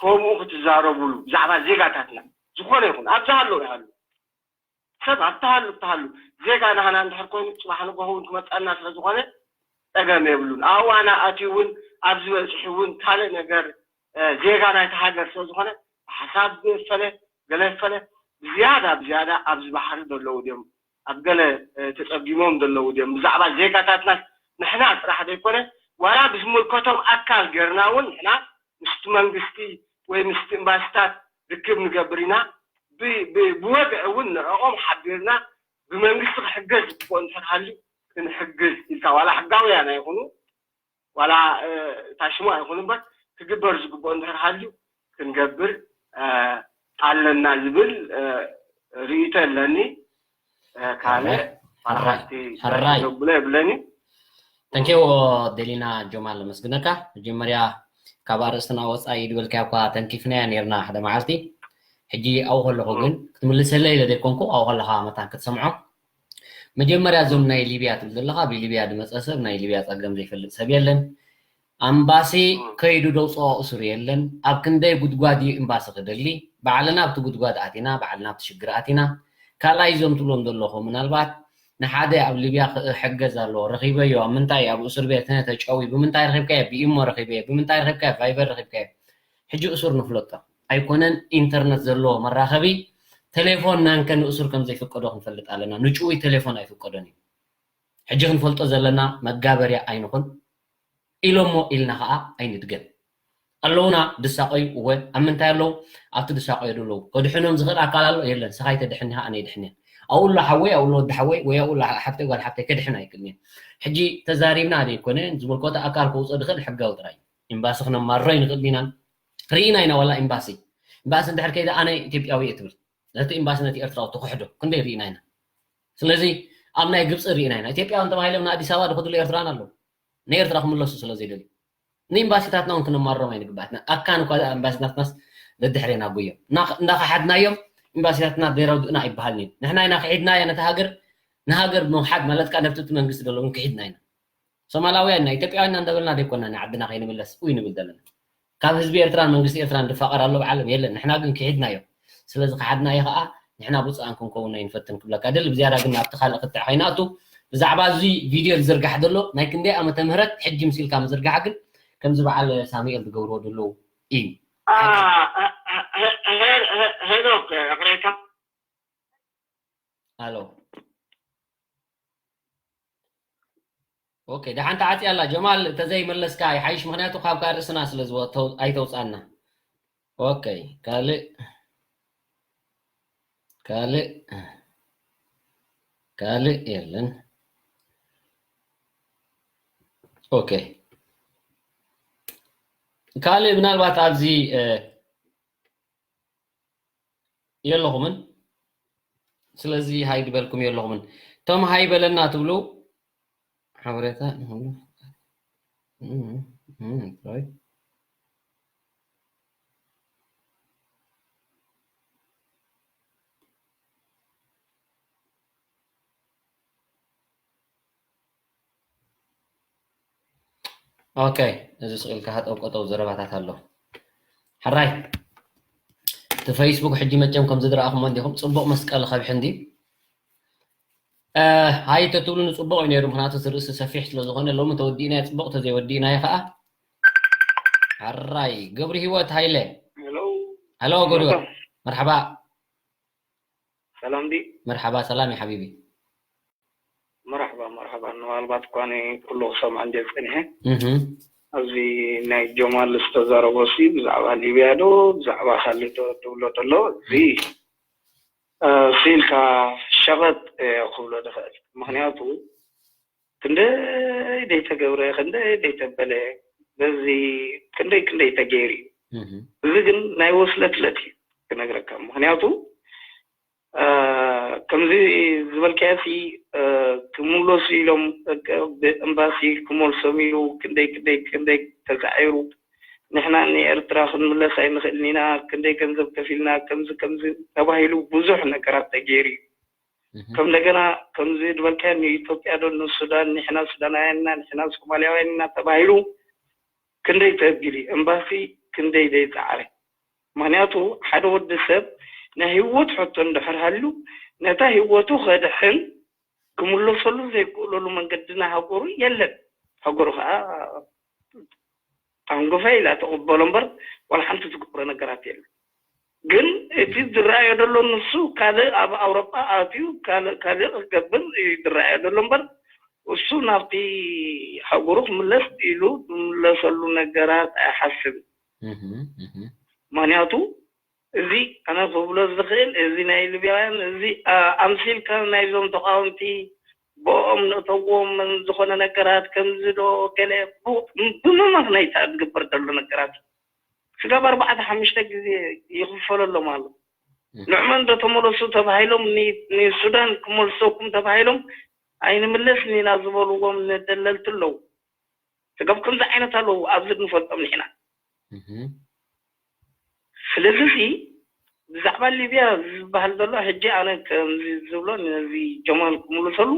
ከምኡ ክትዛረቡሉ ብዛዕባ ዜጋታትና ዝኾነ ይኹን ኣብዚ ሃለዉ ይሃሉ ሰብ ኣብቲ ሃሉ ኣብቲ ሃሉ ዜጋ ናህና እንድሕር ኮይኑ ፅባሕ ንጎሆ እውን ክመፀና ስለ ዝኾነ ፀገም የብሉን። ኣብ ዋና ኣትዩ እውን ኣብዚ በፂሑ እውን ካልእ ነገር ዜጋ ናይቲ ሃገር ስለ ዝኾነ ብሓሳብ ፈለ ገለ ፈለ ብዝያዳ ብዝያዳ ኣብዚ ባሕሪ ዘለዉ ድዮም ኣብ ገለ ተፀጊሞም ዘለዉ ድዮም ብዛዕባ ዜጋታትና ንሕና ጥራሕ ዘይኮነ ዋላ ብዝምልከቶም ኣካል ጌርና እውን ንሕና ምስቲ መንግስቲ ወይ ምስቲ ኤምባሲታት ርክብ ንገብር ኢና። ብወግዒ እውን ንዕኦም ሓቢርና ብመንግስቲ ክሕገዝ ዝግብኦ እንድሕር ሃልዩ ክንሕግዝ ኢልካ ዋላ ሕጋውያን ኣይኹኑ ዋላ እታ ሽሙ ኣይኹን እምበር ክግበር ዝግብኦ እንድሕር ሃልዩ ክንገብር ኣለና ዝብል ርእይቶ ኣለኒ። ካልእ ሓራይ ዘብሎ የብለኒ። ተንኬዎ ደሊና ጆማል ለመስግነካ። መጀመርያ ካብ ኣርእስትና ወፃኢ ዝበልካዮ እኳ ተንኪፍናያ ነርና ሓደ መዓልቲ። ሕጂ ኣብኡ ከለኹ ግን ክትምልሰለይ ኢለ ዘይኮንኩ ኣብኡ ከለኻ መታን ክትሰምዖ መጀመርያ እዞም ናይ ሊብያ ትብል ዘለኻ ብሊብያ ዝመፀ ሰብ ናይ ሊብያ ፀገም ዘይፈልጥ ሰብ የለን። ኣምባሲ ከይዱ ደውፅኦ እሱር የለን። ኣብ ክንደይ ጉድጓድ እዩ እምባሲ ክደሊ? ባዕልና ኣብቲ ጉድጓድ ኣቲና፣ ባዕልና ኣብቲ ሽግር ኣቲና። ካልኣይ እዞም ትብሎም ዘለኹ ምናልባት ንሓደ ኣብ ሊብያ ክሕገዝ ኣለዎ ረኺበዮ ኣብ ምንታይ ኣብ እስር ቤት ተጨዊ ብምንታይ ረኺብካዮ ብኢሞ ረኺበዮ ብምንታይ ረኺብካዮ ቫይበር ረኺብካዮ ሕጂ እሱር ንፍለጦ ኣይኮነን ኢንተርነት ዘለዎ መራኸቢ ተሌፎን ናንከ ንእሱር ከም ዘይፍቀዶ ክንፈልጥ ኣለና ንጭውይ ተሌፎን ኣይፍቀዶን እዩ ሕጂ ክንፈልጦ ዘለና መጋበርያ ኣይንኹን ኢሎሞ ኢልና ከዓ ኣይንድገም ኣለውና ድሳቆዩ እወ ኣብ ምንታይ ኣለዉ ኣብቲ ድሳቆዩ ደለዉ ከድሕኖም ዝኽእል ኣካል ኣሎ የለን ስኻይ ተድሕን ኢኻ ኣነ ይድሕን እየ ኣብኡ ኣሎ ሓወይ ኣብኡ ኣሎ ወዲ ሓወይ ወይ ኣብኡ ኣሎ ሓፍተይ ጓል ሓፍተይ ከድሕን ኣይክእልን እየ ሕጂ ተዛሪብና ዘይኮነ ዝምልከቶ ኣካል ከውፅኦ ድኽእል ሕጋዊ ጥራይ ኤምባሲ ክነማርሮ ይንኽእል ዲና ርኢና ኢና ዋላ ኤምባሲ ኤምባሲ እንድሕር ከይደ ኣነ ኢትዮጵያዊ እየ ትብል ነቲ ኤምባሲ ነቲ ኤርትራዊ ትኽሕዶ ክንደይ ርኢና ኢና ስለዚ ኣብ ናይ ግብፂ ርኢና ኢና ኢትዮጵያውያን ተባሂሎም ንኣዲስ ኣበባ ዝኸድሉ ኤርትራን ኣለዉ ንኤርትራ ክምለሱ ስለ ዘይደልዩ ንኤምባሲታትና እውን ክነማርሮም ኣይንግባኣትና ኣካን እኳ ኤምባሲታትናስ ደድሕሬና ጉዮም እንዳኸሓድናዮም ኤምባሲታትና ዘይረድኡና ኣይበሃልን እዩ ንሕና ኢና ክሒድናያ ነቲ ሃገር ንሃገር ምውሓድ ማለት ከዓ ነብቲ መንግስቲ ደሎ እውን ክሒድና ኢና ሶማላውያን ኢና ኢትዮጵያውያን ኢና እንዳበልና ዘይኮና ንዓድና ከይንምለስ ኡይ ንብል ዘለና ካብ ህዝቢ ኤርትራን መንግስቲ ኤርትራን ድፋቐር ኣሎ ብዓለም የለን ንሕና ግን ክሒድናዮ ስለዚ ክሓድናዮ ከዓ ንሕና ብፁኣን ክንከውን ኣይንፈትን ክብለካ ደሊ ብዝያዳ ግን ኣብቲ ካልእ ክትዕ ከይንኣቱ ብዛዕባ እዚ ቪድዮ ዝዝርጋሕ ዘሎ ናይ ክንደይ ዓመተ ምህረት ሕጂ ምሲልካ ምዝርጋሕ ግን ከምዚ በዓል ሳሙኤል ዝገብርዎ ዘለዉ እዩ ሄኖክ ይቕሬታ ኣሎ ኦኬ ደሓን ተዓፅያ ኣላ ጀማል ተዘይመለስካ ይሓይሽ ምክንያቱ ካብ ካርእስና ስለ ኣይተውፃና ኦኬ ካልእ ካልእ ካልእ የለን ኦኬ ካልእ ምናልባት ኣብዚ የለኹምን ስለዚ ሃይ ዝበልኩም የለኹምን እቶም ሃይ በለና ትብሉ ሓበሬታ ኦኬ፣ እዚ ስቕ ኢልካ ሃጠው ቀጠው ዘረባታት ኣሎ። ሕራይ፣ እቲ ፌስቡክ ሕጂ መቸም ከም ዝድረኣኹሞ እንዲኹም፣ ጽቡቕ መስቀል ኸብሒ እንዲ። እ፣ ሃይ ተትብሉኒ ጽቡቕ እዩ ነይሩ፣ ምኽንያቱ እቲ ርእሲ ሰፊሕ ስለ ዝኾነ። ሎሚ ተወዲእናዮ ጽቡቕ፣ ተዘይወዲእናዮ ኸኣ። ሕራይ፣ ገብሩ ህይወት ሃይለ። ሄሎ። ሄሎ፣ ገብሩ ህይወት። መርሓባ። መርሓባ። ሰላም ዲ? መርሓባ፣ ሰላም እዩ ሓቢቢ። መርሓባ፣ መርሓባ። ምናልባት እኳ ንኩሉ ክሰምዖ እንድየ ጸኒሐ። እህ። ኣብዚ ናይ ጀማል ዝተዛረቦ ሲ ብዛዕባ ሊብያ ዶ ብዛዕባ ካልእ ዶ ትብሎ ዘሎ? እዚ፣ እ፣ ሲልካ ሸቐጥ፣ እ፣ ክብሎ ድኽእል። ምኽንያቱ ክንደይ ደይተገብረ፣ ክንደይ ደይተበለ፣ በዚ ክንደይ ክንደይ ተገይሩ እዩ። እህ። እዚ ግን ናይ ወስለትለት እዩ ክነግረካ። ምኽንያቱ፣ እ፣ ከምዚ ዝበልካዮ ሲ፣ እ፣ ክምለሱ ኢሎም፣ እ፣ ብኤምባሲ ክመልሶም ኢሉ ክንደይ ክንደይ ክንደይ ተሳዒሩ፣ ንሕና ንኤርትራ ክንምለስ ኣይንኽእልን ኢና፣ ክንደይ ገንዘብ ከፊልና፣ ከምዚ ከምዚ ተባሂሉ ብዙሕ ነገራት ተገይሩ እዩ። እህ። ከም እንደገና ከምዚ ዝበልካዮ ንኢትዮጵያ ዶ ንሱዳን፣ ንሕና ሱዳናውያን ኢና፣ ንሕና ሶማልያውያን ኢና ተባሂሉ ክንደይ ተቢሉ እዩ። ኤምባሲ ክንደይ ዘይጸዓረ። ምኽንያቱ ሓደ ወዲ ሰብ ናይ ህይወት ሕቶ እንድሕር ሃልዩ፣ ነታ ህይወቱ ከድሕን ክምለሰሉ ዘይክእለሉ መንገዲ ናይ ሃገሩ የለን። ሃገሩ ኸኣ ኣንጎፋ ኢላ ትቕበሎ እምበር ዋላ ሓንቲ ትገብሮ ነገራት የለን። ግን እቲ ዝረኣዮ ዘሎ ንሱ ካልእ ኣብ ኣውሮጳ ኣትዩ ካልእ፣ ካልእ ክገብር እዩ ዝረኣዮ ዘሎ እምበር እሱ ናብቲ ሃገሩ ክምለስ ኢሉ ዝምለሰሉ ነገራት ኣይሓስብን። እህ፣ እህ። ምኽንያቱ እዚ ኣነ ክብሎ ዝኽእል፣ እዚ ናይ ሊብያውያን፣ እዚ፣ ኣ-፣ ኣምሲልካ ናይዞም ተቃወምቲ ብኦም ንእተዎም ዝኾነ ነገራት ከምዚ ዶ ገለ ብ-፣ ብምኽንያት ዝግበር ዘሎ ነገራት ስጋብ ኣርባዕተ ሓሙሽተ ግዜ ይኽፈለሎም ኣሎ። እህ። ንዕመን ዶ ተመለሱ ተባሂሎም ኒ-፣ ንሱዳን ክመልሰኩም ተባሂሎም ኣይንምለስን ኢና ዝበልዎም ንደለልቲ ኣለዉ። ስጋብ ከምዚ ዓይነት ኣለዉ ኣብዚ ንፈልጦም ንሕና። እህ። ስለዚ ሲ ብዛዕባ ሊብያ ዝበሃል ዘሎ ሕጂ ኣነ ከምዚ ዝብሎ ነዚ ጀማል ክምልሰሉ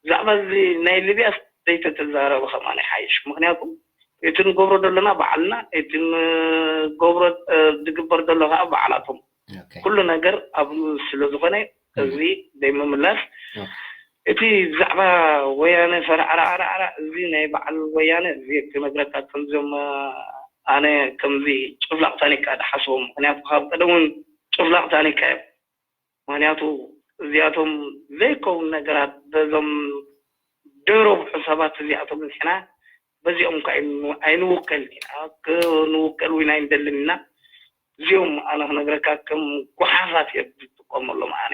ብዛዕባ እዚ ናይ ሊብያ ዘይተተዛረበ ከማን ይሓይሽ። ምኽንያቱ እቲ ንገብሮ ዘለና ባዕልና፣ እቲ ንገብሮ፣ እ፣ ዝግበር ዘሎ ከዓ ባዕላቶም። ኦኬ። ኩሉ ነገር ኣብ ስለ ዝኾነ ም። እዚ ዘይምምላስ ኦኬ። እቲ ብዛዕባ ወያነ ፈራዕራዕራዕራ እዚ ናይ በዓል ወያነ እዚ ክነግረካ ከምዞም ኣነ ከምዚ ጭፍላቕ ታኒካ ድሓስቦም። ምኽንያቱ ካብ ቀደም እውን ጭፍላቕ ታኒካ እዮም። ምኽንያቱ እዚኣቶም ዘይከውን ነገራት በዞም ደረቡ ሕሳባት እዚኣቶም ንሕና በዚኦም ከ ኣይን-፣ ኣይንውከልን ኢና፣ ክንውከል እውን ኣይንደልን ኢና። እዚኦም ኣነ ክነግረካ ከም ጓሓፋት እዮም ዝጥቀመሎም ኣነ።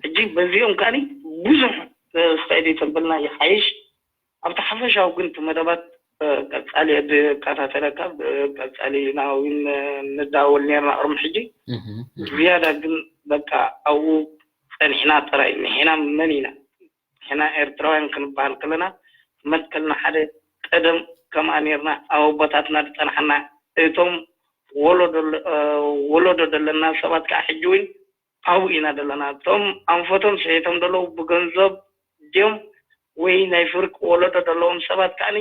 ሕጂ በዚኦም ከኣኒ ብዙሕ፣ እ፣ ስተዲ ተብልና ይሓይሽ። ኣብቲ ሓፈሻዊ ግን እቲ መደባት፣ እ፣ ቀጻሊ እየ ዝከታተለካ፣ ብ-፣ ቀጻሊ ኢና እውን ንዳወል ነርና ቅድሚ ሕጂ። እህ፣ እህ። ዝያዳ ግን በቃ ኣብኡ ጸኒሕና ጥራይ፣ ንሕና መን ኢና? ንሕና ኤርትራውያን ክንበሃል ከለና መትከልና ሓደ ቀደም ከምኣ ነርና፣ ኣብ ኣቦታትና ዝጸናሕና፣ እቶም ወለዶ፣ እ፣ ወለዶ ዘለና ሰባት ከኣ ሕጂ እውን ኣብኡ ኢና ዘለና። እቶም ኣንፈቶም ስሒቶም ዘለዉ ብገንዘብ ድዮም ወይ ናይ ፍርቂ ወለዶ ዘለዎም ሰባት ከኣኒ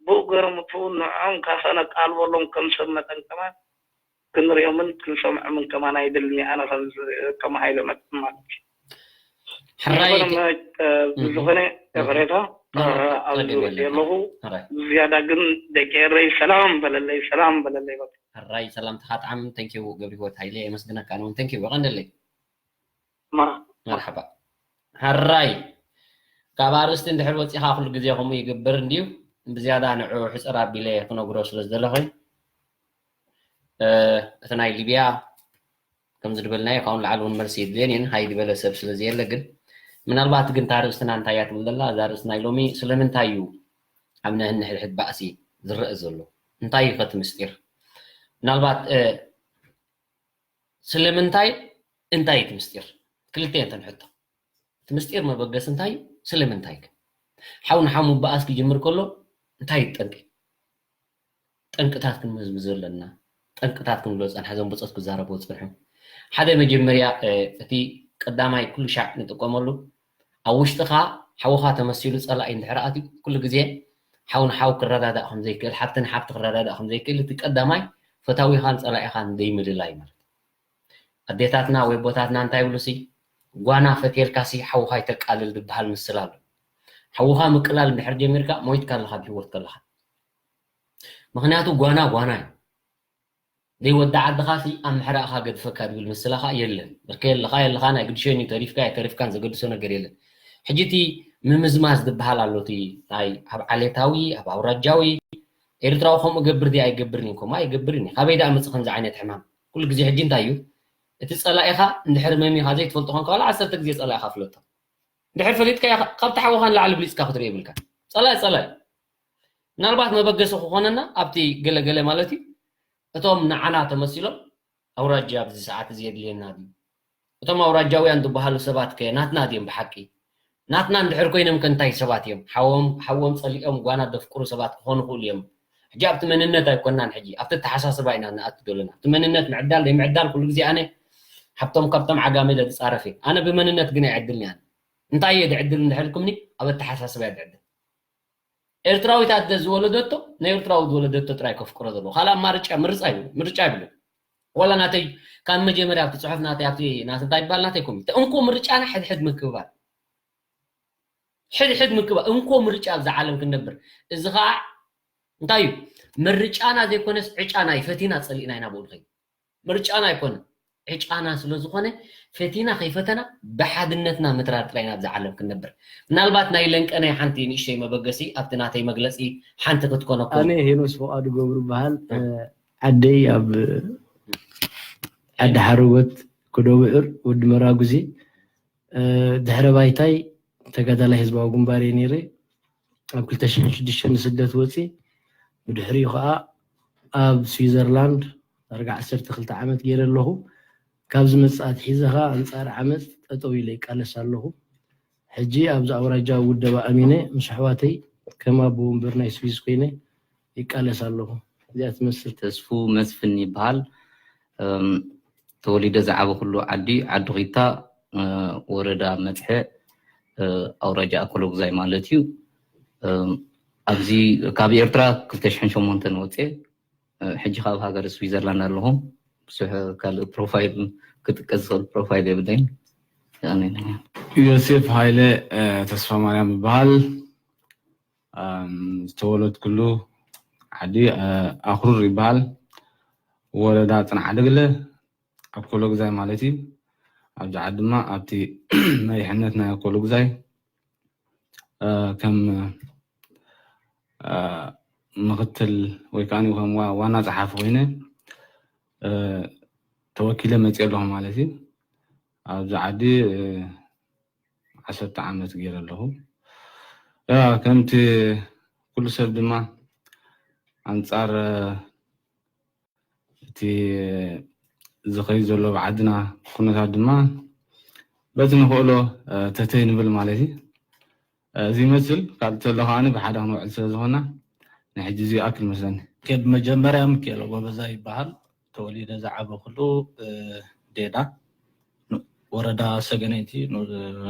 ብኡ ገይሮም እትው ንዕኦም ካሳ ነቃልበሎም ከም ሰብ መጠን ከማን ክንሪኦምን ክንሰምዖምን ከማን ኣይደልን እየ። ኣነ ከም ዝ-፣ ከም ሃይለ መጠን ማለት እዩ። ሕራይ ዝኾነ እቲ መ-፣ እ፣ እህ። ብዝኾነ እህ። ይቕሬታ፣ ኖ፣ ኖ፣ እ፣ ኣብዚ ጸገም ወዲ የለን። ኣለኹ። ሕራይ። ዝያዳ ግን ደቂ ኤረይ ሰላም በለለይ፣ ሰላም በለለይ በቃ። ሕራይ ሰላምታኻ ጥዓም፣ ተንኪው ገብረ ህይወት ሃይለ፣ የመስግነካ ኣነ እውን፣ ተንኪው፣ የቐንደለይ። መርሓ-፣ መርሓባ። ሕራይ። ካብ ኣርእስቲ እንድሕር ወጺኻ ኩሉ ግዜ ከምኡ ይግብር እንድዩ። ብዝያዳ ንዑ ሕጽር ኣቢለ ክነግሮ ስለ ዝደለኹ፣ እ፣ እቲ ናይ ሊብያ ከምዚ ዝበልናዮ ካብኡ ንላዕሊ እውን መልሲ የድልየን እየን፣ ሃይ ዝበለ ሰብ ስለ ዘየለ። ግን ምናልባት ግን እታ ኣርእስትና እንታይ እያ ትብል ዘላ? እዛ ኣርእስቲ ናይ ሎሚ ስለምንታይ እዩ ኣብ ነንሕድሕድ ባእሲ ዝረአ ዘሎ? እንታይ እዩ ከ እቲ ምስጢር? ምናልባት፣ እ፣ ስለምንታይ እንታይ እዩ እቲ ምስጢር? ክልተ እየን እተን ሕቶ። እቲ ምስጢር መበገሲ እንታይ እዩ? ስለምንታይ ከ? ሓው ንሓው ምብኣስ ክጅምር ከሎ እንታይ እዩ ጠንቂ? ጠንቅታት ክንምዝምዝ ኣለና። ጠንቅታት ክንብሎ ዝጸንሐ፣ እዞም ብጾት ክዛረቡ ዝጸንሑ። ሓደ መጀመርያ፣ እ፣ እቲ ቀዳማይ ኩሉ ሻዕ ንጥቀመሉ፣ ኣብ ውሽጥኻ ሓውኻ ተመሲሉ ጸላኢ እንድሕር ኣትዩ፣ ኩሉ ግዜ ሓው ንሓው ክረዳዳእ ከም ዘይክእል፣ ሓብቲ ንሓብቲ ክረዳዳእ ከም ዘይክእል፣ እቲ ቀዳማይ ፈታዊኻን ጸላኢኻን ዘይምልላይ ማለት እዩ። ኣዴታትና ወይ ኣቦታትና እንታይ ይብሉ ሲ፣ "ጓና ፈትየልካ ሲ ሓውኻ ይተቃልል" ዝበሃል ምስላ ኣሎ። ሓውኻ ምቅላል እንድሕር ጀሚርካ፣ ሞይትካ ኣለኻ ብህይወት ከለኻ። ምኽንያቱ ጓና ጓና እዩ። "ዘይወዲ ዓድኻ ሲ ኣብ ምሕራእኻ ገድፈካ" ዝብል ምስላ ኸኣ የለን። ብርከ የለኻ የለኻ፣ ናይ ግድሸን እዩ፣ ተሪፍካ ኣይተሪፍካን ዘገድሶ ነገር የለን። ሕጂ እቲ ምምዝማዝ ዝበሃል ኣሎ፣ እቲ ናይ ኣብ ዓሌታዊ፣ ኣብ ኣውራጃዊ፣ ኤርትራዊ ከምኡ ገብር ድዩ ኣይገብርን እዩ፣ ከምኡ ኣይገብርን እዩ። ካበይ ደኣ መጽእ ከምዚ ዓይነት ሕማም? ኩሉ ግዜ ሕጂ እንታይ እዩ? እቲ ጸላኢኻ እንድሕር መሚኻ ዘይትፈልጦ ኮንካ፣ ዋላ ዓሰርተ ግዜ ጸላኢኻ ፍለጦ። እንድሕር ፈሊጥካዮ፣ ካብ ተሓወኻ ንላዕሊ ብሊጽካ ክትርኢ የብልካ። ጸላኢ ጸላኢ። ምናልባት መበገሲ ክኾነና ኣብቲ ገለ ገለ ማለት እዩ፣ እቶም ንዓና ተመሲሎም ኣውራጃ ኣብዚ ሰዓት እዚ የድልየና ድዩ? እቶም ኣውራጃውያን ዝበሃሉ ሰባት ከ ናትና ድዮም ብሓቂ? ናትና እንድሕር ኮይኖም ከ እንታይ ሰባት እዮም? ሓዎም፣ ሓዎም ጸሊኦም ጓና ዘፍቅሩ ሰባት ክኾኑ ይኽእሉ እዮም። ሕጂ ኣብቲ መንነት ኣይኮናን፣ ሕጂ ኣብቲ ኣተሓሳስባ ኢና ንኣቱ ዘለና። ኣብቲ መንነት ምዕዳል ዘይምዕዳል ኩሉ ግዜ ኣነ ሃብቶም ካብቶም ዓጋመ ኢለ ዝጻረፍ እየ። ኣነ ብመንነት ግን ኣይዕድልን እየ። ኣነ እንታይ እየ ዝዕድል እንድሕር ኢልኩምኒ፣ ኣብ ኣተሓሳስባ እየ ዝዕድል። ኤርትራዊት ኣደ ዝወለደቶ ንኤርትራዊ ዝወለደቶ ጥራይ ከፍቅሮ ዘለዎ። ካልእ ኣማርጫ ምርጫ ይብሉ፣ ምርጫ ይብሉ። ዋላ ናተይ ካብ መጀመርያ ኣብቲ ጽሑፍ ናተይ ኣብቲ ናት እንታይ ይባል ናተይ ኮሚት እንኮ ምርጫና ሕድሕድ ምክብባር። ሕድሕድ ምክብባር እንኮ ምርጫ ኣብዛ ዓለም ክንነብር። እዚ ኸኣ እንታይ እዩ? ምርጫና ዘይኮነስ ዕጫና እዩ። ፈቲና ጸሊእና ኢና ብኡ ንኸይድ። ምርጫና ኣይኮነን። ዕጫና ስለ ዝኾነ ፈቲና ከይፈተና ብሓድነትና ምትራር ጥራይ ኢና ኣብዛ ዓለም ክንነብር። ምናልባት ናይ ለንቀ ናይ ሓንቲ ንእሽተይ መበገሲ ኣብቲ ናተይ መግለጺ ሓንቲ ክትኮነኩም። ኣነ ሄኖስ ፍቓዱ ገብሩ በሃል። እ። ዓደይ ኣብ ዓዲ ሓረጎት ኮዶብዕር ወዲ መራጉዚ። እ፣ ድሕረ ባይታይ ተጋዳላይ ህዝባዊ ግንባር እየ ነይረ። ኣብ ክልተ ሽሕን ሽዱሽተን ንስደት ወፂ። ብድሕሪኡ ከዓ ኣብ ስዊዘርላንድ ዳርጋ ዓሰርተ ክልተ ዓመት ገይረ ኣለኹ። ካብ ዝመፅእ ኣትሒዘ ከዓ ኣንፃር ዓመፅ ጠጠው ኢለ ይቃለስ ኣለኹ። ሕጂ ኣብዚ ኣውራጃ ውደባ ኣሚነ ምስ ኣሕዋተይ ከም ኣቦ ወንበር ናይ ስዊዝ ኮይነ ይቃለስ ኣለኹ። እዚኣ ትመስል። ተስፉ መስፍን ይበሃል። እም፣ ተወሊደ ዝዓበኹሉ ዓዲ፣ ዓዲ ኺታ፣ እ፣ ወረዳ መጽሐ፣ እ፣ ኣውራጃ ኣኮሎጉዛይ ማለት እዩ። እም፣ ኣብዚ ካብ ኤርትራ ክልተ ሽሕን ሸሞንተን ወጽየ፣ እ፣ ሕጂ ካብ ሃገር ስዊዘርላንድ ኣለኹ። ብዙሕ ካልእ ፕሮፋይል ክጥቀስ ዝኽእል ፕሮፋይል የብለይን። የቐንየለይ። ዮሴፍ ሃይለ፣ እ፣ ተስፋ ማርያም ይበሃል። ኣም፣ ዝተወለድኩሉ ዓዲ፣ እ፣ ኣኽሩር ይበሃል። ወረዳ ጽንዓደግለ ኣኮሎግዛይ ማለት እዩ። ኣብዚ ዓዲ ድማ ኣብቲ መሪሕነት ናይ ኣኮሎግዛይ፣ እ፣ ከም፣ እ፣ ምኽትል ወይ ከዓ ከም ዋ-፣ ዋና ጸሓፊ ኮይነ፣ እ፣ ተወኪለ መፅየ ኣለኹ ማለት እዩ። ኣብዚ ዓዲ፣ እ፣ ዓሰርተ ዓመት ገይረ ኣለኹ። ያ፣ ከምቲ ኩሉ ሰብ ድማ ኣንጻር፣ እ፣ እቲ ዝኸይድ ዘሎ ኣብ ዓድና ኩነታት ድማ በቲ ንኽእሎ፣ እ፣ ተተይ ንብል ማለት እዩ። እ፣ እዚ ይመስል። ካልእ ተሎ ከዓኒ ብሓደ ክንውዕል ስለ ዝኾና ንሕጂ እዚ ይኣክል መስለኒ። ኬድ መጀመርያ ሚካኤል ጎበዛ ይበሃል። ተወሊደ ዝዓበኹሉ፣ እ፣ ዴዳ፣ ን-፣ ወረዳ ሰገነይቲ፣ ን-፣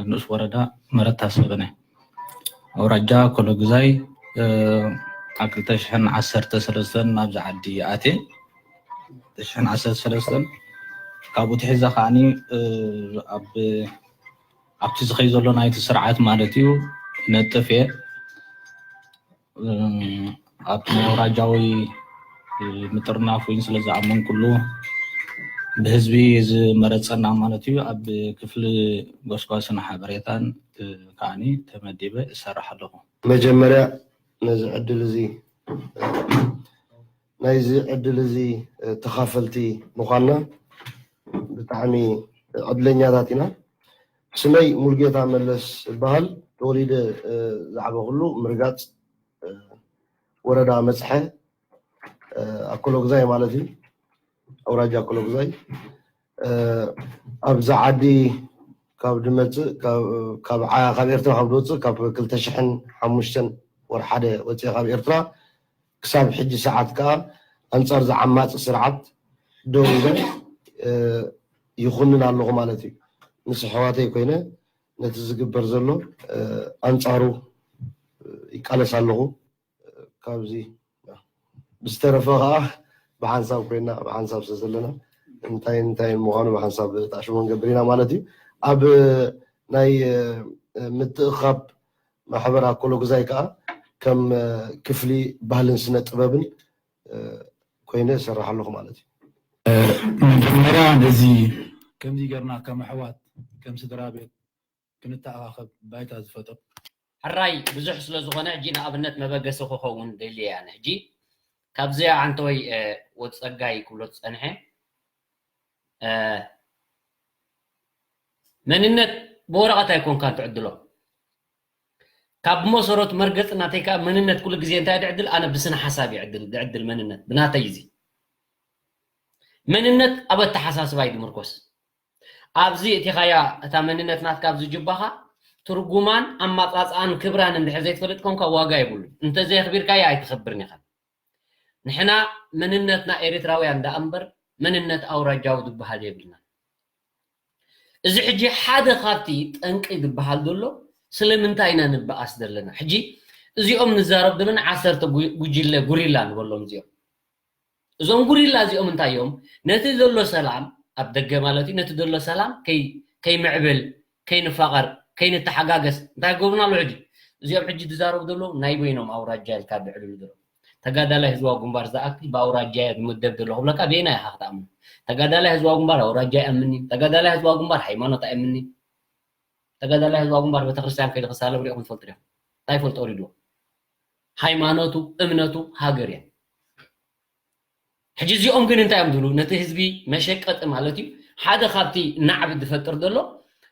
ንኡስ ወረዳ መረታ ሰበነ፣ ኣውራጃ ኮሎግዛይ፣ እ፣ ኣብ ክልተ ሽሕን ዓሰርተ ሰለስተን ናብዚ ዓዲ ኣትየ። ክልተ ሽሕን ዓሰርተ ሰለስተን ካብኡ ትሒዘ ከዓኒ፣ እ፣ ኣብ፣ ኣብቲ ዝኸይ ዘሎ ናይቲ ስርዓት ማለት እዩ ነጥፍ እየ። እም፣ ኣብ ናይ ኣውራጃዊ ምጥርናፍ እውን ስለ ዝኣመንኩሉ ብህዝቢ ዝመረጸና ማለት እዩ። ኣብ ክፍሊ ጎስጓስን ሓበሬታን፣ እ፣ ከዓኒ ተመዲበ እሰርሕ ኣለኹ። መጀመርያ ነዚ ዕድል እዚ፣ ናይዚ ዕድል እዚ፣ እ፣ ተኻፈልቲ ምዃንና ብጣዕሚ ዕድለኛታት ኢና። ስመይ ሙልጌታ መለስ እበሃል። ተወሊደ፣ እ፣ ዝዓበኹሉ ምርጋጽ፣ እ፣ ወረዳ መጽሐ፣ እ፣ ኣኮሎግዛይ ማለት እዩ። ኣውራጃ ኣኮሎግዛይ። እ፣ ኣብዚ ዓዲ ካብ ድመጽእ፣ ካብ፣ ካብ ዓ-፣ ካብ ኤርትራ ካብ ድወጽእ፣ ካብ ክልተ ሽሕን ሓሙሽተን ወርሒ ሓደ ወጽየ ካብ ኤርትራ ክሳብ ሕጂ ሰዓት ከኣ ኣንጻር እዚ ዓማጺ ስርዓት ደው ኢለ፣ እ፣ ይኹንን ኣለኹ ማለት እዩ። ምስ ኣሕዋተይ ኮይነ ነቲ ዝግበር ዘሎ፣ እ፣ ኣንጻሩ ይቃለስ ኣለኹ። ካብዚ ብዝተረፈ ከዓ ብሓንሳብ ኮይና ብሓንሳብ ስለ ዘለና እንታይ እንታይ ምዃኑ ብሓንሳብ ተኣሽሞ ንገብር ኢና ማለት እዩ። ኣብ ናይ ምትእኻብ ማሕበር ኣኮሎ ግዛይ ከዓ ከም ክፍሊ ባህልን ስነ ጥበብን ኮይነ እሰርሕ ኣለኹ ማለት እዩ። መጀመርያ ነዚ ከምዚ ገርና ከም ኣሕዋት ከም ስድራ ቤት ክንተኣኻኸብ ባይታ ዝፈጠሩ ሕራይ ብዙሕ ስለ ዝኾነ ሕጂ ንኣብነት መበገሲ ክኸውን ደልየ እያ። ሕጂ ካብዚኣ ዓንተወይ ወድ ፀጋይ ክብሎ ዝፀንሐ መንነት ብወረቐት ኣይኮንካን ትዕድሎ። ካብ መሰረቱ መርገፂ ናተይ ከዓ መንነት ኩሉ ግዜ እንታይ ድዕድል ኣነ ብስነ ሓሳብ ይዕድል ድዕድል መንነት ብናተይ እዚ መንነት ኣብ ኣተሓሳስባ እዩ ዝምርኮስ። ኣብዚ እቲኻያ እታ መንነት ናትካ ኣብዚ ጅባኻ ትርጉማን ኣማፃፅኣን ክብራን እንድሕር ዘይትፈልጥ ኮንካ ዋጋ የብሉ። እንተዘየኽቢርካያ ኣይትኸብርን ኢኻ። ንሕና መንነትና ኤርትራውያን ደኣ እምበር መንነት ኣውራጃዊ ዝበሃል የብልና። እዚ ሕጂ ሓደ ካብቲ ጠንቂ ዝበሃል ዘሎ ስለምንታይ ኢና ንበኣስ ዘለና? ሕጂ እዚኦም ንዛረብ ዘለና ዓሰርተ ጉጅለ ጉሪላ ንበሎም እዚኦም እዞም ጉሪላ እዚኦም እንታይ እዮም? ነቲ ዘሎ ሰላም ኣብ ደገ ማለት እዩ ነቲ ዘሎ ሰላም ከይምዕብል ከይንፋቐር ከይንተሓጋገስ እንታይ ገብሩና ኣሎ ሕጂ እዚኦም ሕጂ ዝዛረቡ ዘለዉ ናይ በይኖም ኣውራጃ ኢልካ ድዕልሉ ዘለዉ ተጋዳላይ ህዝባዊ ግንባር ዝኣክል ብኣውራጃ እየ ዝምደብ ዘሎ ክብለካ በየና ኢኻ ክትኣምኑ? ተጋዳላይ ህዝባዊ ግንባር ኣውራጃ ኣይኣምንኒ። ተጋዳላይ ህዝባዊ ግንባር ሃይማኖት ኣይኣምንኒ። ተጋዳላይ ህዝባዊ ግንባር ቤተክርስትያን ከይዲ ክሳለም ሪእኹም ትፈልጡ ዲኹም? እንታይ ፈልጦ ሪድዎ? ሃይማኖቱ እምነቱ ሃገር እየ። ሕጂ እዚኦም ግን እንታይ እዮም ዝብሉ? ነቲ ህዝቢ መሸቀጢ ማለት እዩ። ሓደ ካብቲ ናዕቢ ዝፈጥር ዘሎ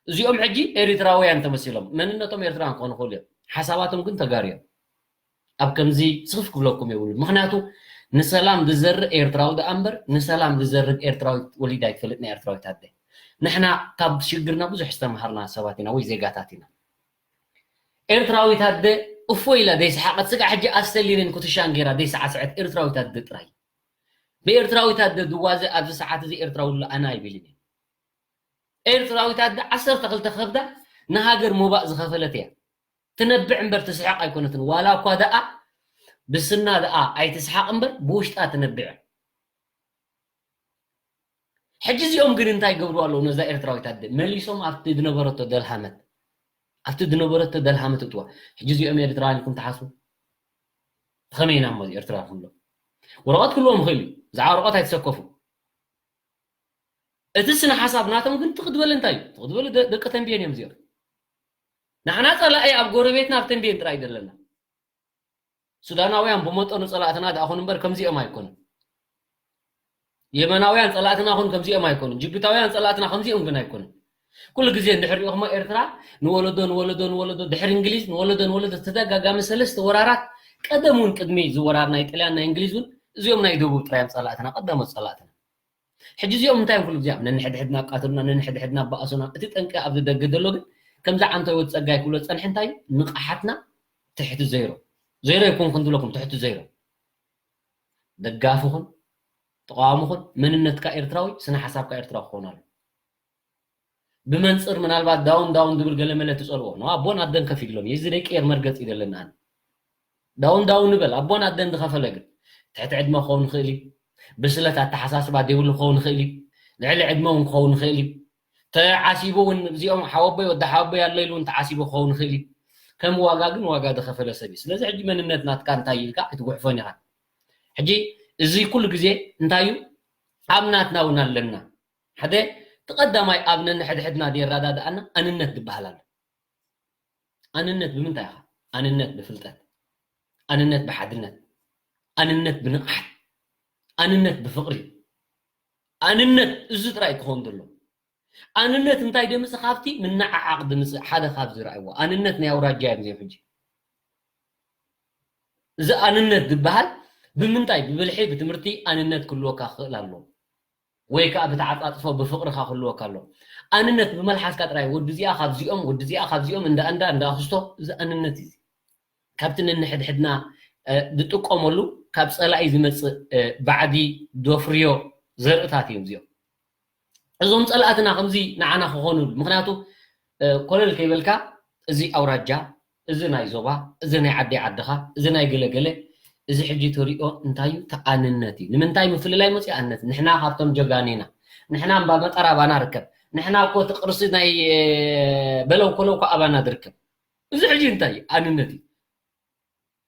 እዚኦም ሕጂ ኤሪትራውያን ተመሲሎም መንነቶም ኤርትራውያን ክኾኑ ክኽእሉ እዮም። ሓሳባቶም ግን ተጋሩ እዮም። ኣብ ከምዚ ስኽፍ ክብለኩም የብሉ። ምክንያቱ ንሰላም ዝዘርእ ኤርትራዊ ደኣ እምበር ንሰላም ዝዘርግ ኤርትራዊ ወሊዳ ኣይትፈልጥና ኤርትራዊት ኣደ። ንሕና ካብ ሽግርና ብዙሕ ዝተምሃርና ሰባት ኢና ወይ ዜጋታት ኢና። ኤርትራዊት ኣደ እፎ ኢላ ዘይሰሓቐት ስጋዕ ሕጂ ኣስተሊንን ኩትሻን ገይራ ዘይሰዓስዐት ኤርትራዊት ኣደ ጥራይ። ብኤርትራዊት ኣደ ዝዋዘ ኣብዚ ሰዓት እዚ ኤርትራዊ ኣሎ ኣነ ኣይብልን እየ። ኤርትራዊት ኣደ ዓሰርተ ክልተ ከብዳ ንሃገር ሞባእ ዝኸፈለት እያ። ትነብዕ እምበር ትስሕቕ ኣይኮነትን። ዋላ እኳ ደኣ ብስና ደኣ ኣይትስሓቕ እምበር ብውሽጣ ትነብዕ። ሕጂ እዚኦም ግን እንታይ ይገብሩ ኣለዉ ነዛ ኤርትራዊት ኣደ መሊሶም ኣብቲ ዝነበረቶ ደልሃመት ኣብቲ ዝነበረቶ ደልሃመት እትዋ ሕጂ እዚኦም ኤርትራውያን ኢልኩም ትሓስቡ ከመይ ኢና እሞ ኤርትራውያን ክንብሎም ወረቐት ክህልዎም ይኽእል እዩ ብዛዕባ ወረቐት ኣይተሰከፉ እቲ ስነ ሓሳብ ናቶም ግን ትኽድበለ እንታይ እዩ ትኽድበለ ደቂ ተንቤን እዮም እዚኦም ንሕና ፀላኢ ኣብ ጎረቤትና ኣብ ተንቤን ጥራይ ዘለና ሱዳናውያን ብመጠኑ ፀላእትና ደኣ ኹን እምበር ከምዚኦም ኣይኮኑን። የመናውያን ፀላእትና ኹን ከምዚኦም ኣይኮኑን። ጅቡታውያን ፀላእትና ከምዚኦም ግን ኣይኮኑን። ኩሉ ግዜ እንድሕር ሪእኹሞ ኤርትራ ንወለዶ ንወለዶ ንወለዶ ድሕሪ እንግሊዝ ንወለዶ ንወለዶ ተደጋጋሚ ሰለስተ ወራራት ቀደም እውን ቅድሚ እዚ ወራር ናይ ጥልያን ናይ እንግሊዝ እውን እዚኦም ናይ ደቡብ ጥራዮም ፀላእትና ቀዳሞት ፀላእትና። ሕጂ እዚኦም እንታይ እዮም ክብሉ እዚኦም ነንሕድሕድና ኣቃተሉና ነንሕድሕድና ኣባኣሱና እቲ ጠንቂ ኣብዚ ደገ ዘሎ ግን ከምዚ ዓንተወት ፀጋይ ክብሎ ዝፀንሐ እንታይ እዩ ንቕሓትና ትሕቲ ዜሮ ዜሮ ይኮንኩን ዝብለኩም ትሕቲ ዜሮ ደጋፍኹን ተቃዋምኹን መንነትካ ኤርትራዊ ስነ ሓሳብካ ኤርትራዊ ክኸውን ኣሎ ብመንፅር ምናልባት ዳውን ዳውን ዝብል ገለመለ ትፀልዎ ነው ኣቦን ኣደን ከፊሎም የዚ ደቂ ኤር መርገፂ ይደለና ኣነ ዳውን ዳውን ንበል ኣቦን ኣደን ዝኸፈለ ግን ትሕቲ ዕድመ ክኸውን ይኽእል እዩ ብስለት ኣተሓሳስባ ዘይብሉ ክኸውን ይኽእል እዩ ልዕሊ ዕድመ እውን ክኸውን ይኽእል እዩ ተዓሲቡ እውን እዚኦም ሓወቦይ ወዲ ሓወቦይ ኣሎ ኢሉ እውን ተዓሲቡ ክኸውን ይኽእል እዩ ከም ዋጋ ግን ዋጋ ዝኸፈለ ሰብ እዩ ስለዚ ሕጂ መንነት ናትካ እንታይ ኢልካ ኣይትጉሕፎን ኢኻ ሕጂ እዚ ኩሉ ግዜ እንታይ እዩ ኣብ ናትና እውን ኣለና ሓደ እቲ ቀዳማይ ኣብ ነንሕድሕድና ዘየረዳድኣና ኣንነት ዝበሃል ኣሎ ኣንነት ብምንታይ ኢኻ ኣንነት ብፍልጠት ኣንነት ብሓድነት ኣንነት ብንቕሓት ኣንነት ብፍቕሪ ኣንነት እዚ ጥራይ ክኸውን ዘሎ ኣንነት እንታይ ደምፅእ ካብቲ ምንዓዓቕ ድምፅእ ሓደ ካብ ዝረኣይዎ ኣንነት ናይ ኣውራጃ እዮም እዚኦም ሕጂ እዚ ኣንነት ዝበሃል ብምንታይ ብብልሒ ብትምህርቲ ኣንነት ክህልወካ ክኽእል ኣለዎ ወይ ከዓ ብተዓፃፅፎ ብፍቕርኻ ክህልወካ ኣለዎ ኣንነት ብመልሓስካ ጥራይ ወዲ እዚኣ ካብዚኦም ወዲ እዚኣ ካብዚኦም እንዳ እንዳ እንዳ ክስቶ እዚ ኣንነት እዩ ካብቲ ነንሕድሕድና ዝጥቀመሉ ካብ ፀላኢ ዝመፅእ ባዕዲ ዶፍርዮ ዘርእታት እዮም እዚኦም እዞም ፀላእትና ከምዚ ንዓና ክኾኑ ምክንያቱ ኮለል ከይበልካ እዚ ኣውራጃ እዚ ናይ ዞባ እዚ ናይ ዓደይ ዓድኻ እዚ ናይ ገለገለ እዚ ሕጂ ትሪኦ እንታይ እዩ? ተኣንነት እዩ። ንምንታይ ምፍልላይ መፅኡ? ኣንነት። ንሕና ካብቶም ጀጋኑ ኢና። ንሕና እምባ መጠራ ኣባና ርከብ። ንሕና እኮ እቲ ቅርሲ ናይ በለው ኮለው እኮ ኣባና ዝርከብ። እዚ ሕጂ እንታይ እዩ? ኣንነት እዩ።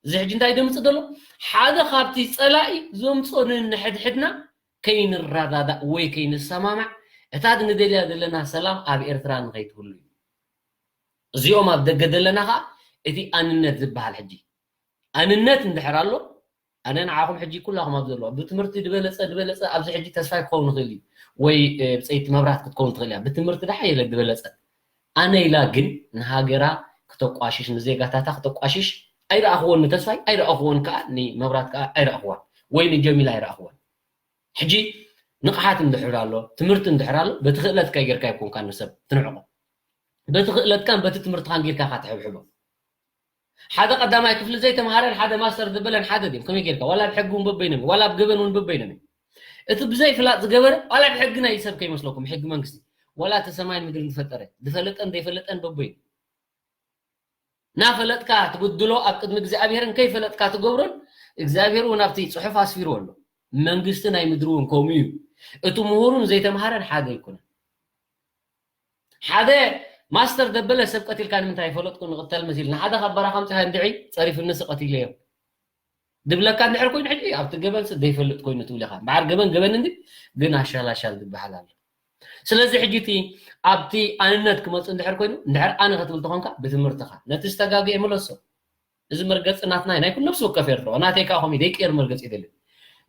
እዚ ሕጂ እንታይ ደምፅእ ዘሎ? ሓደ ካብቲ ፀላኢ ዘምፅኦ ንንሕድሕድና ከይንረዳዳእ ወይ ከይንሰማማዕ፣ እታ ንደልያ ዘለና ሰላም ኣብ ኤርትራ ንኸይትህሉ እዩ። እዚኦም ኣብ ደገ ዘለና ከዓ እቲ ኣንነት ዝበሃል ሕጂ ኣንነት እንድሕር ኣሎ፣ ኣነ ንዓኹም ሕጂ ኩላኹም ኣብ ዘለዎ ብትምህርቲ ዝበለፀ ዝበለፀ ኣብዚ ሕጂ ተስፋይ ክኸውን ይኽእል እዩ፣ ወይ ብፀይቲ መብራት ክትከውን ትኽእል እያ። ብትምህርቲ ደሓ የለ ዝበለፀ ኣነ ኢላ ግን ንሃገራ ክተቋሽሽ ንዜጋታታ ክተቋሽሽ ኣይረኣኽዎን፣ ንተስፋይ ኣይረኣኽዎን፣ ከዓ ንመብራት ከዓ ኣይረኣኽዋን ወይ ንጀሚላ ኣይረኣኽዋን። ሕጂ ንቕሓት እንድሕር ኣሎ፣ ትምህርቲ እንድሕር ኣሎ፣ በቲ ክእለትካ ጌርካ ይኮንካ ንሰብ ትንዕቆ። በቲ ክእለትካን በቲ ትምህርትኻን ጌርካ ኢኻ ትሕብሕቦ። ሓደ ቀዳማይ ክፍሊ ዘይተምሃረን ሓደ ማስተር ዘበለን ሓደ ድዮም? ከመይ ጌርካ? ዋላ ኣብ ሕጊ እውን በበይኖም እዮም፣ ዋላ ኣብ ገበን እውን በበይኖም እዮም። እቲ ብዘይ ፍላጥ ዝገበረ ዋላ ኣብ ሕጊ ናይ ሰብ ከይመስለኩም፣ ሕጊ መንግስቲ፣ ዋላ እቲ ሰማይን ምድርን ዝፈጠረ፣ ዝፈለጠን ዘይፈለጠን በበይኑ። ናፈለጥካ ትብድሎ ኣብ ቅድሚ እግዚኣብሄርን ከይፈለጥካ ትገብሮን እግዚኣብሄር እውን ኣብቲ ጽሑፍ ኣስፊርዎ ኣሎ። መንግስቲ ናይ ምድሪ እውን ከምኡ እዩ። እቲ ምሁርን ዘይተምሃረን ሓደ ኣይኮነን። ሓደ ማስተር ደበለ ሰብ ቀቲልካ ንምንታይ ይፈለጥኩ ንቕተል መሲል ንሓደ ካብ በረኻ ኣምጺኻ እንድዒ ጸሪፍንስ ቀቲለዮ ድብለካ እንድሕር ኮይኑ ሕጂ ኣብቲ ገበንስ ዘይፈልጥ ኮይኑ ትብል ኢኻ። እምበኣር ገበን ገበን እንዲ ግን ኣሻል ኣሻል ዝበሃል ኣሎ። ስለዚ ሕጂ እቲ ኣብቲ ኣንነት ክመጽእ እንድሕር ኮይኑ እንድሕር ኣነ ክትብል ተኾንካ ብትምህርትኻ ነቲ ዝተጋገየ ምለሶ። እዚ መርገጺ ናትና እዩ፣ ናይ ኩሉ ነፍሲ ወከፍ ኤርትራዊ። ናተይ ከኣ ከምኡ እዩ፣ ደይቅየር መርገጺ ኣይደልን።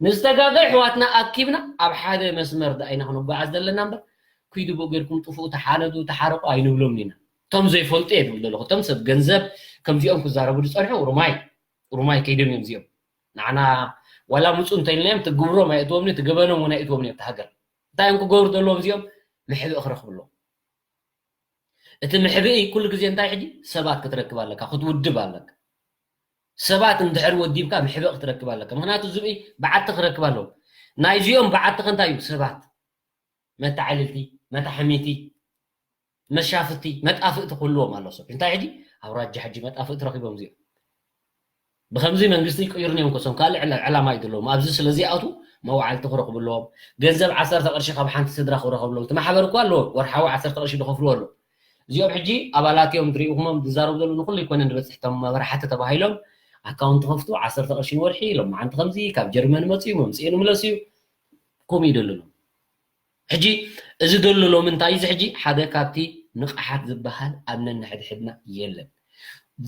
ንዝተጋገዩ ኣሕዋትና ኣኪብና ኣብ ሓደ መስመር ደኣ ኢና ክንጓዓዝ ዘለና እምበር፣ ኪዱ ብኡ ጌርኩም ጥፍኡ፣ ተሓነዱ፣ ተሓረቁ ኣይንብሎምን ኢና። እቶም ዘይፈልጡ እየ ዝብል ዘለኹ። እቶም ሰብ ገንዘብ ከምዚኦም ክዛረቡ ዝጸንሑ ሩማይ፣ ሩማይ ከይዶም እዮም እዚኦም። ንዓና ዋላ ምጹ እንተኢልናዮም፣ እቲ ግብሮም ኣየእትዎምን እዩ፣ እቲ ገበኖም እውን ኣየእትዎምን እዩ ኣብቲ ሃገር። እንታይ እዮም ክገብሩ ዘለዎም እዚኦም? መሕብኢ ክረኽቡ ኣለዎም። እቲ መሕብኢ ኩሉ ግዜ እንታይ ሕጂ ሰባት ክትረክብ ኣለካ፣ ክትውድብ ኣለካ። ሰባት እንድሕር ወዲብካ መሕብኢ ክትረክብ ኣለካ። ምኽንያቱ ዝብኢ በዓቲ ክረክብ ኣለዎ። ናይዚኦም በዓቲ ከ እንታይ እዩ? ሰባት። መተዓልልቲ፣ መታሕሚቲ፣ መሻፍቲ፣ መጣፍእቲ ክህልዎም ኣሎ ሰብ። እንታይ ሕጂ? ኣውራጃ ሕጂ መጣፍእቲ ረኺቦም እዚኦም። ብኸምዚ መንግስቲ ይቅይሩ እዮም ኮሶም ካልእ ዕላ- ዕላማ እዩ ዘለዎም። ኣብዚ ስለ ዘይኣትዉ መዋዕልቲ ክረኽቡ ኣለዎም። ገንዘብ ዓሰርተ ቅርሺ ካብ ሓንቲ ስድራ ክረኽቡ ኣለዎም። እቲ ማሕበር እኮ ኣለዎ፣ ወርሓዊ ዓሰርተ ቅርሺ ዝኸፍልዎ ኣለዎ። እዚኦም ሕጂ ኣባላት እዮም፣ ትሪእኹሞም ዝዛረቡ ዘለዉ ንኹሉ ኣይኮነን ዝበፅሕ። እቶም መራሕቲ ተባሂሎም ኣካውንት ከፍቱ፣ ዓሰርተ ቅርሺ ንወርሒ፣ ሎማዓንቲ ከምዚ ካብ ጀርመን መፅኡ መምፅኡ ንምለስ እዩ። ከምኡ እዩ ደለሎም። ሕጂ እዚ ደሎ ሎሚ እንታይ እዚ ሕጂ ሓደ ካብቲ ንቕሓት ዝበሃል ኣብ ነንሕድሕድና የለን።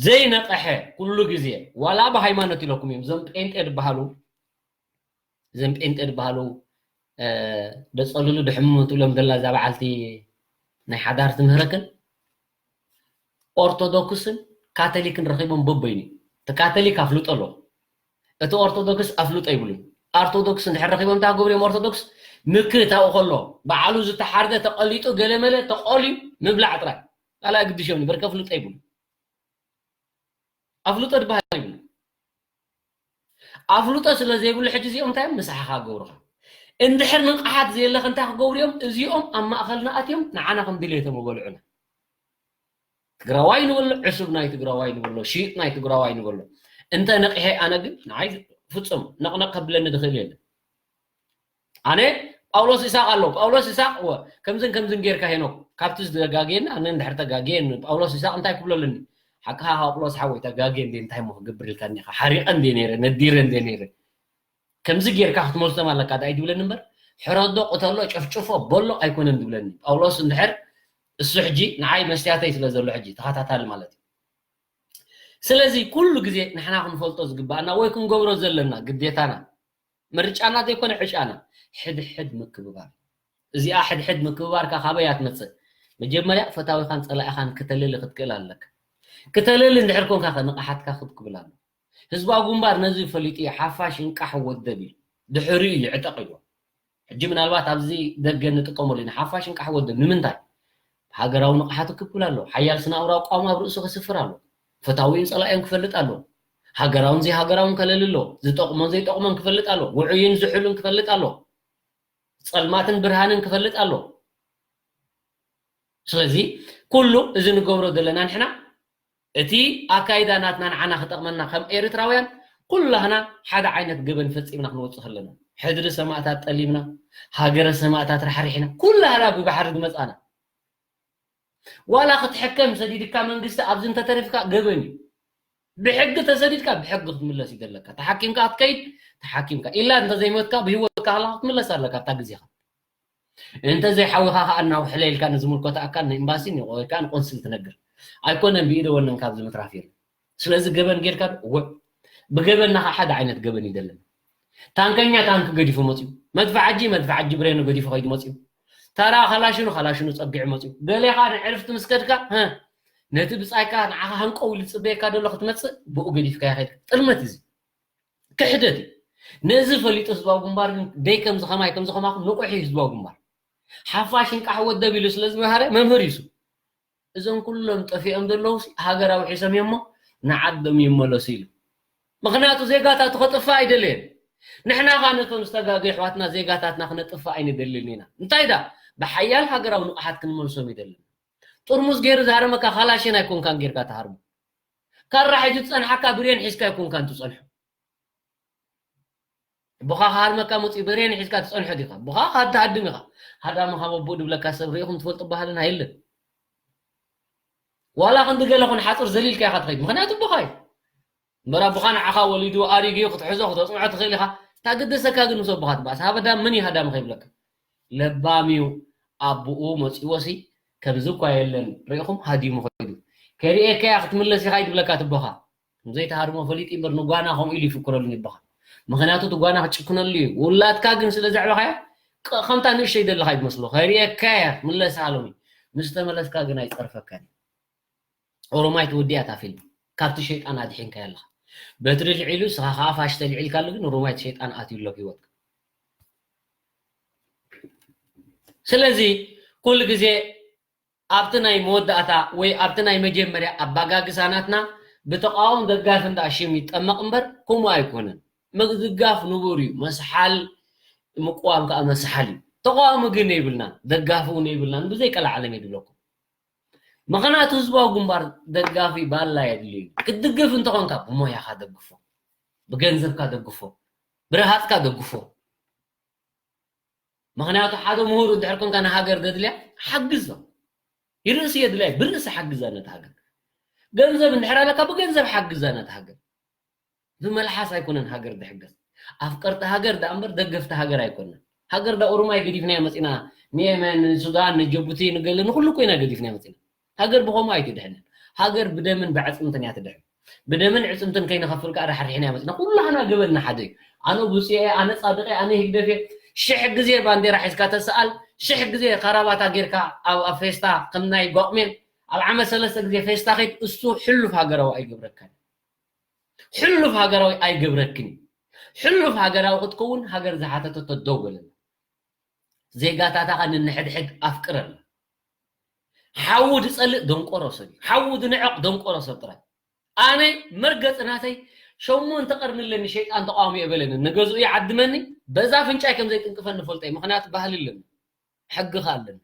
ዘይነቕሐ ኩሉ ግዜ ዋላ ብሃይማኖት ኢለኩም እዮም እዞም ጴንጤ ዝበሃሉ እዞም ጴንጤ ዝበሃሉ ደፀልሉ ድሕምሙ ትብሎም ዘላ እዛ በዓልቲ ናይ ሓዳር ትምህረክን ኦርቶዶክስን ካቶሊክን ረኺቦም በበይኑ እቲ ካቶሊክ ኣፍልጦ ኣለዎ። እቲ ኦርቶዶክስ ኣፍልጦ ይብሉን። ኣርቶዶክስ እንድሕር ረኺቦም እንታይ ክገብሩ እዮም? ኦርቶዶክስ ምክሪ ታብኡ ከሎ በዓሉ ዝተሓርደ ተቐሊጡ ገለመለ ተቐልዩ ምብላዕ ጥራይ ካልእ ግድሽ እዮም። በርከ ኣፍልጦ ይብሉ ኣፍልጦ ድበሃል ይብሉ። ኣፍልጦ ስለ ዘይብሉ ሕጂ እዚኦም እንታይ እዮም? ምሳሕኻ ክገብሩኻ። እንድሕር ንቕሓት ዘየለኸ እንታይ ክገብሩ እዮም? እዚኦም ኣብ ማእኸልና ኣትዮም ንዓና ከም ድሌቶም ይበልዑና። ትግራዋይ ንበሎ፣ ዕሱብ ናይ ትግራዋይ ንበሎ፣ ሽይጥ ናይ ትግራዋይ ንበሎ። እንተ ነቒሐ ኣነ ግን ንዓይ ፍጹም ነቕነቕ ከብለኒ ዝኽእል የለን። ኣነ ጳውሎስ ይስሐቅ ኣሎ ጳውሎስ ይስሐቅ እወ ከምዝን ከምዝን ጌርካ ሄኖክ ካብቲ ዝተጋግየኒ ኣነ እንድሕር ተጋግየ ንጳውሎስ ይስሐቅ እንታይ ክብሎ ኣለኒ ሓቅኻ ጳውሎስ ሓወይ ተጋግየ እንዴ እንታይ እሞ ክገብር ኢልካ እኒኻ ሓሪቀ እንዴ ነይረ ነዲረ እንዴ ነይረ ከምዚ ጌርካ ክትመልሶም ኣለካ ዳይ ትብለኒ እምበር ሕረዶ ቅተሎ ጨፍጭፎ በሎ ኣይኮነን ዝብለኒ ጳውሎስ እንድሕር እሱ ሕጂ ንዓይ መስትያተይ ስለ ዘሎ ሕጂ ተኸታታሊ ማለት እዩ ስለዚ ኩሉ ግዜ ንሕና ክንፈልጦ ዝግባኣና ወይ ክንገብሮ ዘለና ግዴታና ምርጫና ዘይኮነ ዕጫና ሕድሕድ ምክብባር እዚኣ ሕድሕድ ምክብባርካ ካበይ እያ ትመፅእ መጀመርያ ፈታዊኻን ፀላኢኻን ክተልሊ ክትክእል ኣለካ ክተልሊ እንድሕር ኮንካ ከ ንቕሓትካ ክብ ክብል ኣሎ ህዝባዊ ግንባር ነዚ ፈሊጡ እዩ ሓፋሽ እንቃሕ ወደብ እዩ ድሕሪኡ ይዕጠቕ ኢልዎ ሕጂ ምናልባት ኣብዚ ደገ ንጥቀመሉ ኢና ሓፋሽ እንቃሕ ወደብ ንምንታይ ሃገራዊ ንቕሓቱ ክብ ክብል ኣሎ ሓያል ስናውራዊ ቃውም ኣብ ርእሱ ክስፍር ኣሎ ፈታዊኡን ፀላኢኡን ክፈልጥ ኣሎ ሃገራውን ዘይሃገራውን ከለሊ ኣሎ ዝጠቕሞን ዘይጠቕሞን ክፈልጥ ኣሎ ውዑይን ዝሑልን ክፈልጥ ኣሎ ፀልማትን ብርሃንን ክፈልጥ ኣሎ ስለዚ ኩሉ እዚ ንገብሮ ዘለና ንሕና እቲ ኣካይዳ ናትና ንዓና ክጠቕመና ከም ኤርትራውያን ኩላህና ሓደ ዓይነት ገበን ፈጺምና ክንወጽእ ከለና፣ ሕድሪ ሰማእታት ጠሊምና፣ ሃገረ ሰማእታት ራሕሪሕና፣ ኩላህና ብባሕሪ ዝመጻና። ዋላ ክትሕከም ሰዲድካ መንግስቲ ኣብዚ እንተተሪፍካ ገበን እዩ። ብሕጊ ተሰዲድካ ብሕጊ ክትምለስ እዩ ዘለካ። ተሓኪምካ ክትከይድ፣ ተሓኪምካ። ኢላ እንተዘይሞትካ ብህይወትካ ከለኻ ክትምለስ ኣለካ ኣብታ ግዜኻ። እንተዘይሓዊኻ ከኣ እናውሕለ ኢልካ ንዝምልከቶ ኣካል ንኤምባሲ ወይ ከኣ ንቆንስል ትነግር። ኣይኮነን ብኢደ ወነን ካብዚ ምትራፍ የለን። ስለዚ ገበን ጌርካ ዶ? እወ። ብገበንና ከኣ ሓደ ዓይነት ገበን እዩ ዘለና። ታንከኛ ታንኪ ገዲፉ መጽዩ፣ መድፍዓጂ መድፍዓጂ ብሬኑ ገዲፉ ከይዱ መጽዩ፣ ተራ ካላሽኑ ካላሽኑ ጸጊዑ መጽዩ። ገሌኻ ንዕርፍቲ ምስ ከድካ፣ ሀ፣ ነቲ ብጻይካ ንዓኻ ሃንቀው ኢሉ ዝጽበየካ ዘሎ ክትመጽእ ብኡ ገዲፍካዮ ከይድካ። ጥልመት እዚ። ክሕደት እዩ። ነዚ ፈሊጡ ህዝባዊ ግንባር ግን ደይ ከምዚ ከማይ ከምዚ ከማኹም ንቑሕ እዩ ህዝባዊ ግንባር። ሓፋሽ እንቃሕ ወደብ ኢሉ ስለ ዝመሃረ መምህር እዩ እሱ። እዞም ኩሎም ጠፊኦም ዘለዉ ሃገር ኣውሒሶም እዮም እሞ ንዓዶም ይመለሱ ኢሉ። ምኽንያቱ ዜጋታቱ ከጥፍእ ኣይደለየን። ንሕና ኸኣ ነቶም ዝተጋገዩ ኣሕዋትና ዜጋታትና ክነጥፍእ ኣይንደልን ኢና። እንታይ ዳ ብሓያል ሃገራዊ ንቕሓት ክንመልሶም ይደልን። ጥርሙዝ ገይሩ ዝሃረመካ ካላሽን ኣይኮንካን ጌርካ ትሃርሞ። ካራ ሒዙ ዝጸንሓካ ብሬን ሒዝካ ኣይኮንካን ትጸንሖ። ብኻ ክሃርመካ መጽኡ ብሬን ሒዝካ ትጸንሖ ዲኻ? ብኻ ካብ ትሃድም ኢኻ። ሃዳምኻ መቦእ ድብለካ ሰብ ርኢኹም ትፈልጡ ባህልና የለን። ዋላ ክንዲ ገለ ኹን ሓጹር ዘሊልካ ኢኻ ትኸይድ። ምኽንያቱ ብኻ እዩ። እምበር ኣቦኻ ንዓኻ ወሊዱ ኣሪጉ እዩ፣ ክትሕዞ ክተጽንዖ ትኽእል ኢኻ። ታገደሰካ ግን ምስ ኣቦኻ ትበኣስ። ሃበዳ ምን እዩ ሃዳሚ ከይብለካ? ለባም እዩ። ኣቦኡ መጺዎሲ ከምዚ እኳ የለን ርኢኹም ሃዲሙ ኸይዱ። ከይርእየካ እያ ክትምለስ ኢኻ እዩ ድብለካ ትቦኻ። ዘይተሃርሞ ፈሊጡ እምበር ንጓና ከምኡ ኢሉ ይፍክረሉ ይበሃል። ምኽንያቱ እቲ ጓና ክጭክነሉ እዩ። ውላድካ ግን ስለ ዘዕበኻዮ ቅ-፣ ከምታ ንእሽተይ ዘለኻ ይመስሎ። ከይርእየካ እያ ምለስ ሃሎሚ። ምስ ተመለስካ ግን ኣይጸርፈካን እዩ። ኦሮማይ ትውድያ እታ ፊልም። ካብቲ ሸይጣን ኣድሒንካዮ ኣለኻ። በትሪ ልዒሉ፣ ስኻ ኸዓ ፋሽተ ልዒልካሉ፣ ግን ኦሮማይ እቲ ሸይጣን ኣትዩ ኣሎ ኣብ ህይወትካ። ስለዚ ኩሉ ግዜ ኣብቲ ናይ መወዳእታ ወይ ኣብቲ ናይ መጀመርያ ኣባጋግሳ ናትና ብተቃውሞ ደጋፊ እንዳ ሽም ይጠመቕ እምበር ከምኡ ኣይኮነን። ምድጋፍ ንቡር እዩ፣ መስሓል ምቅዋም ከኣ መስሓል እዩ። ተቃዋሚ ግን የብልናን፣ ደጋፊ እውን የብልናን፣ ብዘይ ቀልዓለም እየ ዝብለኩም። ምኽንያቱ ህዝባዊ ግንባር ደጋፊ ባላ የድልዮ እዩ። ክትድግፍ እንተኾንካ ብሞያኻ ደግፎ፣ ብገንዘብካ ደግፎ፣ ብረሃጽካ ደግፎ። ምኽንያቱ ሓደ ምሁር እንድሕር ኮንካ ንሃገር ደድልያ ሓግዞ። ይርእሲ የድልያ፣ ብርእሲ ሓግዛ ነቲ ሃገር። ገንዘብ እንድሕር ኣለካ ብገንዘብ ሓግዛ ነቲ ሃገር። ብመልሓስ ኣይኮነን ሃገር ድሕገዝ። ኣፍቀርቲ ሃገር ደኣ እምበር ደገፍቲ ሃገር ኣይኮነን። ሃገር ዳ ኦሮማይ ገዲፍናያ መጺና፣ ንየመን፣ ንሱዳን፣ ንጀቡቲ፣ ንገለ ንኹሉ እኮ ኢና ገዲፍናያ መጺና። ሃገር ብኸምኡ ኣይትድሕንን። ሃገር ብደምን ብዕጽምትን እያ ትድሕን። ብደምን ዕጽምትን ከይንኸፍል ከኣ ዳሕሪሕናያ መጺና። ኩላህና ገበንና ሓደ እዩ። ኣነ ብጹእ እየ፣ ኣነ ጻድቕ እየ፣ ኣነ ህግደፍ እየ። ሽሕ ግዜ ባንዴራ ሒዝካ ተሰኣል፣ ሽሕ ግዜ ካራባታ ጌርካ ኣብ፣ ኣብ ፌስታ ከም ናይ ጓቕሜን ኣብ ዓመት ሰለስተ ግዜ ፌስታ ኸይድ፣ እሱ ሕሉፍ ሃገራዊ ኣይገብረካን። ሕሉፍ ሃገራዊ ኣይገብረክን እዩ። ሕሉፍ ሃገራዊ ክትከውን ሃገር ዝሓተተቶ ደው በለላ። ዜጋታታ ኸኣ ንንሕድሕድ ኣፍቅረላ። ሓዉ ዝጸልእ ደንቆሮ ሰብ እዩ። ሓዉ ዝንዕቕ ደንቆሮ ሰብ ጥራይ። ኣነ መርገጺ ናተይ ሸሞንተ ቀርኒ ኣለኒ ሸይጣን ተቃዋሚ እየ በለኒ። ንገዝኡ ይዓድመኒ፣ በዛ ኣፍንጫይ ከም ዘይጥንቅፈኒ እፈልጦ እየ። ምኽንያቱ ባህሊ ኣለኒ። ሕጊ ከ ኣለኒ።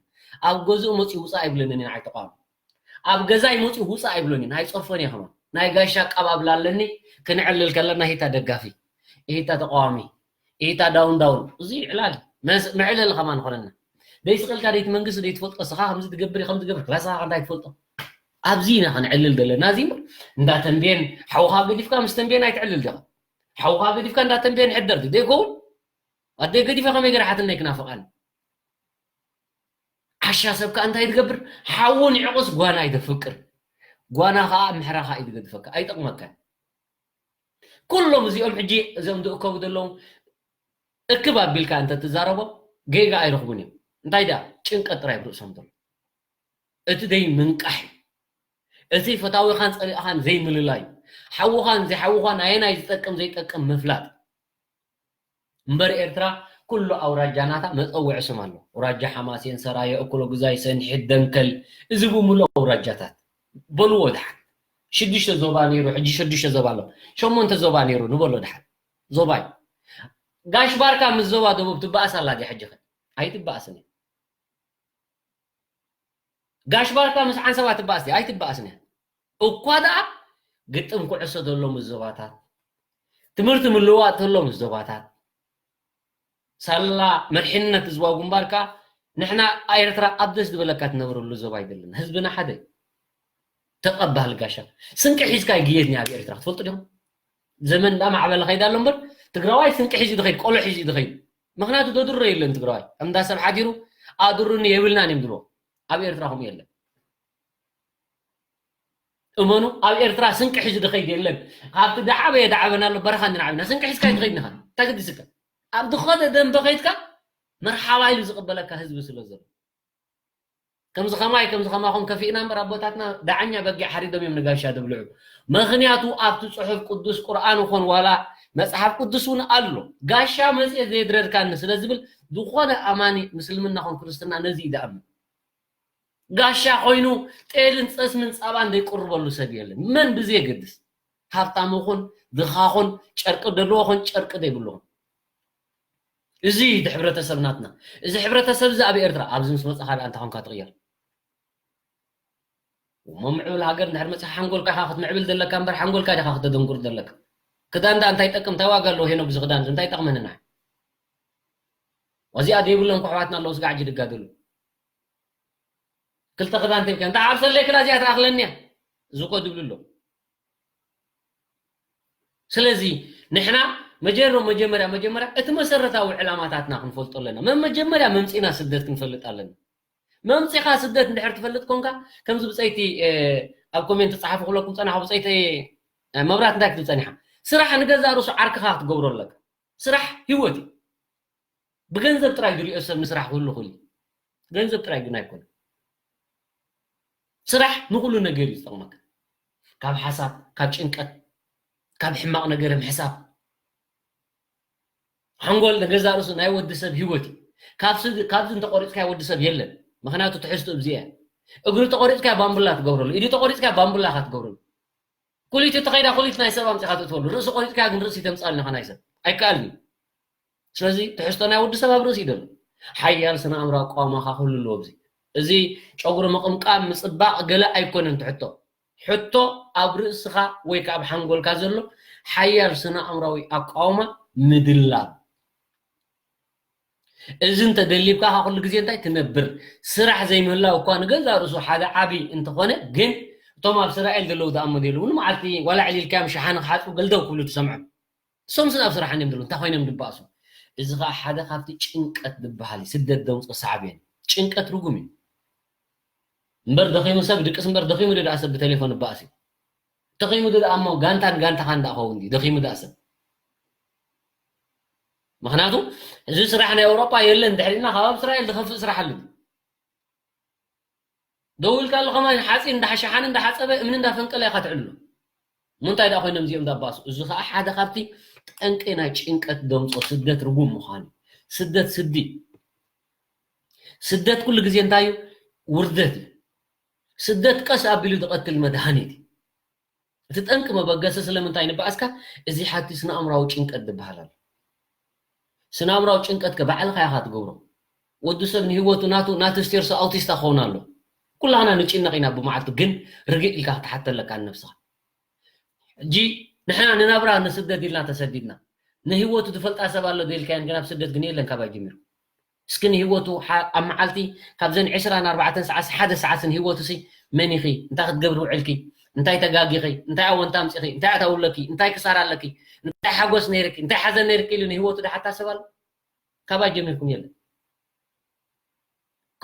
ኣብ ገዝኡ መፅዩ ውፃእ ኣይብለንን ኢና ኣይተቃዋሚ። ኣብ ገዛይ መፅዩ ውፃእ ኣይብለንን፣ ኣይፀርፎን እየ ከማን። ናይ ጋሻ ኣቀባብላ ኣለኒ፣ ክንዕልል ከለና ሂታ ደጋፊ፣ ሂታ ተቃዋሚ፣ ሂታ ዳውን ዳውን። እዚ ዕላል መስ-፣ መዕለሊ ከማን ኾነና። ደይስቕ ኢልካ ደይትመንግስ ደይትፈልጦ፣ ስኻ ከምዚ ትገብር ከምዚ ትገብር ክላስኻ እንታይ ትፈልጦ? ኣብዚ ኢና ክንዕልል ዘለና። እዚ እምበር እንዳ ተንቤን ሓውኻ ገዲፍካ ምስ ተንቤን ኣይትዕልል ዲኻ? ሓውኻ ገዲፍካ እንዳ ተንቤን ሕደር ድዩ? ደይከውን? ኣደይ ገዲፈ ከመይ ገይረ ሓትነይ ክናፍቓኒ? ዓሻ ሰብ ከኣ እንታይ ትገብር? ሓዉ ንዕቑስ ጓና ኣይተፍቅር። ጓና ከኣ ምሕራኻ እዩ ዝገድፈካ፣ ኣይጠቕመካን። ኩሎም እዚኦም ሕጂ እዞም ዝእከቡ ዘለዉ እክብ ኣቢልካ እንተ ትዛረቦም ጌጋ ኣይረኽቡን እዮም። እንታይ ደኣ ጭንቀት ጥራይ ኣብ ርእሶም ዘሎ። እቲ ደይ ምንቃሕ እዩ። እቲ ፈታዊኻን ጸሊእኻን ዘይምልላይ እዩ። ሓውኻን ዘይሓውኻን ኣየናይ ዝጠቅም ዘይጠቅም ምፍላጥ። እምበር ኤርትራ ኩሉ ኣውራጃ ናታ መጸውዒ ስም ኣሎ። ኣውራጃ ሓማሴን፣ ሰራየ፣ እኩለ ጉዛይ፣ ሰንሒት፣ ደንከል፣ እዚ ብምሉእ ኣውራጃታት በልዎ ድሓን። ሽዱሽተ ዞባ ነይሩ፣ ሕጂ ሽዱሽተ ዞባ ኣሎ። ሸሞንተ ዞባ ነይሩ ንበሎ ድሓን። ዞባ እዩ። ጋሽ ባርካ ምስ ዞባ ደቡብ ትበኣስ ኣላ ድያ ሕጂ ኸ? ኣይትበኣስን እያ። ጋሽ ባርካ ምስ ዓንሰባ ትበኣስ ድያ? ኣይትበኣስን እያ። እኳ ደኣ ግጥም ኩዕሶ ዘሎ ምስ ዞባታት፣ ትምህርቲ ምልውዋጥ ተሎ ምስ ዞባታት ሳላ መርሕነት ህዝባዊ ግንባር ከኣ ንሕና ኤርትራ ኣብ ደስ ዝበለካ ትነብረሉ ዞባ ኣይደለን። ህዝብና ሓደ እዩ። ተቐባል ጋሻ ስንቂ ሒዝካ ይግየድኒ ኣብ ኤርትራ ክትፈልጡ ዲኹም? ዘመን እንዳማዕበለ ከይዳ ኣሎ እምበር ትግራዋይ ስንቂ ሒዙ ድኸይድ ቆሎ ሒዙ ድኸይድ። ምክንያቱ ደድሮ የለን ትግራዋይ ከምዳ ሰብ ሓዲሩ ኣድሩኒ የብልናን እዮም ድሮ ኣብ ኤርትራ ከምኡ የለን። እመኑ ኣብ ኤርትራ ስንቂ ሒዙ ድኸይድ የለን። ካብቲ ዳዓበየ ዳዓበና ኣሎ በረኻ እንድናዓበና ስንቂ ሒዝካ ይትኸይድ ንኻ እንታይ ግድስካ ኣብ ድኸደ ደንበ ከይድካ መርሓባ ኢሉ ዝቕበለካ ህዝቢ ስለ ዘሎ ከምዚ ከማይ ከምዚ ከማኹም ከፊእና እምበር ኣቦታትና ዳዓኛ በጊዕ ሓሪዶም እዮም ንጋሻ ድብልዑ። ምክንያቱ ኣብቲ ጽሑፍ ቅዱስ ቁርኣን ይኾን ዋላ መጽሓፍ ቅዱስ እውን ኣሎ። ጋሻ መጽየ ዘየድረድካኒ ስለ ዝብል ዝኾነ ኣማኒ ምስልምና ኹን ክርስትና ነዚ እዩ ዝኣምን። ጋሻ ኮይኑ ጤልን ጸስምን ጸባን ዘይቅርበሉ ሰብ የለን። መን ብዘየገድስ ሃብታም ኹን ድኻ ኹን ጨርቂ ደልዎ ኹን ጨርቂ ዘይብሉ ኹን እዚ እቲ ሕብረተሰብ ናትና እዚ ሕብረተሰብ እዚ ኣብ ኤርትራ ኣብዚ ምስ መጻኻ ደኣ እንታይ ኾንካ ትቕየር እሞ ምዕብል ሃገር እንድሕር መጺኻ ሓንጎልካ ኢኻ ክትምዕብል ዘለካ እምበር ሓንጎልካ ዲኻ ክተደንጉር ዘለካ ክዳን ደኣ እንታይ ይጠቅም እንታይ ዋጋ ኣለዎ ሄኖ ብዚ ክዳን እዚ እንታይ ይጠቕመንና እዚኣ ዘይብሎም ኮሕዋትና ኣለዉ ስጋዕ ጅድጋደሉ ክልተ ክዳን ተብከ እንታ ዓብሰለይ ክላ እዚኣ ትኣኽለኒ እያ ዝኮ ድብሉ ኣለዉ ስለዚ ንሕና መጀሮ መጀመርያ መጀመርያ እቲ መሰረታዊ ዕላማታትና ክንፈልጦ ኣለና መመጀመርያ መምፂና ስደት ክንፈልጥ ኣለና መምፂኻ ስደት እንድሕር ትፈልጥ ኮንካ ከምዚ ብፀይቲ ኣብ ኮሜንት ፀሓፉ ክለኩም ፀናሑ ብፀይቲ መብራት እንታይ ክትብል ፀኒሓ ስራሕ ንገዛ ርእሱ ዓርክኻ ክትገብሮ ኣለካ ስራሕ ህይወት እዩ ብገንዘብ ጥራይ ዝሪኦ ሰብ ንስራሕ ክህሉ ክእል ገንዘብ ጥራይ ግን ኣይኮነ ስራሕ ንኩሉ ነገር እዩ ዝጠቕመካ ካብ ሓሳብ ካብ ጭንቀት ካብ ሕማቕ ነገር ምሕሳብ ሓንጎል ንገዛ ርእሱ ናይ ወዲ ሰብ ህይወት እዩ ካብዚ እንተቆሪፅካ ወዲ ሰብ የለን ምክንያቱ ትሕዝቱ እብዚ እያ እግሪ ተቆሪፅካ ባምቡላ ትገብረሉ ኢዲ ተቆሪፅካ ባምቡላ ኢካ ትገብረሉ ኩሊት ተኸይዳ ኩሊት ናይ ሰብ ኣምፂኻ ትእትወሉ ርእሲ ቆሪፅካ ግን ርእሲ ተምፃልና ኢኻ ናይ ሰብ ኣይከኣልን እዩ ስለዚ ትሕዝቶ ናይ ወዲ ሰብ ኣብ ርእሲ እዩ ዘሎ ሓያል ስነ ኣእምሮ ኣቋውማኻ ክህሉ ኣለዎ ኣብዚ እዚ ጨጉሪ ምቕምቃም ምፅባቕ ገለ ኣይኮነን ትሕቶ ሕቶ ኣብ ርእስኻ ወይ ከዓ ኣብ ሓንጎልካ ዘሎ ሓያል ስነ ኣእምራዊ ኣቋውማ ምድላብ እዚ እንተደሊብካ ካ ኩሉ ግዜ እንታይ ትነብር ስራሕ ዘይምህላው እኳ ንገዛ ርእሱ ሓደ ዓቢ እንተኾነ ግን እቶም ኣብ እስራኤል ዘለዉ ዝኣመኑ የለውን መዓልቲ ዋላ ዕሊልካዮም ሸሓኒ ክሓፅቡ ገልደው ክብሉ ትሰምዖም እሶም ስን ኣብ ስራሕ እዮም ዘለዉ እንታይ ኮይኖም ድበኣሱ እዚ ከዓ ሓደ ካብቲ ጭንቀት ዝበሃል እዩ ስደት ዘውፅኦ ሳዕቤን ጭንቀት ርጉም እዩ እምበር ደኺሙ ሰብ ድቅስ እምበር ደኺሙ ዶ ደኣ ሰብ ብቴሌፎን ይበኣስ እዩ ደኺሙ ዶ ደኣ እሞ ጋንታ ንጋንታኻ እንዳኸውን ድዩ ደኺሙ ደኣ ሰብ ምክንያቱ እዚ ስራሕ ናይ ኣውሮጳ የለን ድሕሪና ካብ ኣብ እስራኤል ዝኸፍእ ስራሕ ኣለ ደው ኢልካ ኣሎ ከማን ሓፂን እንዳሓሸሓን እንዳሓፀበ እምኒ እንዳፈንቀለ ኢካ ትዕልሎ ምንታይ ደኣ ኮይኖም እዚኦም ዳባሱ እዚ ከዓ ሓደ ካብቲ ጠንቂ ናይ ጭንቀት ደምፆ ስደት ርጉም ምዃኑ ስደት ስዲ ስደት ኩሉ ግዜ እንታይ እዩ ውርደት እዩ ስደት ቀስ ኣቢሉ ዝቐትል መድሃኒት እዩ እቲ ጠንቂ መበገሲ ስለምንታይ ንበኣስካ እዚ ሓቲ ስነ ኣእምራዊ ጭንቀት ዝበሃል ኣሎ ስነ ኣእምራዊ ጭንቀት ከ ባዕልካ ኢካ ትገብሮ ወዲ ሰብ ንህይወቱ ናቱ ናቱ ስቴርሶ ኣውቲስታ ክኸውን ኣሎ ኩላህና ንጭነቕ ኢና ብመዓልቱ ግን ርግእ ኢልካ ክትሓተ ኣለካ ንነብስኻ ሕጂ ንሕና ንናብራ ንስደት ኢልና ተሰዲድና ንህይወቱ ዝፈልጣ ሰብ ኣሎ ዘይልካያን ግን ኣብ ስደት ግን የለን ካባይ ጀሚሩ እስኪ ንህይወቱ ኣብ መዓልቲ ካብዘን ዕስራን ኣርባዕተን ሰዓት ሓደ ሰዓት ንህይወቱ ሲ መን ኢኺ እንታይ ክትገብሪ ውዕልኪ እንታይ ተጋጊኺ እንታይ ኣወንታ ኣምፂኺ እንታይ ኣታዊ ኣለኪ እንታይ ክሳራ ኣለኪ እንታይ ሓጎስ ነይርኪ እንታይ ሓዘን ነይርኪ ኢሉ ንህይወቱ ዝሓታ ሰብ ኣሎ ካባይ ጀሚርኩም የለን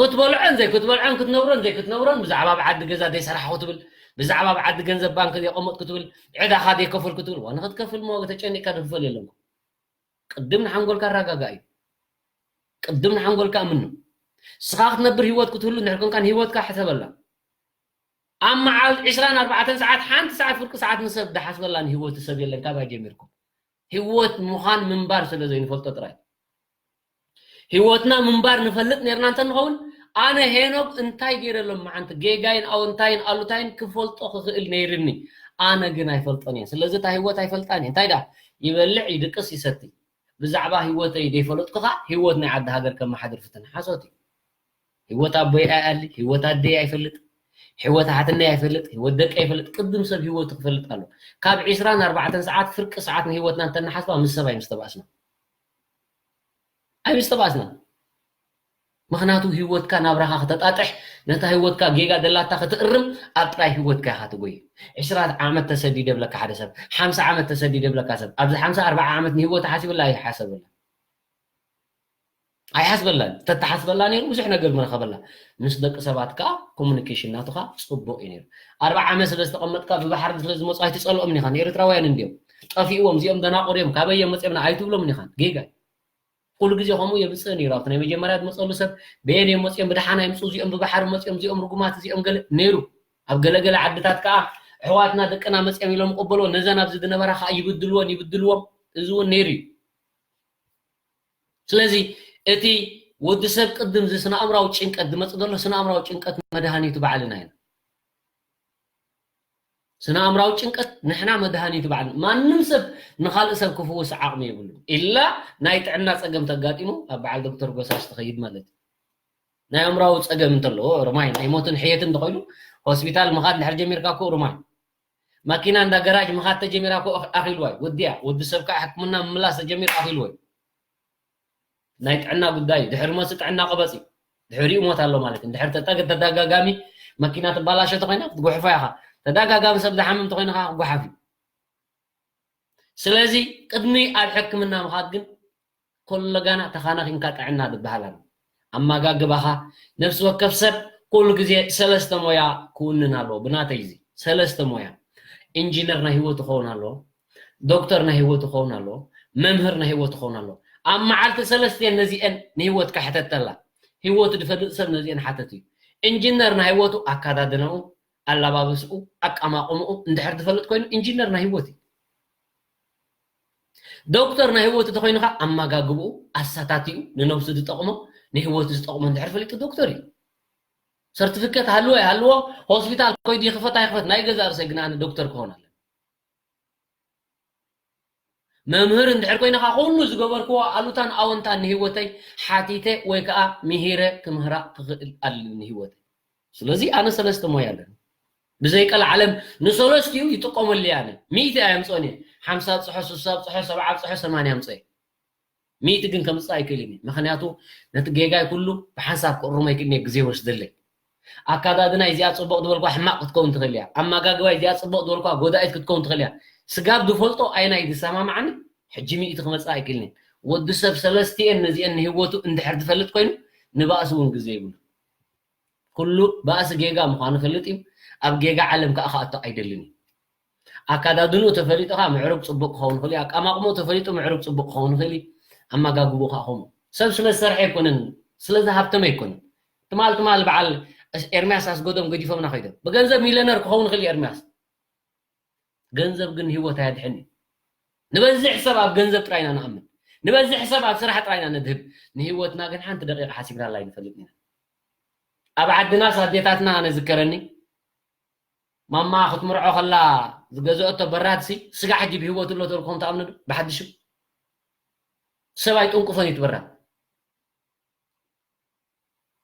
ክትበልዖን ዘይክትበልዖን ክትነብሮን ዘይክትነብሮን ብዛዕባ ኣብ ዓዲ ገዛ ዘይሰራሕኹ ትብል ብዛዕባ ኣብ ዓዲ ገንዘብ ባንክ ዘይቀመጥኩ ትብል ዕዳኻ ዘይከፈልኩ ትብል ዋ ንክትከፍል ሞ ተጨኒቅካ ዝክፈል የለን ቅድም ንሓንጎልካ ኣረጋጋእ እዩ ቅድም ንሓንጎልካ እምኑ ስኻ ክትነብር ህይወት ክትህሉ እንድሕር ኮንካ ንህይወትካ ሕሰበላ ኣብ መዓል ዕስራን ኣርባዕተን ሰዓት ሓንቲ ሰዓት ፍርቂ ሰዓት ንሰብ ዝሓስበላ ንህይወት ሰብ የለን ካባይ ጀሚርኩም ህይወት ምዃን ምንባር ስለ ዘይንፈልጦ ጥራይ ህይወትና ምንባር ንፈልጥ ነርና እንተንኸውን ኣነ ሄኖግ እንታይ ገይረ ሎም መዓንቲ ጌጋይን ኣወንታይን ኣሉታይን ክፈልጦ ክኽእል ነይርኒ ኣነ ግን ኣይፈልጦን እየ ስለዚ እታ ህይወት ኣይፈልጣን እየ እንታይ ዳ ይበልዕ ይድቅስ ይሰቲ ብዛዕባ ህይወተይ ዘይፈለጥኩ ከዓ ህይወት ናይ ዓዲ ሃገር ከመሓድር ፍትን ሓሶት እዩ ህይወት ኣቦይ ኣይኣሊ ህይወት ኣደይ ኣይፈልጥ ህይወት ኣሓትና ይፈልጥ፣ ህይወት ደቂ ይፈልጥ። ቅድም ሰብ ህይወቱ ክፈልጥ ኣሎ። ካብ ዕስራን ኣርባዕተን ሰዓት ፍርቂ ሰዓት ንህይወትና እንተንሓስባ ምስ ሰብ ኣይምስተባእስና። ኣይምስተባእስና። ምኽንያቱ ህይወትካ ናብራኻ ክተጣጥሕ፣ ነታ ህይወትካ ጌጋ ደላታ ክትእርም ኣብ ጥራይ ህይወትካ ኢኻ ትጎይ። ዕስራ ዓመት ተሰዲደ ብለካ ሓደ ሰብ፣ ሓምሳ ዓመት ተሰዲደ ብለካ ሰብ፣ ኣብዚ ሓምሳ ኣርባዓ ዓመት ንህይወት ሓሲብላ ኣይሓሰብላ። ኣይሓስበላን። ተተሓስበላ ነይሩ ብዙሕ ነገር ምረኸበላ። ምስ ደቂ ሰባት ከኣ ኮሙኒኬሽን ናትኻ ጽቡቕ እዩ ነይሩ። ኣርባዓ ዓመት ስለ ዝተቐመጥካ ብባሕሪ ስለ ዝመጹ ኣይትጸልኦም ኢኻ። ንኤርትራውያን እንድዮም ጠፊእዎም፣ እዚኦም ደናቑር እዮም፣ ካበይ እዮም መጺኦም ኣይትብሎም ኢኻ። ጌጋ እዩ። ኩሉ ግዜ ከምኡ የምጽእ ነይሩ። ኣብቲ ናይ መጀመርያ ዝመጸሉ ሰብ በየን እዮም መጺኦም፣ ብደሓን ኣይምጹ፣ እዚኦም ብባሕሪ መጺኦም፣ እዚኦም ርጉማት፣ እዚኦም ገለ ነይሩ። ኣብ ገለገለ ዓድታት ከኣ ኣሕዋትና ደቅና መጺኦም ኢሎም ይቕበልዎ፣ ነዘን ኣብዚ ዝነበራ ከኣ ይብድልዎን ይብድልዎም። እዚ እውን ነይሩ እዩ። ስለዚ እቲ ወዲ ሰብ ቅድም እዚ ስነ ኣእምራዊ ጭንቀት ዝመጽእ ዘሎ ስነ ኣእምራዊ ጭንቀት መድሃኒቱ ባዕልና ኢና። ስነ ኣእምራዊ ጭንቀት ንሕና መድሃኒቱ ባዕልና። ማንም ሰብ ንኻልእ ሰብ ክፍውስ ዓቕሚ የብሉን። ኢላ ናይ ጥዕና ጸገም ተጋጢሙ ኣብ በዓል ዶክተር ጎሳስ ትኸይድ ማለት እዩ። ናይ ኣእምራዊ ጸገም እንተለዎ ርማይ ናይ ሞትን ሕየትን እንተኾይኑ ሆስፒታል ምኻድ እንድሕር ጀሚርካ እኮ ርማይ። ማኪና እንዳ ገራጅ ምኻድ ተጀሚራ እኮ ኣኽ-፣ ኣኺልዋ እዩ። ወዲያ፣ ወዲ ሰብ ከኣ ሕክምና ምምላስ ተጀሚሩ ኣኺልዎ እዩ። ናይ ጥዕና ጉዳይ እዩ። ድሕሪ ሞት ጥዕና ቀበጽ እዩ። ድሕሪኡ ሞት ኣሎ ማለት እዩ። እንድሕር ተጠግ-፣ ተደጋጋሚ መኪና ትባላሾ ተኾይና ክትጉሕፎ ኢኻ። ተደጋጋሚ ሰብ ዝሓምም ተኾይኑ ከኣ ክጉሓፍ እዩ። ስለዚ ቅድሚ ኣብ ሕክምና ምኻድ ግን ኮለጋና ተኻናኺንካ ጥዕና ዝበሃል ኣሎ። ኣመጋግባኻ፣ ነፍሲ ወከፍ ሰብ ኩሉ ግዜ ሰለስተ ሞያ ክውንን ኣለዎ። ብናተይ እዚ ሰለስተ ሞያ፣ ኢንጂነር ናይ ህይወቱ ክኸውን ኣለዎ፣ ዶክተር ናይ ህይወቱ ክኸውን ኣለዎ፣ መምህር ናይ ህይወቱ ክኸውን ኣለዎ። ኣብ መዓልቲ ሰለስቲአን ነዚአን ንህይወትካ ሕተተላ። ህይወቱ ዝፈልጥ ሰብ ነዚአን ሓተት እዩ። ኢንጂነር ናይ ህይወቱ ኣካዳድናኡ፣ ኣላባብስኡ፣ ኣቀማቕምኡ እንድሕር ዝፈልጥ ኮይኑ ኢንጂነር ናይ ህይወት እዩ። ዶክተር ናይ ህይወቱ ተኾይኑ ኸዓ ኣመጋግብኡ፣ ኣሰታቲኡ፣ ንነብሱ ዝጠቕሞ፣ ንህይወቱ ዝጠቕሞ እንድሕር ፈሊጡ ዶክተር እዩ። ሰርቲፊኬት ሃልዎ ኣይሃልዎ፣ ሆስፒታል ኮይዱ ይኽፈት ኣይኽፈት ናይ ገዛእ ርእሰይ ግን ኣነ ዶክተር ክኸውን ኣለኒ። መምህር እንድሕር ኮይነ ኸዓ ኩሉ ዝገበርክዎ ኣሉታን ኣወንታን ንህይወተይ ሓቲተ ወይ ከዓ ምሂረ ክምህራ ክኽእል ኣለኒ ንህይወተይ። ስለዚ ኣነ ሰለስተ ሞያ ኣለኒ። ብዘይ ቀልዓለም ንሰለስቲኡ ይጥቀመሉ እየ ኣነ። ሚእቲ ኣየምፅኦን እየ። ሓምሳ ኣብፅሖ፣ ስሳ ኣብፅሖ፣ ሰብዓ ኣብፅሖ፣ ሰማንያ ኣምፅኦ እየ። ሚእቲ ግን ከምፅእ ኣይክእልን እየ። ምኽንያቱ ነቲ ጌጋይ ኩሉ ብሓንሳብ ክእርሞ ኣይክእልን እየ፣ ግዜ ይወስደለይ። ኣካዳድናይ እዚኣ ፅቡቕ ዝበልኳ ሕማቕ ክትከውን ትኽእል እያ። ኣመጋግባይ እዚኣ ፅቡቕ ዝበልኳ ጎዳኢት ክትከውን ትኽእል እያ። ስጋብ ዝፈልጦ ኣየናይ ዝሰማምዓኒ ሕጂ ሚእቲ ክመፅእ ኣይክእልን እየ። ወዲ ሰብ ሰለስቲኤን ነዚኤን ንህይወቱ እንድሕር ዝፈልጥ ኮይኑ ንባእሲ እውን ግዜ ይብሉ። ኩሉ ባእሲ ጌጋ ምዃኑ ፈልጥ እዩ። ኣብ ጌጋ ዓለም ከኣ ክኣቱ ኣይደልን እዩ። ኣካዳድንኡ ተፈሊጡ ከኣ ምዕሩግ ጽቡቕ ክኸውን ይኽእል እዩ። ኣቀማቕምኡ ተፈሊጡ ምዕሩግ ጽቡቕ ክኸውን ይኽእል እዩ። ኣመጋግብኡ ከኣ ከምኡ። ሰብ ስለ ዝሰርሐ ኣይኮነን፣ ስለ ዝሃብተመ ኣይኮነን። ትማል ትማል በዓል ኤርምያስ ኣስገዶም ገዲፎምና ከይዶም። ብገንዘብ ሚልዮነር ክኸውን ይኽእል እዩ ኤርምያስ። ገንዘብ ግን ህይወት ኣየድሕን እዩ። ንበዝሕ ሰብ ኣብ ገንዘብ ጥራይ ኢና ንኣምን። ንበዝሕ ሰብ ኣብ ስራሕ ጥራይ ኢና ነድህብ። ንህይወትና ግን ሓንቲ ደቂቕ ሓሲብናላ ኣይንፈልጥን ኢና። ኣብ ዓድናስ ኣዴታትና ኣነ ዝከረኒ፣ ማማ ክትምርዖ ከላ ዝገዝኦቶ በራድሲ ስጋዕ ሕጂ ብህይወት ኣሎ ተልኩም ትኣምኑ ዶ? ብሓድሹ ሰብ ኣይጥንቁፎን እዩ እቲ በራድ።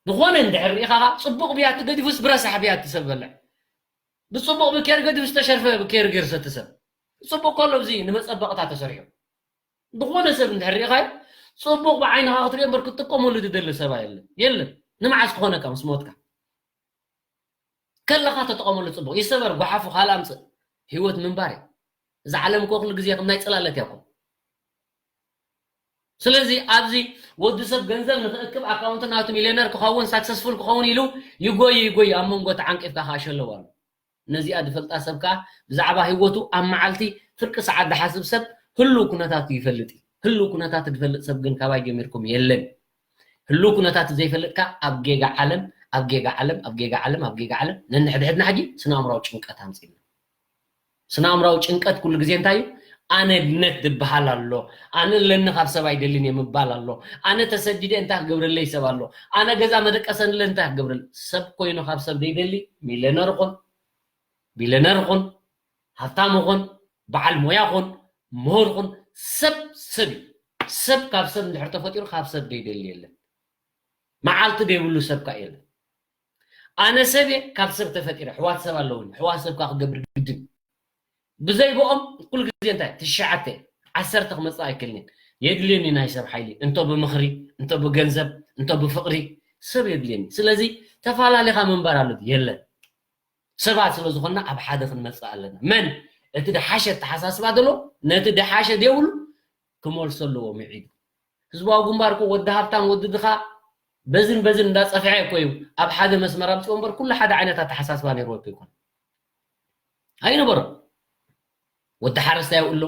ዝኾነ እንድሕር ርኢኻ ኸዓ፣ ጽቡቕ ብያቲ ገዲፉስ ብረሳሕ ብያቲ ሰብ በልዕ። ብጽቡቕ ብኬር ገዲፉ ዝተሸርፈ ብኬር ገይሩ ሰቲ ሰብ። ጽቡቕ ከሎ እዚ ንመጸበቕታ ተሰሪሑ። ዝኾነ ሰብ እንድሕር ርኢኻዮ፣ ጽቡቕ ብዓይንኻ ክትሪኦ እምበር ክትጥቀመሉ ዝደሊ ሰብ የለን። የለን። ንመዓስ ክኾነካ ምስ ሞትካ? ከለኻ ተጠቐመሉ ጽቡቕ። ይሰበር፣ ጓሓፉ፣ ካልእ ኣምጽእ። ህይወት ምንባር እያ። እዛ ዓለም እኮ ኩሉ ግዜ ከም ናይ ጽላለት እያ እኮ። ስለዚ ኣብዚ ወዲ ሰብ ገንዘብ ንኽእክብ ኣካውንት ናቱ ሚልዮነር ክኸውን ሳክሰስፉል ክኸውን ኢሉ ይጎይ ይጎይ ኣብ መንጎ ተዓንቂፍካ ከዓ ሸለው ኣሎ። ነዚኣ ዝፈልጣ ሰብ ከዓ ብዛዕባ ህይወቱ ኣብ መዓልቲ ፍርቂ ሰዓት ዝሓስብ ሰብ ህሉው ኩነታቱ ይፈልጥ እዩ። ህሉው ኩነታቱ ዝፈልጥ ሰብ ግን ካባይ ጀሚርኩም የለን። ህሉው ኩነታት ዘይፈልጥካ ኣብ ጌጋ ዓለም ኣብ ጌጋ ዓለም ኣብ ጌጋ ዓለም ኣብ ጌጋ ዓለም ነንሕድሕድና ሕጂ ስነ ኣእምራዊ ጭንቀት ኣምፅና። ስነ ኣእምራዊ ጭንቀት ኩሉ ግዜ እንታይ እዩ? ኣነነት ዝበሃል ኣሎ። ኣነ ኣለኒ ካብ ሰብ ኣይደልን እየ ምባል ኣሎ። ኣነ ተሰዲደ እንታይ ክገብረለይ ሰብ ኣሎ። ኣነ ገዛ መደቀሰ ንለ እንታይ ክገብረል ሰብ ኮይኑ ካብ ሰብ ዘይደሊ ሚልዮነር ኹን ቢልዮነር ኹን ሃብታም ኹን በዓል ሞያ ኹን ምሁር ኹን ሰብ ሰብ እዩ። ሰብ ካብ ሰብ እንድሕር ተፈጢሩ ካብ ሰብ ዘይደሊ የለን። መዓልቲ ዘይብሉ ሰብ ከ የለን። ኣነ ሰብ እየ፣ ካብ ሰብ ተፈጢረ። ኣሕዋት ሰብ ኣለውኒ። ኣሕዋት ሰብ ከዓ ክገብር ግድን። ብዘይ ብኦም ኩሉ ግዜ እንታይ ትሽዓተ ዓሰርተ ክመፅእ ኣይክእልን። የድልየኒ ናይ ሰብ ሓይሊ፣ እንቶ ብምኽሪ፣ እንቶ ብገንዘብ፣ እንቶ ብፍቕሪ ሰብ የድልየኒ። ስለዚ ተፈላለኻ ምንባር ኣሎ የለን። ሰባት ስለ ዝኾንና ኣብ ሓደ ክንመፅእ ኣለና። መን እቲ ደሓሸ ኣተሓሳስባ ዘሎ ነቲ ደሓሸ ዘይብሉ ክመልሶ ኣለዎ ምዒዱ። ህዝባዊ ግንባር እኮ ወዲ ሃብታም ወዲ ድኻ በዝን በዝን እንዳፀፍዐ እኮ እዩ ኣብ ሓደ መስመር ኣምፅኦ እምበር ኩሉ ሓደ ዓይነት ኣተሓሳስባ ነይርዎ እኮ ይኮን ኣይነበሮም። ወዲ ሓረስታይ ይውሎ፣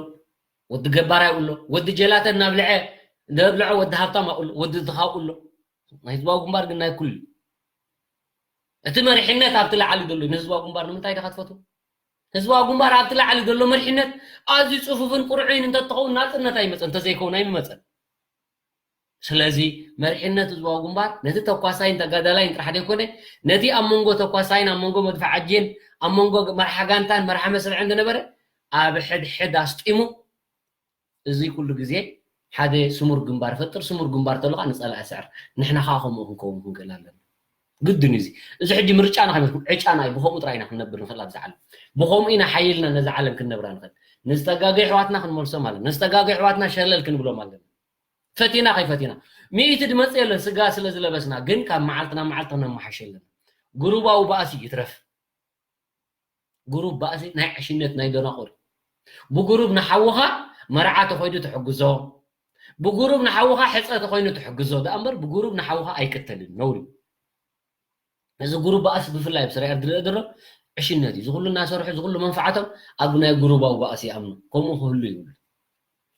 ወዲ ገባር ይውሎ፣ ወዲ ጀላተ እናብልዐ ዘብልዖ ወዲ ሃብታም ይውሎ፣ ወዲ ድኻ ይውሎ። ናይ ህዝባዊ ግንባር ግን ናይ ኩሉ እቲ መሪሕነት ኣብቲ ላዕሊ ዘሎ ንህዝባዊ ግንባር ንምንታይ ዲኻ ትፈትዎ? ህዝባዊ ግንባር ኣብቲ ላዕሊ ዘሎ መሪሕነት ኣዝዩ ፅፉፍን ቅርዑይን እንተትኸውን ናፅነት ኣይመፀን፣ እንተዘይከውን ኣይምመፀን። ስለዚ መሪሕነት ህዝባዊ ግንባር ነቲ ተኳሳይን ተጋዳላይን ጥራሕ ዘይኮነ ነቲ ኣብ መንጎ ተኳሳይን ኣብ መንጎ መድፍዓጅን ኣብ መንጎ መርሓ ጋንታን መርሓ መስርዕን ዝነበረ ኣብ ሕድሕድ ኣስጢሙ እዚ ኩሉ ግዜ ሓደ ስሙር ግንባር ፈጥር፣ ስሙር ግንባር ተሎ ከዓ ንፀላኢ ስዕር። ንሕና ከዓ ከምኡ ክንከውን ክንክእል ኣለና። ግድን እዩ እዚ። እዚ ሕጂ ምርጫና ከይመስልኩም ዕጫና እዩ። ብኸምኡ ጥራይ ኢና ክንነብር ንኽእል ኣብዚ ዓለም። ብኸምኡ ኢና ሓይልና ነዛ ዓለም ክንነብራ ንኽእል። ንዝተጋገዩ ኣሕዋትና ክንመልሶም ኣለና። ንዝተጋገዩ ኣሕዋትና ሸለል ክንብሎም ኣለና። ፈቲና ከይፈቲና። ሚእቲ ድመጽእ የለን ስጋ ስለ ዝለበስና፣ ግን ካብ መዓልቲ ናብ መዓልቲ ክነመሓሽ ኣለና። ጉሩባዊ ባእሲ ይትረፍ። ጉሩብ ባእሲ ናይ ዕሽነት ናይ ደናቑር። ብጉሩብ ንሓውኻ መርዓ ተኾይዱ ትሕግዞ። ብጉሩብ ንሓውኻ ሕፀ ተኾይኑ ትሕግዞ። ደኣ እምበር ብጉሩብ ንሓውኻ ኣይቅተልን። ነውሪ። እዚ ጉሩብ ባእሲ ብፍላይ ኣብ ስራኤል ዝረአ ዘሎ ዕሽነት እዩ። ዝኹሉ እናሰርሑ ዝኹሉ መንፋዓቶም ኣብ ናይ ጉሩባዊ ባእሲ ይኣምኑ። ከምኡ ክህሉ ይብሉ።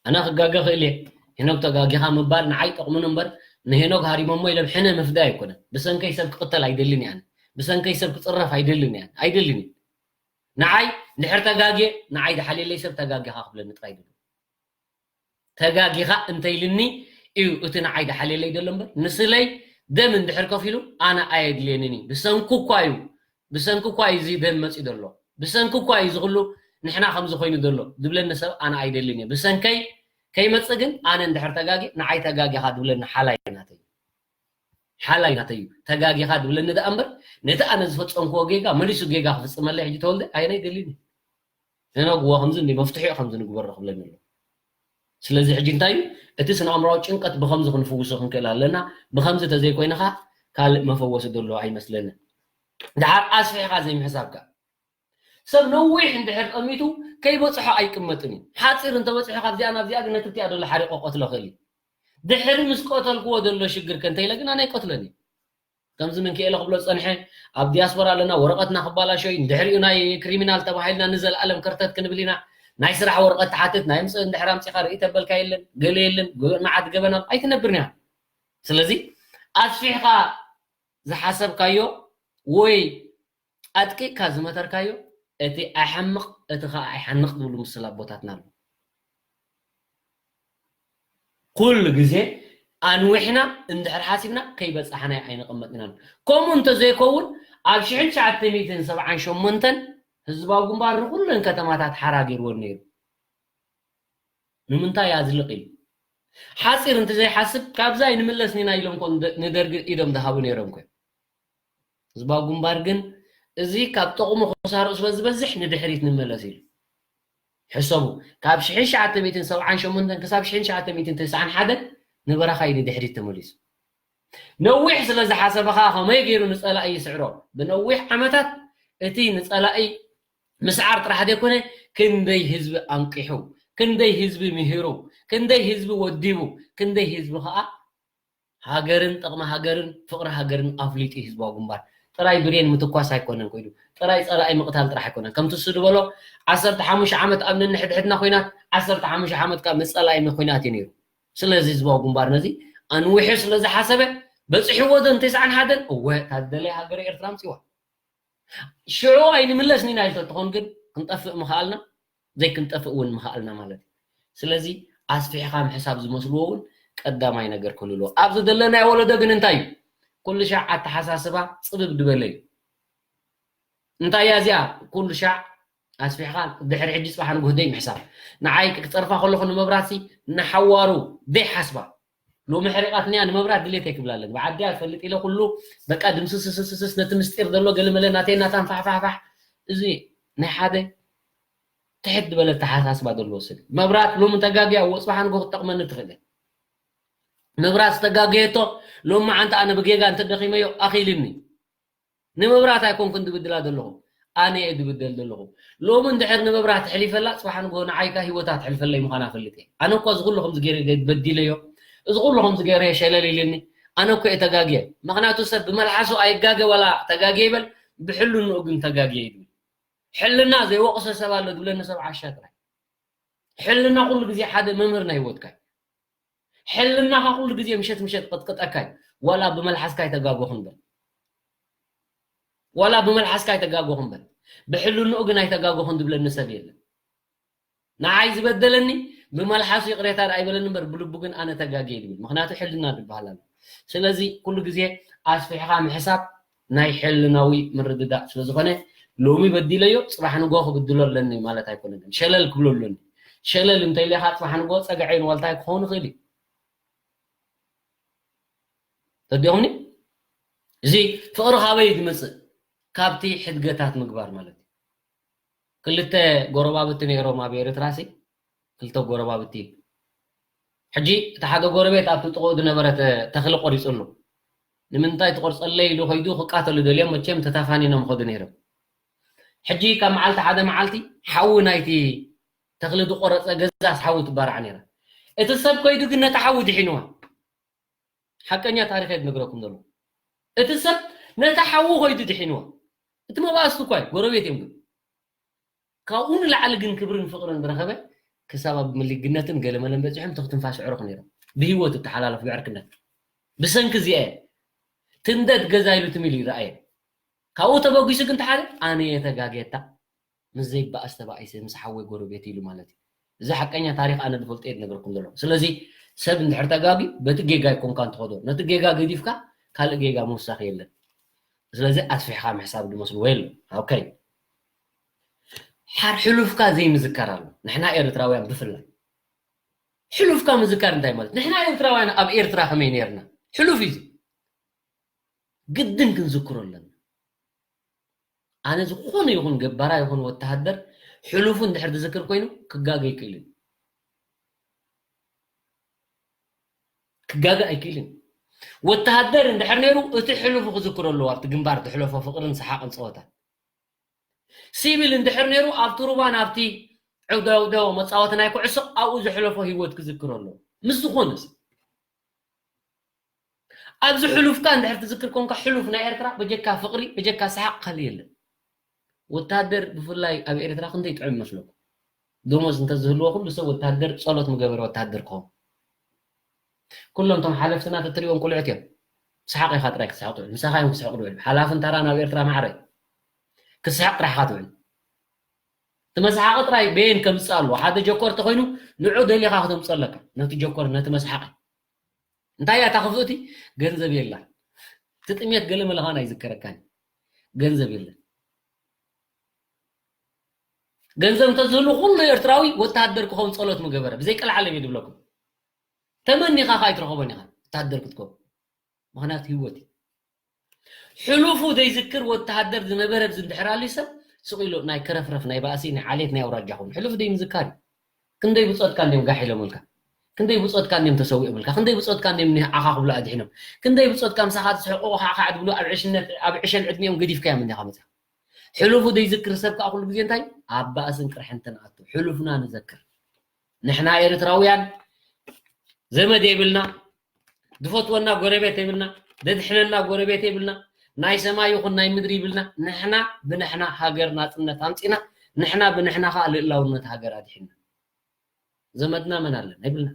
ኣነ ክጋገ ክእል እየ። ሄኖግ ተጋጊኻ ምባል ንዓይ ጠቕሙን እምበር ንሄኖግ ሃሪሞሞ ኢሎም ሕነ ምፍዳይ ኣይኮነን። ብሰንከይ ሰብ ክቕተል ኣይደልን እየ ኣነ። ብሰንከይ ሰብ ክፅረፍ ኣይደልን እየ ኣነ። ኣይደልን እዩ። ንዓይ እንድሕር ተጋግየ ንዓይ ዝሓልየለይ ሰብ ተጋጊኻ ክብለኒ ጥራይ ደሎ። ተጋጊኻ እንተይልኒ እዩ እቲ ንዓይ ዝሓልየለይ ደሎ እምበር ንስለይ ደም እንድሕር ከፊሉ ኣነ ኣየድልየንን እዩ። ብሰንኩ እኳ እዩ ብሰንኪ እኳ እዩ እዚ ደም መፂኡ ዘሎ። ብሰንኪ እኳ እዩ እዚ ኩሉ ንሕና ከምዚ ኮይኑ ዘሎ ዝብለኒ ሰብ ኣነ ኣይደልን እየ። ብሰንከይ ከይመፅእ ግን ኣነ እንድሕር ተጋጊ ንዓይ ተጋጊኻ ዝብለኒ ሓላይ ናተይ ሓላይ ናተይ እዩ። ተጋጊኻ ዝብለኒ ደኣ እምበር ነቲ ኣነ ዝፈፀምክዎ ጌጋ መሊሱ ጌጋ ክፍፅመለይ ሕጂ ተወልደ ኣየናይ ደልዩኒ ነነግዎ ከምዚ እንዲ መፍትሒኡ ከምዚ ንግበሮ ክብለኒ ኣሎ። ስለዚ ሕጂ እንታይ እዩ እቲ ስነ ኣእምራዊ ጭንቀት ብከምዚ ክንፍውሶ ክንክእል ኣለና። ብከምዚ ተዘይኮይንካ ካልእ መፈወሲ ዘሎ ኣይመስለንን። ድሓር ኣስፊሕካ ዘይምሕሳብካ ሰብ ነዊሕ እንድሕር ጠሚቱ ከይበፅሖ ኣይቅመጥን እዩ። ሓፂር እንተበፅሑ ካብዚኣ ናብዚኣ ግን ነትርቲኣ ዘሎ ሓሪቆ ቀትሎ ክእል እዩ። ድሕሪ ምስ ቀተልክዎ ዘሎ ሽግር ከ እንተኢለ ግን ኣነ ኣይቀትሎን እዩ። ከምዚ ምንክኤለ ክብሎ ዝፀንሐ ኣብ ዲያስፖራ ኣለና ወረቐትና ክባላሾይ እንድሕሪኡ ናይ ክሪሚናል ተባሂልና ንዘለኣለም ከርተት ክንብል ኢና። ናይ ስራሕ ወረቐት ትሓትት ናይ ምፅእ እንድሕር ኣምፂኻ ርኢ ተበልካ የለን ገለ የለን መዓት ገበናት ኣይትነብርን እያ። ስለዚ ኣስፊሕካ ዝሓሰብካዮ ወይ ኣጥቂቕካ ዝመተርካዮ እቲ ኣይሓምቕ እቲ ከዓ ኣይሓንቕ ዝብሉ ምስል ኣቦታትና ኣሎ። ኩሉ ግዜ ኣንዊሕና እንድሕር ሓሲብና ከይበፃሕናዮ ኣይንቕመጥ ኢና። ከምኡ እንተዘይከውን ኣብ ሽሕን ትሽዓተ ሚእትን ሰብዓን ሸሞንተን ህዝባዊ ግንባር ንኩለን ከተማታት ሓራ ገይርወን ነይሩ። ንምንታይ ኣዝልቕ ኢሉ ሓፂር እንተዘይሓስብ ካብዛ ኣይንምለስን ኢና ኢሎም ኮ ንደርጊ ኢዶም ዝሃቡ ነይሮም ኮ ህዝባዊ ግንባር ግን እዚ ካብ ጥቕሙ ክሳርኡ ስለ ዝበዝሕ ንድሕሪት ንመለስ ኢሉ ሕሰቡ ካብ ሽሕን ትሽዓተ ሚእትን ሰብዓን ሸሞንተን ክሳብ ሽሕን ትሽዓተ ሚእትን ተስዓን ሓደን ንበረኻ እዩ ንድሕሪት ተመሊሱ ነዊሕ ስለ ዝሓሰበ ኸዓ ከመይ ገይሩ ንፀላኢ ይስዕሮ ብነዊሕ ዓመታት እቲ ንፀላኢ ምስዓር ጥራሕ ዘይኮነ ክንደይ ህዝቢ ኣንቂሑ ክንደይ ህዝቢ ምሂሩ ክንደይ ህዝቢ ወዲቡ ክንደይ ህዝቢ ኸዓ ሃገርን ጥቕሚ ሃገርን ፍቕሪ ሃገርን ኣፍሊጡ ህዝባዊ ግንባር ጥራይ ብሬን ምትኳስ ኣይኮነን ኮይዱ ጥራይ ፀላኢ ምቕታል ጥራሕ ኣይኮነን ከምቲ እሱ ዝበሎ ዓሰርተ ሓሙሽተ ዓመት ኣብ ነንሕድሕድና ኮይናት ዓሰርተ ሓሙሽተ ዓመት ከዓ ምስ ፀላኢ ኩናት እዩ ነይሩ ስለዚ ህዝባዊ ግንባር ነዚ ኣንዊሑ ስለ ዝሓሰበ በፂሕዎ ዶ ንተስዓን ሓደን እወ ታደለይ ሃገረ ኤርትራ ኣምፅዋ ሽዑ ኣይንምለስን ኢና ኢልቶ ትኾን ግን ክንጠፍእ ምኽኣልና ዘይክንጠፍእ እውን ምኽኣልና ማለት እዩ ስለዚ ኣስፊሕኻ ምሕሳብ ዝመስልዎ እውን ቀዳማይ ነገር ክህሉ ኣለዎ ኣብዚ ዘለናዮ ወለዶ ግን እንታይ እዩ ኩሉ ሻዕ ኣተሓሳስባ ፅብብ ዝበለ እዩ እንታይ እያ እዚኣ ኩሉ ሻዕ ኣስፊሕኻ ድሕሪ ሕጂ ፅባሕ ንጉህ ደይ ምሕሳብ ንዓይ ክፀርፋ ከለኹ ንመብራሲ ንሓዋሩ ደይ ሓስባ ሎሚ ሕሪቓትንያ ንመብራት ድሌት ኣይክብላ ኣለኒ። ብዓድያ ትፈልጥ ኢለ ኩሉ በቃ ድምስስስስስ ነቲ ምስጢር ዘሎ ገለመለ ናተይ ናታን ፋሕፋሕፋሕ። እዚ ናይ ሓደ ትሕት ዝበለ ኣተሓሳስባ ዘለዎ ሰብ እዩ። መብራት ሎሚ ተጋግያ እዎ ጽባሕ ንጎ ክትጠቕመኒ ትኽእል እያ። መብራት ዝተጋገየቶ ሎሚ መዓንቲ ኣነ ብጌጋ እንተደኺመዮ ኣኺልኒ። ንመብራት ኣይኮንኩን ዝብድላ ዘለኹ፣ ኣነ እየ ዝብደል ዘለኹ። ሎሚ እንድሕር ንመብራት ኣሕሊፈላ፣ ጽባሕ ንግሆ ንዓይካ ህይወታ ትሕልፈለይ ምዃና እፈልጥ እየ። ኣነ እኮ እዚ ኩሉ ከምዚ ገይረ በዲለዮ፣ እዚ ኩሉ ከምዚ ገይረ ሸለል ኢልኒ፣ ኣነ እኮ እየ ተጋግየ። ምኽንያቱ ሰብ ብመልሓሱ ኣይጋገ ዋላ ተጋግየ ይበል፣ ብሕልንኡ ግን ተጋግየ እዩ ዝብል። ሕልና ዘይወቕሶ ሰብ ኣሎ ዝብለኒ ሰብ ዓሻ ጥራይ። ሕልና ኩሉ ግዜ ሓደ መምህር ናይ ህይወትካ እዩ። ሕልናኻ ኩሉ ግዜ ምሸት ምሸት ቅጥቅጠካ እዩ። ዋላ ብመልሓስካ ኣይተጋገኹን በል። ዋላ ብመልሓስካ ኣይተጋገኹን በል። ብሕልንኡ ግን ኣይተጋገኹን ዝብለኒ ሰብ የለን። ንዓይ ዝበደለኒ ብመልሓሱ ይቕሬታ ደኣ ኣይበለኒ እምበር ብልቡ ግን ኣነ ተጋግየ ይብል። ምኽንያቱ ሕልና ዝበሃል ኣሎ። ስለዚ ኩሉ ግዜ ኣስፊሕኻ ምሕሳብ ናይ ሕልናዊ ምርድዳእ ስለ ዝኾነ ሎሚ በዲለዮ ጽባሕ ንግሆ ክብድሎ ኣለኒ ማለት ኣይኮነን። ሸለል ክብሎ ኣለኒ። ሸለል እንተኢለ ኸዓ ጽባሕ ንግሆ ጸግዐይን ዋልታይ ክኸውን ይኽእል እዩ። ተዲኦምኒ? እዚ ፍቕሪ ካበይ ዝመጽእ? ካብቲ ሕድገታት ምግባር ማለት እዩ። ክልተ ጎረባብቲ ነይሮም ኣብ ኤርትራ ሲ፣ ክልተ ጎረባብቲ። ሕጂ እቲ ሓደ ጎረቤት ኣብቲ ጥቕኡ ዝነበረ ተ-፣ ተኽሊ ቆሪጹሉ። ንምንታይ ትቆርጸለይ ኢሉ ከይዱ ክቃተሉ ደልዮም መቸም ተታፋኒኖም ኸዱ ነይሮም። ሕጂ ካብ መዓልቲ ሓደ መዓልቲ ሓዊ ናይቲ ተኽሊ ዝቆረጸ ገዛስ ሓዊ ትባራዕ ነይራ። እቲ ሰብ ከይዱ ግን ነቲ ሓዊ ድሒንዋ። ሓቀኛ ታሪኽ እየ ዝነግረኩም ዘሎ። እቲ ሰብ ነቲ ሓዊ ከይዱ ድሒንዋ። እቲ መባእስቲ እኳ እዩ፣ ጎረቤት እዮም ግን። ካብኡ ንላዕሊ ግን ክብርን ፍቕርን ዝረኸበ ክሳብ ኣብ ምልግነትን ገለመለን በጺሖም ትኽ ትንፋስ ኣዕሩኽ ነይሮም። ብህይወት እተሓላለፉ ብዕርክነት። ብሰንኪ እዚኣ እየ። ትንደድ ገዛ ኢሉ ትም ኢሉ ይረኣየ። ካብኡ ተበጊሱ ግን ተሓደ ኣነ እየ ተጋግየታ። ምስ ዘይበኣስ ተባኢሰ፣ ምስ ሓወይ ጎረቤት ኢሉ ማለት እዩ። እዚ ሓቀኛ ታሪኽ ኣነ ዝፈልጦ እየ ዝነግረኩም ዘለኹ። ስለዚ ሰብ እንድሕር ተጋግዩ በቲ ጌጋ ኣይኮንካን ትኸዶ። ነቲ ጌጋ ገዲፍካ ካልእ ጌጋ ምውሳኽ የለን። ስለዚ ኣስፊሕኻ ምሕሳብ ዝመስልዎ የለን። ኦኬ። ሓር ሕሉፍካ ዘይምዝካር ኣሎ። ንሕና ኤርትራውያን ብፍላይ። ሕሉፍካ ምዝካር እንታይ ማለት? ንሕና ኤርትራውያን ኣብ ኤርትራ ከመይ ነይርና? ሕሉፍ እዩ እዚ። ግድን ክንዝክሮ ኣለና። ኣነ ዝኾነ ይኹን ገባራ ይኹን ወተሃደር ሕሉፉ እንድሕር ዝዝክር ኮይኑ ክጋገ ኣይክእልን። ክጋገ ኣይክእልን። ወተሃደር እንድሕር ነይሩ እቲ ሕሉፉ ክዝክሮ ኣለዎ። ኣብቲ ግንባር ዝሕለፎ ፍቕርን ሰሓቕን ጸወታን። ሲቪል እንድሕር ነይሩ ኣብቲ ሩባን ኣብቲ ዕውዳውዳው መጻወቲ ናይ ኩዕሶ ኣብኡ ዘሕለፎ ህይወት ክዝክሮ ኣለዎ። ምስ ዝኾነስ ኣብዚ ሕሉፍካ እንድሕር ትዝክር ኮንካ፣ ሕሉፍ ናይ ኤርትራ በጀካ ፍቕሪ፣ በጀካ ሰሓቕ ካልእ የለን። ወተሃደር ብፍላይ ኣብ ኤርትራ ክንደይ ጥዑም ይመስለኩም? ደሞዝ እንተዝህልዎ ኩሉ ሰብ ወተሃደር ጸሎት ምገበረ ወተሃደር ክኸውን። ኩሎም እቶም ሓለፍትና ተትሪኦም ቁልዑት እዮም። ሰሓቕ ኢኻ ጥራይ ክትስሕቕ ትውዕል። ምሳኻ እዮም ክስሕቑ ዝውዕሉ። ሓላፍን ተራን ኣብ ኤርትራ ማዕረ እዩ። ክትስሕቕ ጥራሕ ኢኻ ትውዕል። እቲ መስሓቒ ጥራይ በየን ከምጽእ ኣለዎ። ሓደ ጀኮር ተኾይኑ ንዑ ደሊኻ ክተምጽኦ ኣለካ። ነቲ ጀኮር፣ ነቲ መስሓቒ። እንታይ እያ እታ ክፍእቲ? ገንዘብ የላን። እቲ ጥሜት ገለ መለ ኸኣ ኣይዝከረካን። ገንዘብ የለን። ገንዘብ እንተዝህሉ ኩሉ ኤርትራዊ ወተሃደር ክኸውን ጸሎት ምገበረ። ብዘይ ቀልዓለም እየ ዝብለኩም። ተመኒኻ ኸኣ ኣይትረኸቦን ኢኻ ወተሃደር ክትከውን። ምኽንያቱ ህይወት እዩ። ሕሉፉ ዘይዝክር ወተሃደር ዝነበረ ኣብዚ እንድሕር ኣልዩ ሰብ ስቕ ኢሉ ናይ ከረፍረፍ፣ ናይ ባእሲ፣ ናይ ዓሌት፣ ናይ ኣውራጃ ኹን። ሕሉፍ ዘይምዝካር እዩ። ክንደይ ብጾትካ እንድዮም ጋሕ ኢሎምልካ? ክንደይ ብጾትካ እንድዮም ተሰዊኦምልካ? ክንደይ ብጾትካ እንድዮም ንዓኻ ክብሉ ኣድሒኖም? ክንደይ ብጾትካ ምሳኻ ዝስሕቑ ኻዕኻዕ ዝብሉ ኣብ ዕሽነት፣ ኣብ ዕሸል ዕድሚኦም ገዲፍካዮም እንዲኻ መጺኻ? ሕሉፉ ዘይዝክር ሰብ ከኣ ኩሉ ግዜ እንታይ? ኣብ ባእስን ቅርሕንትን ኣቱ። ሕሉፍና ንዘክር። ንሕና ኤርትራውያን ዘመድ የብልና፣ ዝፈትወና ጎረቤት የብልና፣ ዘድሕነና ጎረቤት የብልና፣ ናይ ሰማይ ይኹን ናይ ምድሪ ይብልና። ንሕና ብንሕና ሃገር ናጽነት ኣምጺና፣ ንሕና ብንሕና ኸኣ ልእላውነት ሃገር ኣድሒንና። ዘመድና መን ኣለና? የብልና።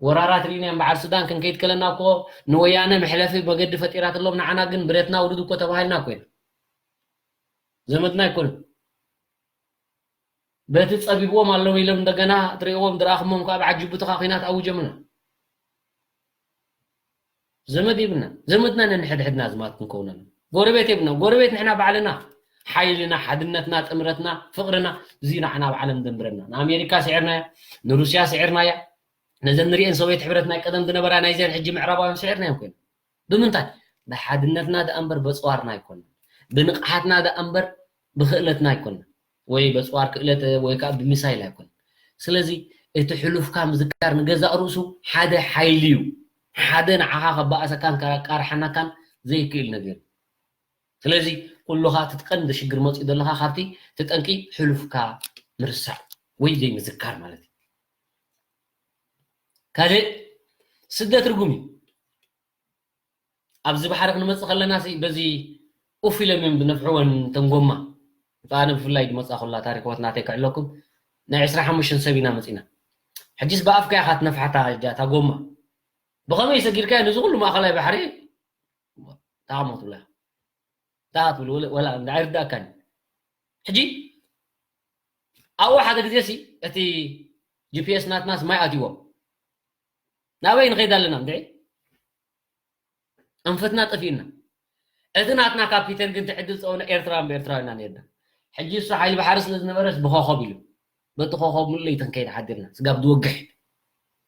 ወራራት ርኢና እዮም። በዓል ሱዳን ክንከይድ ከለና እኮ ንወያነ መሕለፊ መገዲ ፈጢራትሎም፣ ንዓና ግን ብረትና ውርድ እኮ ተባሂልና እኮ ኢና። ዘመድና ኣይኮኑን። በቲ ጸቢብዎም ኣለዉ ኢሎም እንደገና ትርእይዎም ዝረኣኹሞም ከኣ ብዓጅቡትኻ ኲናት ኣውጀምና። ዘመድ የብልና። ዘመድና ነንሕድሕድና ኣዝማድ ክንከውን ኣለና። ጎረቤት የብልና። ጎረቤት ንሕና ባዕልና። ሓይልና፣ ሓድነትና፣ ጥምረትና፣ ፍቕርና፣ እዚ ንዓና ኣብ ዓለም ደንብረና። ንኣሜሪካ ስዒርናያ፣ ንሩስያ ስዒርናያ፣ ነዘን ንሪኤን ሶቪየት ሕብረት ናይ ቀደም ዝነበራ ናይዘን ሕጂ ምዕራባውያን ስዒርና እዮም ኮይና። ብምንታይ? ብሓድነትና ደኣ እምበር በፅዋርና ኣይኮነን። ብንቕሓትና ደኣ እምበር ብክእለትና ኣይኮነን። ወይ በፅዋር ክእለት ወይ ከዓ ብሚሳይል ኣይኮነን። ስለዚ እቲ ሕሉፍካ ምዝካር ንገዛእ ርእሱ ሓደ ሓይሊ እዩ። ሓደ ንዓኻ ከባእሰካን ካቃርሓናካን ዘይክእል ነገር እዩ። ስለዚ ኩሉኻ እቲ ቀንዲ ሽግር መፂኡ ዘለኻ ካብቲ እቲ ጠንቂ ሕሉፍካ ምርሳዕ ወይ ዘይምዝካር ማለት እዩ። ካልእ ስደት ርጉም እዩ። ኣብዚ ባሕሪ ክንመፅእ ከለና ሲ በዚ ኡፍ ኢሎም እዮም ዝነፍሕወን ተንጎማ። ኣነ ብፍላይ ዝመፃ ኩላ ታሪክ ወት ናተይ ክዕለኩም ናይ ዕስራ ሓሙሽተ ሰብ ኢና መፂና። ሕጂስ ብኣፍካ ኢኻ ትነፍሓታ እጃ እታ ጎማ። ብኸመይ ሰጊርካ ንዚ ኩሉ ማእኸላይ ባሕሪ ታሞ ትብላ። ታ ትብል ወላ እንዳ ኣይርዳእካን። ሕጂ ኣብኡ ሓደ ግዜ ሲ እቲ ጂፒኤስ ናትናስ ማይ ኣትይዎ ናበይ ንኸይድ ኣለና እንድዒ ኣንፈትና ጠፊእና። እቲ ናትና ካፒተን ግን ትዕድል ፀውና ኤርትራን ብኤርትራውና ነርና። ሕጂ እሱ ሓይሊ ባሕሪ ስለ ዝነበረስ ብኸኸብ ኢሉ በቲ ኮኸብ ሙሉ ለይትን ከይድ ሓዲርና ስጋብ ዝወግሕ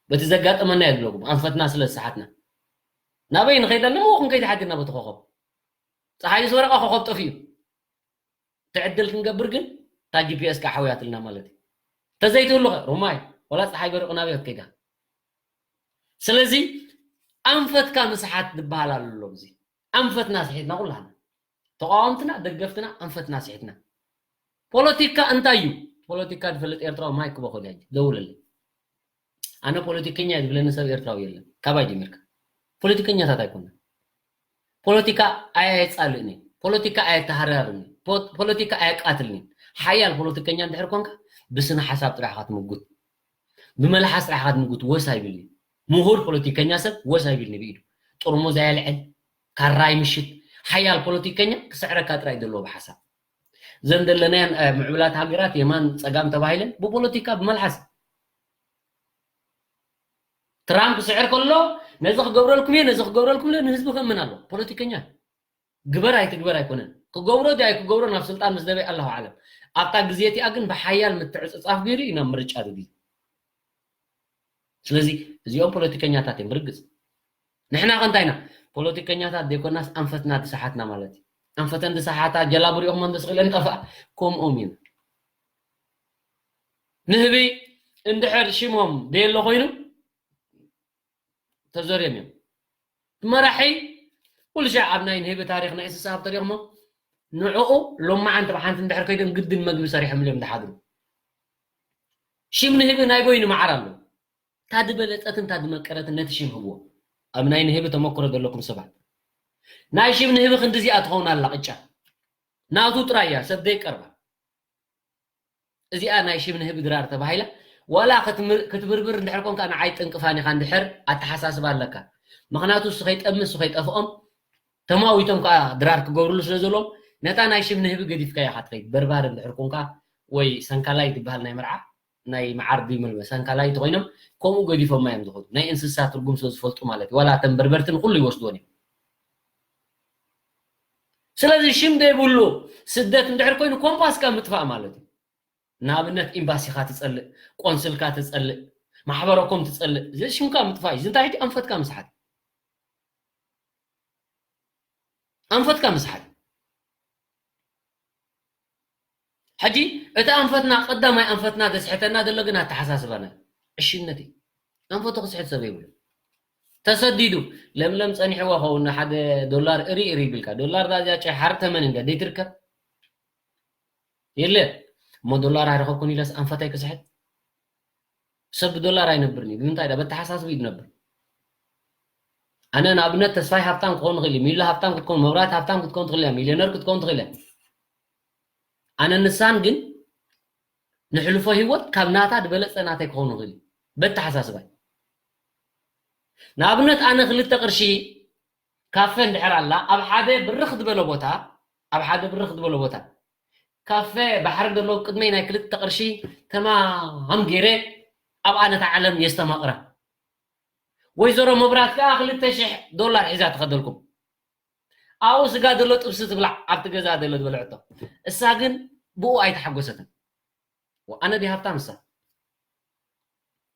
በቲ ዘጋጠመና እየ ዝብለኩም ኣንፈትና ስለ ዝሰሓትና ናበይ ንኸይድ ኣለና ሞ ክንከይድ ሓዲርና በቲ ኮኸብ ፀሓይ ዝወረቐ ኮኸብ ጠፊኡ ትዕድል ክንገብር ግን እታ ጂፒኤስ ከዓ ሓውያትልና ማለት እዩ። ተዘይትህሉ ኸ ሩማይ ወላ ፀሓይ በሪቑ ናበይ ከይዳ። ስለዚ ኣንፈትካ ምስሓት ዝበሃል ኣሎ ኣብዚ። ኣንፈትና ስሒትና ኩላና ተቃወምትና ደገፍትና ኣንፈትና ስሒትና። ፖለቲካ እንታይ እዩ? ፖለቲካ ዝፈልጥ ኤርትራዊ ማይክ በኾል ያጅ ደውለለይ። ኣነ ፖለቲከኛ ዝብለኒ ሰብ ኤርትራዊ የለን። ካባይ ጀሚርካ ፖለቲከኛታት ኣይኮነን። ፖለቲካ ኣየጻልእኒ፣ ፖለቲካ ኣየተሃራርኒ፣ ፖለቲካ ኣየቃትልኒ። ሓያል ፖለቲከኛ እንድሕር ኮንካ ብስነ ሓሳብ ጥራሕካ ትምጉት፣ ብመልሓስ ጥራሕካ ትምጉት። ወስ ኣይብልኒ። ምሁር ፖለቲከኛ ሰብ ወስ ኣይብልኒ ብኢዱ። ጥርሙዝ ኣየልዕል፣ ካራ ኣይምሽት። ሓያል ፖለቲከኛ ክስዕረካ ጥራይ ዘለዎ ብሓሳብ። ዘን ዘለናየን ምዕብላት ሃገራት የማን ፀጋም ተባሂለን ብፖለቲካ ብመልሓስ ትራምፕ ስዕር ከሎ ነዚ ክገብረልኩም እየ ነዚ ክገብረልኩም እየ ንህዝቢ ከምን ኣሎ ፖለቲከኛ ግበር ኣይትግበር ኣይኮነን ክገብሮ ዲ ኣይክገብሮ ናብ ስልጣን ምስ ደበይ ኣላሁ ዓለም ኣብታ ግዜ እቲኣ ግን ብሓያል ምትዕፅፃፍ ገይሩ እዩ ናብ ምርጫ ዝግዩ ስለዚ እዚኦም ፖለቲከኛታት እዮም ብርግፅ ንሕና ከ እንታይ ኢና ፖለቲከኛታት ዘይኮናስ ኣንፈትና ዝሰሓትና ማለት እዩ ኣንፈተን ዝሰሓታ ጀላቡ ሪኦሞ እንተስቂለን ጠፍኣ ከምኦም ኢና ንህቢ እንድሕር ሽሞም ደየሎ ኮይኑ ተዘርዮም እዮም መራሒ ኩሉ ሻዕ ኣብ ናይ ንህቢ ታሪክ ናይ እንስሳ ሃብ ተሪክሞ ንዕኡ ሎማዓንቲ ብሓንቲ እንድሕር ከይዶም ግድን መግቢ ሰሪሖም እዮም ዝሓድሩ ሽም ንህቢ ናይ በይኑ መዓር ኣሎ እታ ዝበለፀትን እታ ዝመቀረትን ነቲ ሽም ህብዎ ኣብ ናይ ንህቢ ተመክሮ ዘለኩም ሰባት ናይ ሽም ንህቢ ክንዲ እዚኣ ትኸውን ኣላ ቅጫ ናቱ ጥራይ እያ ሰብ ዘይቀርባ እዚኣ ናይ ሽም ንህቢ ድራር ተባሂላ ዋላ ክትብርብር እንድሕር ኮንካ ንዓይ ጥንቅፋን ኢኻ እንድሕር ኣተሓሳስባ ኣለካ ምክንያቱ እሱ ከይጠሚ እሱ ከይጠፍኦም ተማዊቶም ከዓ ድራር ክገብርሉ ስለ ዘለዎም ነታ ናይ ሽም ንህቢ ገዲፍካ ኢኻ ትኸይድ በርባር እንድሕር ኮንካ ወይ ሰንካላይ ትበሃል ናይ መርዓ ናይ መዓር ድዩ መልበ ሰንካላይ ተኮይኖም ከምኡ ገዲፎማ እዮም ዝኸዱ ናይ እንስሳ ትርጉም ስለ ዝፈልጡ ማለት እዩ ዋላ እተን በርበርቲ ንኩሉ ይወስድዎን እዮም ስለዚ ሽም ዘይብሉ ስደት እንድሕር ኮይኑ ኮምፓስካ ምጥፋእ ማለት እዩ ንኣብነት ኤምባሲኻ ትፀልእ ቆንስልካ ትፀልእ ማሕበረኮም ትፀልእ እዚ ሽምካ ምጥፋእ እዩ እንታይ ሕጂ ኣንፈትካ ምስሓት ኣንፈትካ ምስሓት ሕጂ እቲ ኣንፈትና ቀዳማይ ኣንፈትና ዘስሕተና ዘሎ ግን ኣተሓሳስባና እዩ። ዕሽነት እዩ። ኣንፈቱ ክስሕት ሰብ የብሉ። ተሰዲዱ ለምለም ጸኒሕዋ ኸውን ሓደ ዶላር እሪ እሪ ይብልካ ዶላር ዳ እዚኣ ጨሓር ተመን እንዳ ደይትርከብ የለ እሞ ዶላር ኣይረኸብኩን ኢለስ ኣንፈተይ ክስሕት ሰብ ብዶላር ኣይነብርን እዩ ብምንታይ ዳ በተሓሳስብ እዩ ዝነብር ኣነ ንኣብነት ተስፋይ ሃብታም ክኸውን ይኽእል እዩ ሚሎ ሃብታም ክትከውን መብራት ሃብታም ክትከውን ትኽእል እያ ሚልዮነር ክትከውን ትኽእል እያ ኣነ ንሳን ግን ንሕልፎ ህይወት ካብ ናታ ዝበለፀ ናተይ ክኸውን ይኽእል እዩ በተሓሳስባይ ንኣብነት ኣነ ክልተ ቅርሺ ካፈ እንድሕር ኣላ ኣብ ሓደ ብርኽ ዝበለ ቦታ ኣብ ሓደ ብርኽ ዝበለ ቦታ ካፈ ባሕሪ ዘለዎ ቅድመይ ናይ ክልተ ቅርሺ ተማም ገይረ ኣብኣ ነታ ዓለም የስተማቕራ ወይዘሮ መብራት ከዓ ክልተ ሽሕ ዶላር ሒዛ ትኸደልኩም ኣብኡ ስጋ ዘሎ ጥብሲ ትብላዕ ኣብቲ ገዛ ዘሎ ዝበልዐቶ እሳ ግን ብኡ ኣይተሓጎሰትን ኣነ ዲ ሃብታም እሳ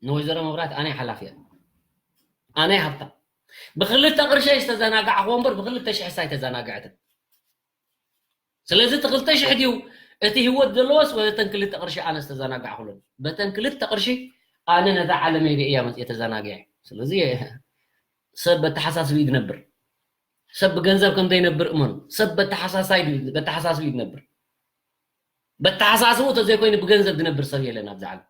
ንወይዘሮ መብራት ኣነ ሓላፊ እየ። ኣነ ሃብታ ብክልተ ቅርሸ ዝተዘናጋዕክዎ እምበር ብክልተ ሽሕ ሳይ ተዘናግዐትን። ስለዚ እቲ ክልተ ሽሕ ድዩ እቲ ህይወት ዘለዎስ ወተን ክልተ ቅርሺ ኣነ ዝተዘናጋዕኩለን? በተን ክልተ ቅርሺ ኣነ ነታ ዓለመይ ርእያ መፅየ ተዘናግዐ። ስለዚ ሰብ በተሓሳስብ እዩ ዝነብር። ሰብ ብገንዘብ ከም ዘይነብር እመኑ። ሰብ በተሓሳሳይ ድዩ- በተሓሳስብ እዩ ዝነብር። በተሓሳስቡ ተዘይኮይኑ ብገንዘብ ዝነብር ሰብ የለን ኣብዚ ዓለም።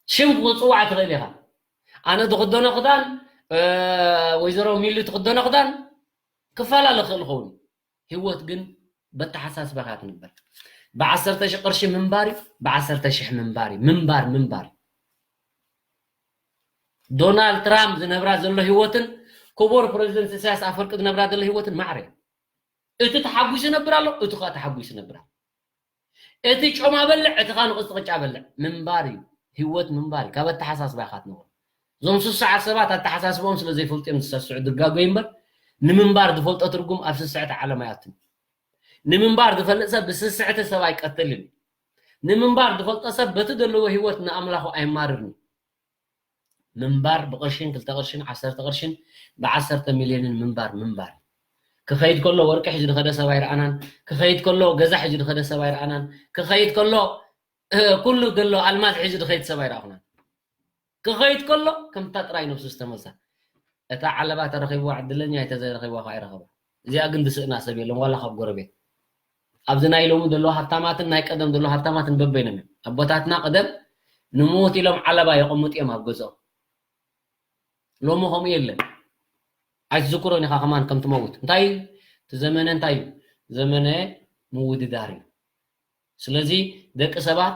ሽም ክፅዋዕ ትኽእል ኢኻ። ኣነ ዝኽደኖ ክዳን ወይዘሮ ሚሉ ትኽደኖ ክዳን ክፈላለ ክእል ኸውን። ህይወት ግን በተሓሳስባኻ ትንበር። ብዓሰርተ ሽሕ ቅርሺ ምንባር እዩ። ብዓሰርተ ሽሕ ምንባር እዩ። ምንባር ምንባር እዩ። ዶናልድ ትራምፕ ዝነብራ ዘሎ ህይወትን ክቡር ፕረዚደንት ኢሳያስ ኣፈወርቂ ዝነብራ ዘሎ ህይወትን ማዕረ እዩ። እቲ ተሓጒሱ ነብር ኣሎ፣ እቲ ከዓ ተሓጒሱ ነብር ኣሎ። እቲ ጮማ በልዕ፣ እቲ ከዓ ንቕፅቲ ቅጫ በልዕ ምንባር እዩ። ህይወት ምንባር እዩ። ካብ ኣተሓሳስባ ኢኻ ትነብር። እዞም ስሱዓት ሰባት ኣተሓሳስባኦም ስለ ዘይፈልጡ እዮም ዝሰስዑ ድርጋጎ እምበር ንምንባር ዝፈልጦ ትርጉም ኣብ ስስዕቲ ዓለም ኣይኣቱን። ንምንባር ዝፈልጥ ሰብ ብስስዕቲ ሰብ ኣይቀትልን። ንምንባር ዝፈልጦ ሰብ በቲ ዘለዎ ህይወት ንኣምላኹ ኣይማርርን። ምንባር ብቕርሽን ክልተ ቅርሽን ዓሰርተ ቅርሽን ብዓሰርተ ሚልዮንን ምንባር ምንባር። ክኸይድ ከሎ ወርቂ ሒዙ ዝኸደ ሰብ ኣይረኣናን። ክኸይድ ከሎ ገዛ ሒዙ ዝኸደ ሰብ ኣይረኣናን። ክኸይድ ከሎ ኩሉ ዘሎ ኣልማዝ ሒዙ ዝኸይድ ሰብ ኣይረኣኹናን። ክኸይድ ከሎ ከምታ ጥራይ ነብሱ ዝተመልሳ እታ ዓለባ ተረኺብዋ ዕድለኛ እተ ዘይረኺብዋ ከዓ ይረኸባ። እዚኣ ግን ዝስእና ሰብ የለን ዋላ ካብ ጎረቤት። ኣብዚ ናይ ሎሚ ዘለዉ ሃብታማትን ናይ ቀደም ዘለዉ ሃብታማትን በበይኖም እዮም። ኣቦታትና ቀደም ንምዉት ኢሎም ዓለባ የቐምጡ እዮም ኣብ ገዝኦም። ሎሚ ከምኡ የለን። ኣይትዝክሮን ኢኻ ከማን ከም ትመውት። እንታይ እዩ? እቲ ዘመነ እንታይ እዩ? ዘመነ ምውድዳር እዩ። ስለዚ ደቂ ሰባት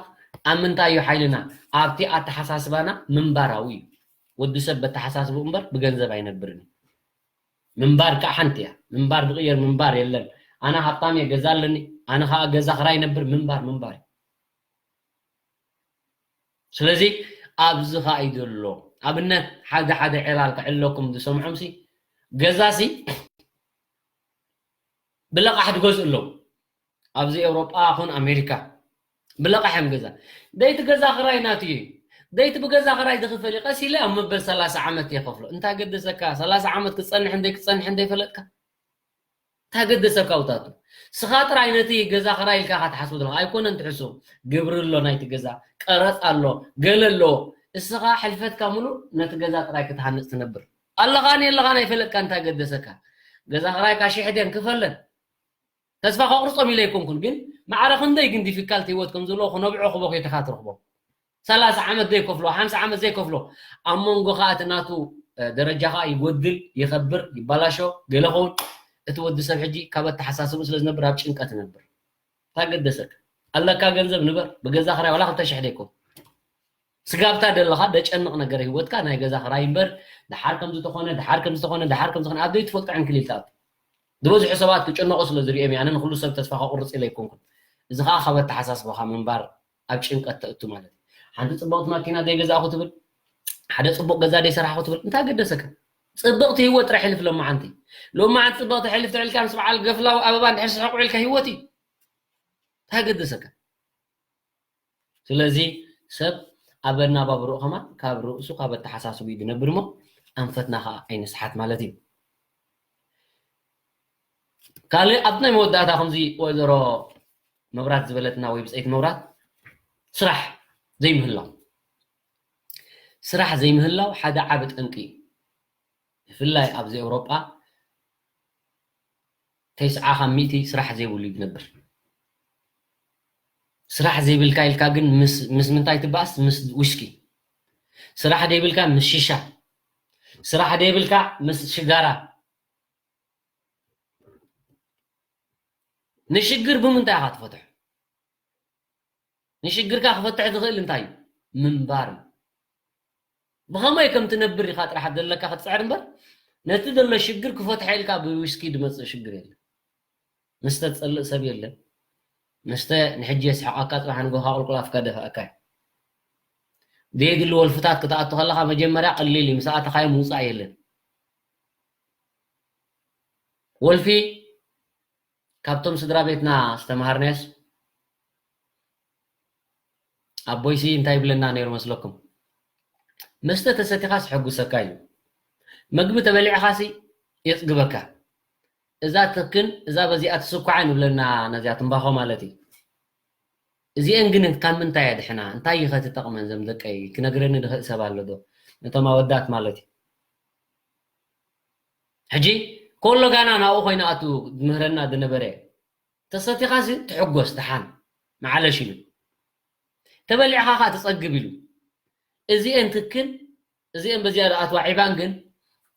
ኣብ ምንታይ እዩ ሓይልና? ኣብቲ ኣተሓሳስባና ምንባራዊ እዩ። ወዲ ሰብ በተሓሳስቡ እምበር ብገንዘብ ኣይነብርን እዩ። ምንባር ከዓ ሓንቲ እያ። ምንባር ዝቕየር ምንባር የለን። ኣነ ሃብታም እየ፣ ገዛ ኣለኒ፣ ኣነ ከዓ ገዛ ክራይ ነብር፣ ምንባር ምንባር እዩ። ስለዚ ኣብዚ ከዓ እዩ ዘሎ ኣብነት ሓደ ሓደ ዕላል ክዕለኩም ዝሰምዖም ሲ ገዛ ሲ ብለቃሕ ትገዝኡ ኣለዉ። ኣብዚ ኤውሮጳ ኹን ኣሜሪካ ብለቃሕ እዮም ገዛ። ደይቲ ገዛ ክራይ ናቱ እዩ። ደይቲ ብገዛ ክራይ ዝኽፈል እዩ። ቀስ ኢለ ኣብ መበል ሰላሳ ዓመት እየ ከፍሎ። እንታይ ገደሰካ? ሰላሳ ዓመት ክጸንሕ እንደይ ክጸንሕ እንደይ ፈለጥካ? እንታይ ገደሰካ ውታቱ? ስኻ ጥራይ ነቲ ገዛ ክራይ ኢልካ ኢኻ ትሓስቦ ዘለኻ። ኣይኮነን ትሕስቦ። ግብሪ ኣሎ ናይቲ ገዛ፣ ቀረጽ ኣሎ፣ ገለ ኣሎ። እስኻ ሕልፈትካ ሙሉእ ነቲ ገዛ ጥራይ ክትሃንጽ ትነብር። ኣለኻን የለኻን ኣይፈለጥካ እንታይ ገደሰካ? ገዛ ክራይካ ሽሕ ድየን ክፈለን። ተስፋ ከቑርጾም ኢለ ኣይኮንኩን፣ ግን ማዕረ ክንደይ ግን ዲፊካልት ህይወት ከም ዘለዎ ክነብዖ ክበኽዮ ኢኻ ትረኽቦ። ሰላሳ ዓመት ዘይከፍሎ፣ ሓምሳ ዓመት ዘይከፍሎ፣ ኣብ መንጎ ኸኣ እቲ ናቱ፣ እ፣ ደረጃ ኸኣ ይጎድል፣ ይኸብር፣ ይባላሾ፣ ገለ ኸውን። እቲ ወዲ ሰብ ሕጂ ካብ ኣተሓሳስብኡ ስለ ዝነብር ኣብ ጭንቀት ይነብር። እንታይ ገደሰካ? ኣለካ ገንዘብ ንበር፣ ብገዛ ኽራይ ዋላ ክልተ ሽሕ ዘይኮን። ስጋብታ ደለኻ ደጨንቕ ነገር ህይወትካ ናይ ገዛ ኽራይ እምበር፣ ደሓር ከም ዝተኾነ፣ ደሓር ከም ዝተኾነ፣ ደሓር ከም ዝኾነ ኣብ ዘይትፈልጦ ዕንክሊል ትኣቱ። ዝበዝሑ ሰባት ክጭነቑ ስለ ዝርእዮም እየ። ኣነ ንኹሉ ሰብ ተስፋ ከቑርጽ ኢለ ኣይኮንኩን። እዚ ኸኣ ካብ ኣተሓሳስባኻ ምንባር ኣብ ጭንቀት ተእቱ ማለት እዩ። ሓንቲ ጽብቕቲ ማኪና ዘይገዛእኹ ትብል፣ ሓደ ጽቡቕ ገዛ ዘይሰራሕኹ ትብል፣ እንታይ ገደሰካ? ጽብቕቲ ህይወት ጥራሕ ሕልፍ ሎማዓንቲ። ሎማዓንቲ ጽብቕቲ ሕልፍ ትዕልካ ምስ በዓል ገፍላዊ ኣበባ እንድሕር ስሕቕ ውዒልካ ህይወት እዩ። እንታይ ገደሰካ? ስለዚ ሰብ ኣብ ኣነባብርኡ ከማን ካብ ርእሱ ካብ ኣተሓሳስብኡ እዩ ዝነብር እሞ ኣንፈትና ኸዓ ኣይንስሓት ማለት እዩ። ካልእ ኣብቲ ናይ መወዳእታ ከምዚ ወይዘሮ መብራት ዝበለትና ወይ ብፀይቲ መብራት ስራሕ ዘይምህላው፣ ስራሕ ዘይምህላው ሓደ ዓቢ ጠንቂ እዩ። ብፍላይ ኣብዚ ኤውሮጳ ተስዓ ካብ ሚእቲ ስራሕ ዘይብሉ እዩ ዝነብር። ስራሕ ዘይብልካ ኢልካ ግን ምስ ምስ ምንታይ ትበኣስ? ምስ ዊስኪ። ስራሕ ዘይብልካ ምስ ሺሻ። ስራሕ ዘይብልካ ምስ ሽጋራ። ንሽግር ብምንታይ ኢኻ ትፈትሖ? ንሽግርካ ክፈትሕ ዝኽእል እንታይ እዩ? ምንባር እዩ። ብኸመይ ከም ትነብር ኢኻ ጥራሕ ዘለካ ክትጽዕር እምበር ነቲ ዘሎ ሽግር ክፈትሖ ኢልካ ብዊስኪ ዝመጽእ ሽግር የለን። መስተ ዝጸልእ ሰብ የለን። መስተ ንሕጂ የስሕቐካ፣ ጽባሕ ንግሆ ቁልቁል ኣፍካ ደፍኣካ እዩ። ዘየድሊ ወልፍታት ክትኣቱ ከለኻ መጀመርያ ቀሊል እዩ፣ ምስ ኣተኻዮ ምውጻእ የለን። ወልፊ ካብቶም ስድራ ቤትና ዝተምሃርናዮስ ኣቦይሲ እንታይ ይብለና ነይሩ መስለኩም? መስተ ተሰቲኻስ ሕጉሰካ እዩ፣ መግቢ ተበሊዕኻሲ የፅግበካ። እዛ ትክን እዛ በዚኣ ትስኳዓን ይብለና፣ ነዚኣ ትንባኾ ማለት እዩ። እዚአን ግን ካብ ምንታይ የድሕና? እንታይ ይኸ ትጠቕመን? ዘም ደቀይ ክነግረኒ ድኽእል ሰብ ኣሎ ዶ? ነቶም ኣወዳት ማለት እዩ። ሕጂ ኮሎ ጋና ናብኡ ኮይና ኣቱ ምህረና ዝነበረ፣ ተሰቲኻሲ ትሕጎስ፣ ደሓን መዓለሽ ኢሉ፣ ተበሊዕኻ ኸዓ ትጸግብ ኢሉ። እዚኤን ትክን፣ እዚኤን በዚኣ ዝኣትዋ ዒባን ግን፣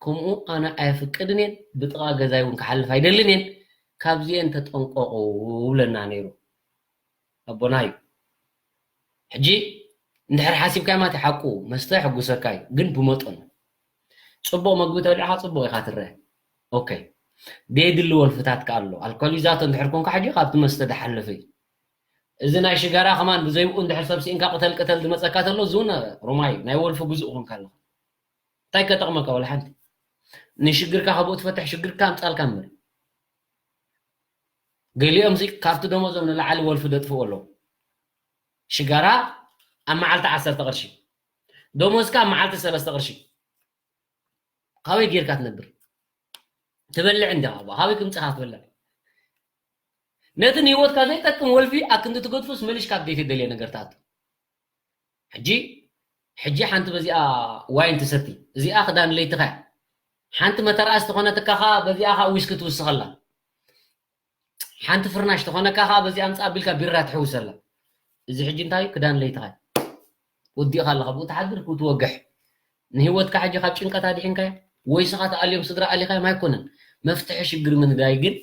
ከምኡ ኣነ ኣየፍቅድን እየን፣ ብጥቓ ገዛይ እውን ክሓልፍ ኣይደልን እየን። ካብዚኤን ተጠንቀቑ ብለና ነይሩ ኣቦና እዩ። ሕጂ እንድሕር ሓሲብካዮ ማለት ሓቁ መስተ የሕጉሰካ እዩ፣ ግን ብመጠኑ። ጽቡቕ መግቢ ተበሊዕኻ ጽቡቕ ኢኻ ትረአ። ኦኬ። ደየድሊ ወልፍታት ከኣ ኣሎ። ኣልኮሊዛቶ እንድሕር ኮንካ ሕጂ ካብቲ መስተ ዝሓለፈ እዩ። እዚ ናይ ሽጋራ ከማን ብዘይብኡ እንድሕር ሰብ ስኢንካ ቅተል ቅተል ዝመጸካ ተሎ፣ እዚ እውን ሮማይ ናይ ወልፊ ግዙእ ኮንካ ኣለኻ። እንታይ ከጠቕመካ? ወላ ሓንቲ። ንሽግርካ ካብኡ ትፈትሕ ሽግርካ ኣምጻልካ እምበር። ገሊኦም ሲ ካብቲ ደሞዞም ንላዕሊ ወልፊ ደጥፍኡ ኣለዉ። ሽጋራ ኣብ መዓልቲ ዓሰርተ ቅርሺ፣ ደሞዝካ ኣብ መዓልቲ ሰለስተ ቅርሺ። ካበይ ጌርካ ትነብር? ትበልዕ እንዲኻ፣ ካበይ ክምጽኻ ትበልዕ? ነቲ ንህይወትካ ዘይጠቅም ወልፊ ኣክንዲ ትገድፉስ መሊሽ ካብ ዘይተደልየ ነገር ትኣቱ። ሕጂ፣ ሕጂ ሓንቲ በዚኣ ዋይን ትሰቲ፣ እዚኣ ክዳን ለይትኻ እያ። ሓንቲ መተርኣስ ዝኾነትካ ኸኣ በዚኣ ኸኣ ዊስኪ ትውስኸላ። ሓንቲ ፍርናሽ ተኾነካ ኸዓ በዚኣ ኣምጽእ ኣቢልካ ቢራ ትሕውሰላ። እዚ ሕጂ እንታይ እዩ? ክዳን ለይትኻ እዩ። ወዲእኻ ኣለኻ፣ ብኡ ትሓድር፣ ብኡ ትወግሕ። ንህይወትካ ሕጂ ካብ ጭንቀት ኣድሒንካዮ፣ ወይ ስኻ ተኣልዮም ስድራ ኣሊኻዮም ኣይኮነን። መፍትሒ ሽግር ምንዳይ ግን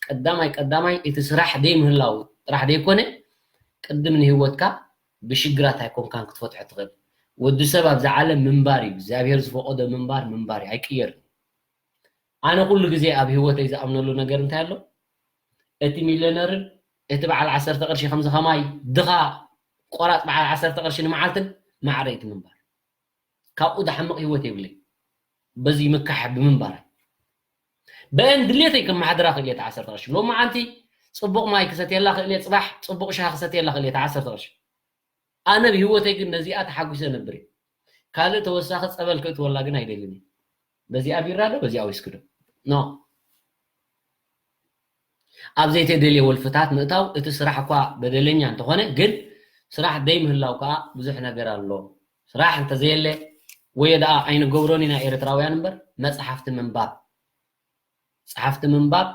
ቀዳማይ ቀዳማይ እቲ ስራሕ ደይምህላው ጥራሕ ደይኮነ፣ ቅድም ንህይወትካ ብሽግራት ኣይኮንካን ክትፈትሖ ትኽእል። ወዲ ሰብ ኣብዛ ዓለም ምንባር እዩ። እግዚኣብሔር ዝፈቐዶ ምንባር ምንባር እዩ፣ ኣይቅየርን። ኣነ ኩሉ ግዜ ኣብ ህይወተይ ዝኣምነሉ ነገር እንታይ ኣሎ? እቲ ሚልዮነርን እቲ በዓል ዓሰርተ ቅርሺ ከምዚ ከማይ ድኻ ቆራፅ በዓል ዓሰርተ ቅርሺ ንመዓልትን ማዕረ እቲ ምንባር። ካብኡ ዝሓምቕ ህይወት የብለይ። በዚ ምካሕ ብምንባር። በአን ድሌተይ ከመሓድራ ክእል እየ እቲ ዓሰርተ ቅርሺ። ሎሚ ዓንቲ ጽቡቕ ማይ ክሰትየላ ክእል እየ፣ ጽባሕ ጽቡቕ ሻሂ ክሰትየላ ክእል እየ እቲ ዓሰርተ ቅርሺ። ኣነ ብህይወተይ ግን ነዚኣ ተሓጒሰ ነብር እየ። ካልእ ተወሳኺ ጸበል ከእትወላ ግን ኣይደልን እየ። በዚኣ ቢራ ዶ በዚኣ ዊስኪ ዶ? ኖ። ኣብ ዘይተደልየ ወልፍታት ምእታው፣ እቲ ስራሕ እኳ በደለኛ እንተኾነ፣ ግን ስራሕ ደይምህላው ከኣ ብዙሕ ነገር ኣሎ። ስራሕ እንተዘየለ፣ ወዮ ደኣ ኣይንገብሮን ኢና ኤርትራውያን እምበር፣ መጽሓፍቲ ምንባብ። ጸሓፍቲ ምንባብ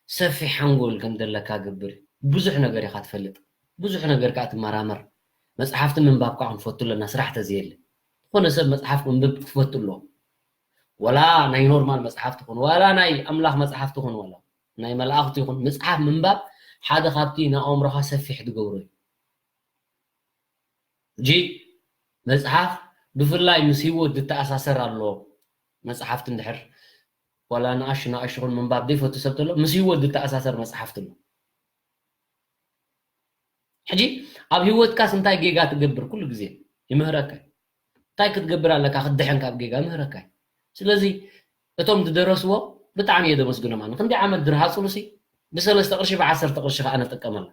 ሰፊሕ ሓንጎል ከም ዘለካ ገብር። ብዙሕ ነገር ኢኻ ትፈልጥ። ብዙሕ ነገር ከኣ ትመራመር። መጽሓፍቲ ምንባብ ከኣ ክንፈቱ ኣለና፣ ስራሕ ተዘየለ። ዝኾነ ሰብ መጽሓፍ ክንብብ ክፈቱ ኣለዎ። ወላ ናይ ኖርማል መጽሓፍ ትኹን፣ ዋላ ናይ ኣምላኽ መጽሓፍ ትኹን፣ ዋላ ናይ መላእኽቲ ይኹን፣ መጽሓፍ ምንባብ ሓደ ካብቲ ንኣእምሮኻ ሰፊሕ ዝገብሮ እዩ። ሕጂ መጽሓፍ ብፍላይ ምስ ህይወት ዝተኣሳሰር ኣሎ። መጽሓፍቲ እንድሕር ዋላ ንኣሽቱ ንኣሽቱ ይኹን ምንባብ ዘይፈቱ ሰብ ተሎ፣ ምስ ህይወት ዝተኣሳሰር መጽሓፍቲ ኣሎ። ሕጂ ኣብ ህይወትካስ እንታይ ጌጋ ትገብር? ኩሉ ግዜ ይምህረካ። እንታይ ክትገብር ኣለካ ክትድሕን ካብ ጌጋ ይምህረካ። ስለዚ እቶም ዝደረስዎ ብጣዕሚ እየ ዘመስግኖም። ኣነ ክንደይ ዓመት ድርሃጽሉሲ ብሰለስተ ቅርሺ ብዓሰርተ ቅርሺ ከኣ ነጥቀመላ።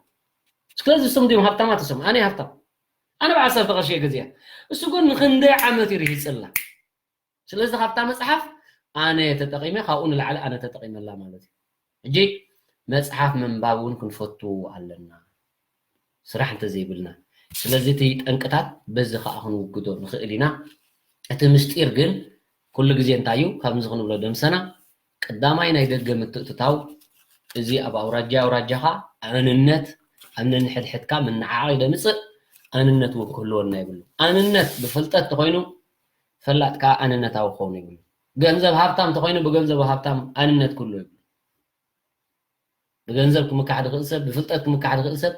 ስለዚ እሶም ድዮም ሃብታማት? እሶም ኣነ ሃብታም፣ ኣነ ብዓሰርተ ቅርሺ እየ ገዚኣ። እሱ ግን ንክንደይ ዓመት እዩ ርሂጽላ። ስለዚ ካብታ መጽሓፍ ኣነ ተጠቒመ፣ ካብኡ ንላዕሊ ኣነ ተጠቒመላ ማለት እዩ። ሕጂ መጽሓፍ ምንባብ እውን ክንፈቱ ኣለና፣ ስራሕ እንተዘይብልና። ስለዚ እቲ ጠንቅታት በዚ ከኣ ክንውግዶ ንኽእል ኢና። እቲ ምስጢር ግን ኩሉ ግዜ እንታይ እዩ? ከምዚ ክንብሎ ደምሰና፣ ቀዳማይ ናይ ደገ ምትእትታው፣ እዚ ኣብ ኣውራጃ ኣውራጃኻ ኣንነት፣ ኣብ ነንሕድሕድካ ምንዓቕ ደምጽእ፣ ኣንነት እውን ክህልወና ይብሉ። ኣንነት ብፍልጠት ተኾይኑ፣ ፈላጥ ከኣ ኣንነታዊ ክኸውን ይብሉ። ገንዘብ ሃብታም ተኾይኑ፣ ብገንዘብ ሃብታም ኣንነት ክህሉ ይብሉ። ብገንዘብ ክምካሕ ዝኽእል ሰብ፣ ብፍልጠት ክምካሕ ዝኽእል ሰብ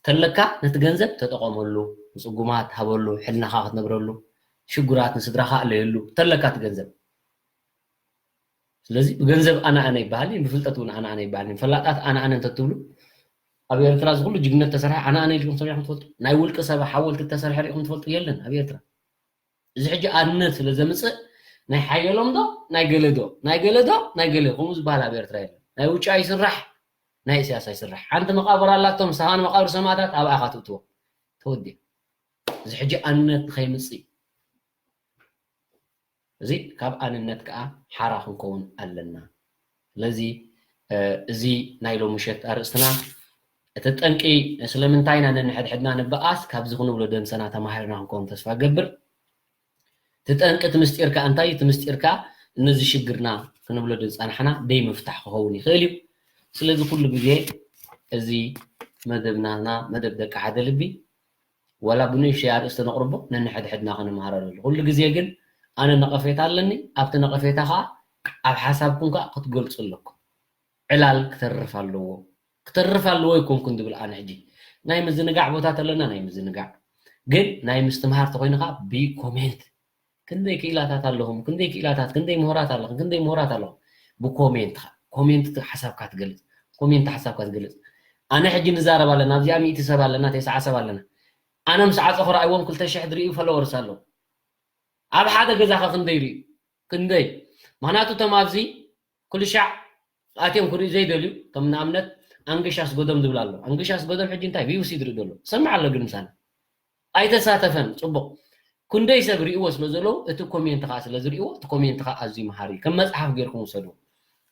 ተለካ፣ ነቲ ገንዘብ ተጠቐመሉ፣ ንጽጉማት ሃበሉ፣ ሕልናኻ ክትነብረሉ፣ ሽጉራት ንስድራኻ ኣለየሉ፣ ተለካ እቲ ገንዘብ። ስለዚ ብገንዘብ ኣነ ኣነ ይበሃል እዩ፣ ብፍልጠት እውን ኣነ ኣነ ይበሃል እዩ። ፈላጣት ኣነ ኣነ እንተትብሉ፣ ኣብ ኤርትራ እዚ ኩሉ ጅግነት ተሰርሐ ኣነ ኣነ ኢልኩም ሰሚዕኩም ትፈልጡ? ናይ ውልቂ ሰብ ሓወልቲ ተሰርሐ ሪኢኹም ትፈልጡ? የለን ኣብ ኤርትራ። እዚ ሕጂ ኣንነት ስለ ዘምጽእ ናይ ሓየሎም ዶ ናይ ገለ ዶ ናይ ገለ ዶ ናይ ገለ ከምኡ ዝበሃል ኣብ ኤርትራ የለን። ናይ ውጭ ኣይስራሕ፣ ናይ እስያስ ኣይስራሕ። ሓንቲ መቃብር ኣላቶም፣ ሰሃን መቃብር ሰማእታት ኣብኣ ኢኻ ትእትዎ። ተወዲኣ። እዚ ሕጂ ኣንነት ንኸይምፅእ፣ እዚ ካብ ኣንነት ከዓ ሓራ ክንከውን ኣለና። ስለዚ እዚ ናይ ሎሚ ምሸት ኣርእስትና፣ እቲ ጠንቂ ስለምንታይ ኢና ነንሕድሕድና ንበኣስ ካብዚ ክንብሎ ደምሰና ተማሂርና ክንከውን ተስፋ ገብር። እቲ ጠንቂ እቲ ምስጢር ከዓ እንታይ እዩ? እቲ ምስጢር ከዓ ነዚ ሽግርና ክንብሎ ዝፀናሕና ደይ ምፍታሕ ክኸውን ይኽእል እዩ። ስለዚ ኩሉ ግዜ እዚ መደብናና መደብ ደቂ ሓደ ልቢ ዋላ ብንእሽተይ ኣርእስቲ ነቕርቦ ነንሕድሕድና ክንመሃረሉ። ኩሉ ግዜ ግን ኣነ ነቐፌታ ኣለኒ፣ ኣብቲ ነቐፌታ ከዓ ኣብ ሓሳብኩም ከዓ ክትገልፁ ኣለኩም። ዕላል ክተርፍ ኣለዎ። ክተርፍ ኣለዎ ኣይኮንኩን ዝብል ኣነ ሕጂ ናይ ምዝንጋዕ ቦታ ተለና ናይ ምዝንጋዕ፣ ግን ናይ ምስትምሃር ተኮይኑ ከዓ ብኮሜንት ክንደይ ክኢላታት ኣለኹም፣ ክንደይ ክኢላታት፣ ክንደይ ምሁራት ኣለኹም፣ ክንደይ ምሁራት ኣለኹም። ብኮሜንት ከዓ ኮሜንት ሓሳብካ ትገልፅ፣ ኮሜንት ሓሳብካ ትገልፅ። ኣነ ሕጂ ንዛረብ ኣለና ኣብዚኣ ሚእቲ ሰብ ኣለና፣ ተስዓ ሰብ ኣለና። ኣነ ምስ ዓፀኹ ረኣይዎም ክልተ ሽሕ ዝርእዩ ፎሎወርስ ኣለዉ። ኣብ ሓደ ገዛኸ ክንደይ ርእዩ? ክንደይ? ምክንያቱ እቶም ኣብዚ ኩሉ ሻዕ ኣትዮም ክርእዩ ዘይደልዩ፣ ከም ንኣብነት ኣንግሻስ ጎዶም ዝብል ኣሎ። ኣንግሻስ ጎዶም ሕጂ እንታይ ቪውስ ይድርኢ ዘሎ? ሰምዕ ኣሎ ግን ምሳና ኣይተሳተፈን። ፅቡቕ። ክንደይ ሰብ ርእይዎ ስለ ዘለዉ፣ እቲ ኮሜንት ከዓ ስለ ዝርእይዎ፣ እቲ ኮሜንት ከዓ ኣዝዩ መሃሪ እዩ። ከም መፅሓፍ ጌርኩም ውሰዱ።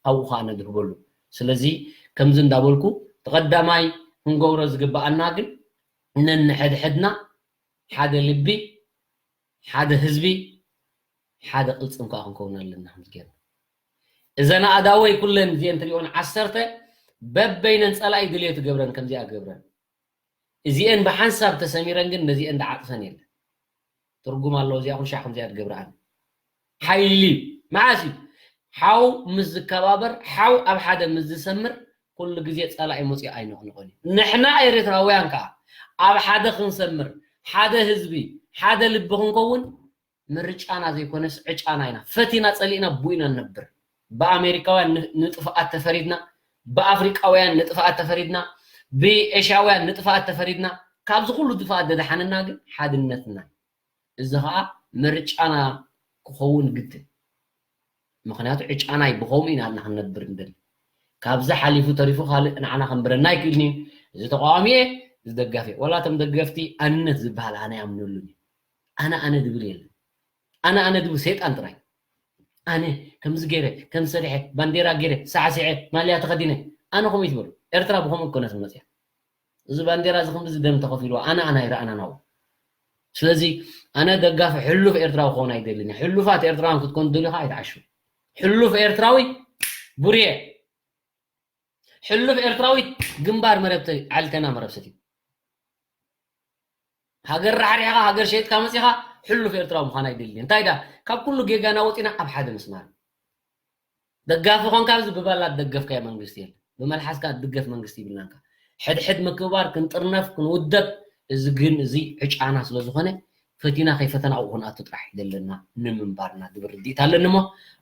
ኣብኡ ከዓ ነድህበሉ። ስለዚ ከምዚ እንዳበልኩ፣ እቲ ቀዳማይ ክንገብሮ ዝግበኣና ግን ነንሕድሕድና ሓደ ልቢ፣ ሓደ ህዝቢ፣ ሓደ ቅልፅም ከዓ ክንከውን ኣለና። ከምዚ ጌርና እዘን ኣእዳወይ ኩለን እዚአን ትሪኦን ዓሰርተ በበይነን ፀላኢ ድልየት ገብረን ከምዚኣ ገብረን እዚአን ብሓንሳብ ተሰሚረን ግን ነዚአን ድዓጥፈን የለን። ትርጉም ኣለዎ እዚኣ ኩሉ ሻዕ ከምዚኣ ትገብረኣን ሓይሊ መዓስ እዩ ሓው ምስ ዝከባበር ሓው ኣብ ሓደ ምስ ዝሰምር ኩሉ ግዜ ጸላኢ መጺኡ ኣይነቕንቖን እዩ። ንሕና ኤርትራውያን ከኣ ኣብ ሓደ ክንሰምር፣ ሓደ ህዝቢ፣ ሓደ ልቢ ክንከውን ምርጫና ዘይኮነስ ዕጫና ኢና። ፈቲና ጸሊእና ብኡ ኢና ንነብር። ብኣሜሪካውያን ን-፣ ንጥፍኣት ተፈሪድና፣ ብኣፍሪቃውያን ንጥፍኣት ተፈሪድና፣ ብኤሽያውያን ንጥፍኣት ተፈሪድና፣ ካብዚ ኩሉ ጥፍኣት ዘድሓነና ግን ሓድነትና እዩ። እዚ ኸኣ ምርጫና ክኸውን ግድን። ምኽንያቱ ዕጫና እዩ፣ ብኸምኡ ኢና ንሕና ክንነብር ንደሊ። ካብዚ ሓሊፉ ተሪፉ ካልእ ንዓና ከንብረና ኣይክእልን እዩ። እዚ ተቃዋሚ እየ፣ እዚ ደጋፊ እየ። ዋላ እቶም ደገፍቲ ኣንነት ዝበሃል ኣነ ኣይኣምነሉን እዩ። ኣነ ኣነ ድብል የለን። ኣነ ኣነ ድብል ሰይጣን ጥራይ። ኣነ ከምዚ ገይረ፣ ከምዚ ሰሪሐ፣ ባንዴራ ገይረ፣ ሳዕሲዐ፣ ማልያ ተኸዲነ፣ ኣነ ከምኡ ይትበሉ። ኤርትራ ብኸምኡ እኮ ናት መጽያ። እዚ ባንዴራ እዚ ክንድዚ ደም ተኸፊልዎ ኣነ ኣነ ኣይረኣናን ኣብኡ። ስለዚ ኣነ ደጋፊ ሕሉፍ ኤርትራዊ ክኸውን ኣይደልን እየ። ሕሉፋት ኤርትራውያን ክትኮኑ ትደልዩ ከዓ ኣይትዓሹ። ሕሉፍ ኤርትራዊ ቡርየ፣ ሕሉፍ ኤርትራዊ ግንባር መረብ ተ-፣ ዓልተና መረብ ሰትዩ። ሃገር ራሕሪሕኻ ሃገር ሸይጥካ መጺኻ ሕሉፍ ኤርትራዊ ምዃን ኣይደልን እየ። እንታይ ዳ ካብ ኩሉ ጌጋና ወጺና ኣብ ሓደ ምስማር። ደጋፊ ኾንካ ኣብዚ ብባላ ዝደገፍካዮ መንግስቲ የለን። ብመልሓስካ ዝድገፍ መንግስቲ ይብልናንካ። ሕድሕድ ምክብባር፣ ክንጥርነፍ፣ ክንውደብ፣ እዚ ግን እዚ ዕጫና ስለ ዝኾነ ፈቲና ከይፈተና ኣብኡ ክንኣቱ ጥራሕ እዩ ዘለና ንምንባርና ዝብል ርድኢት ኣለኒ እሞ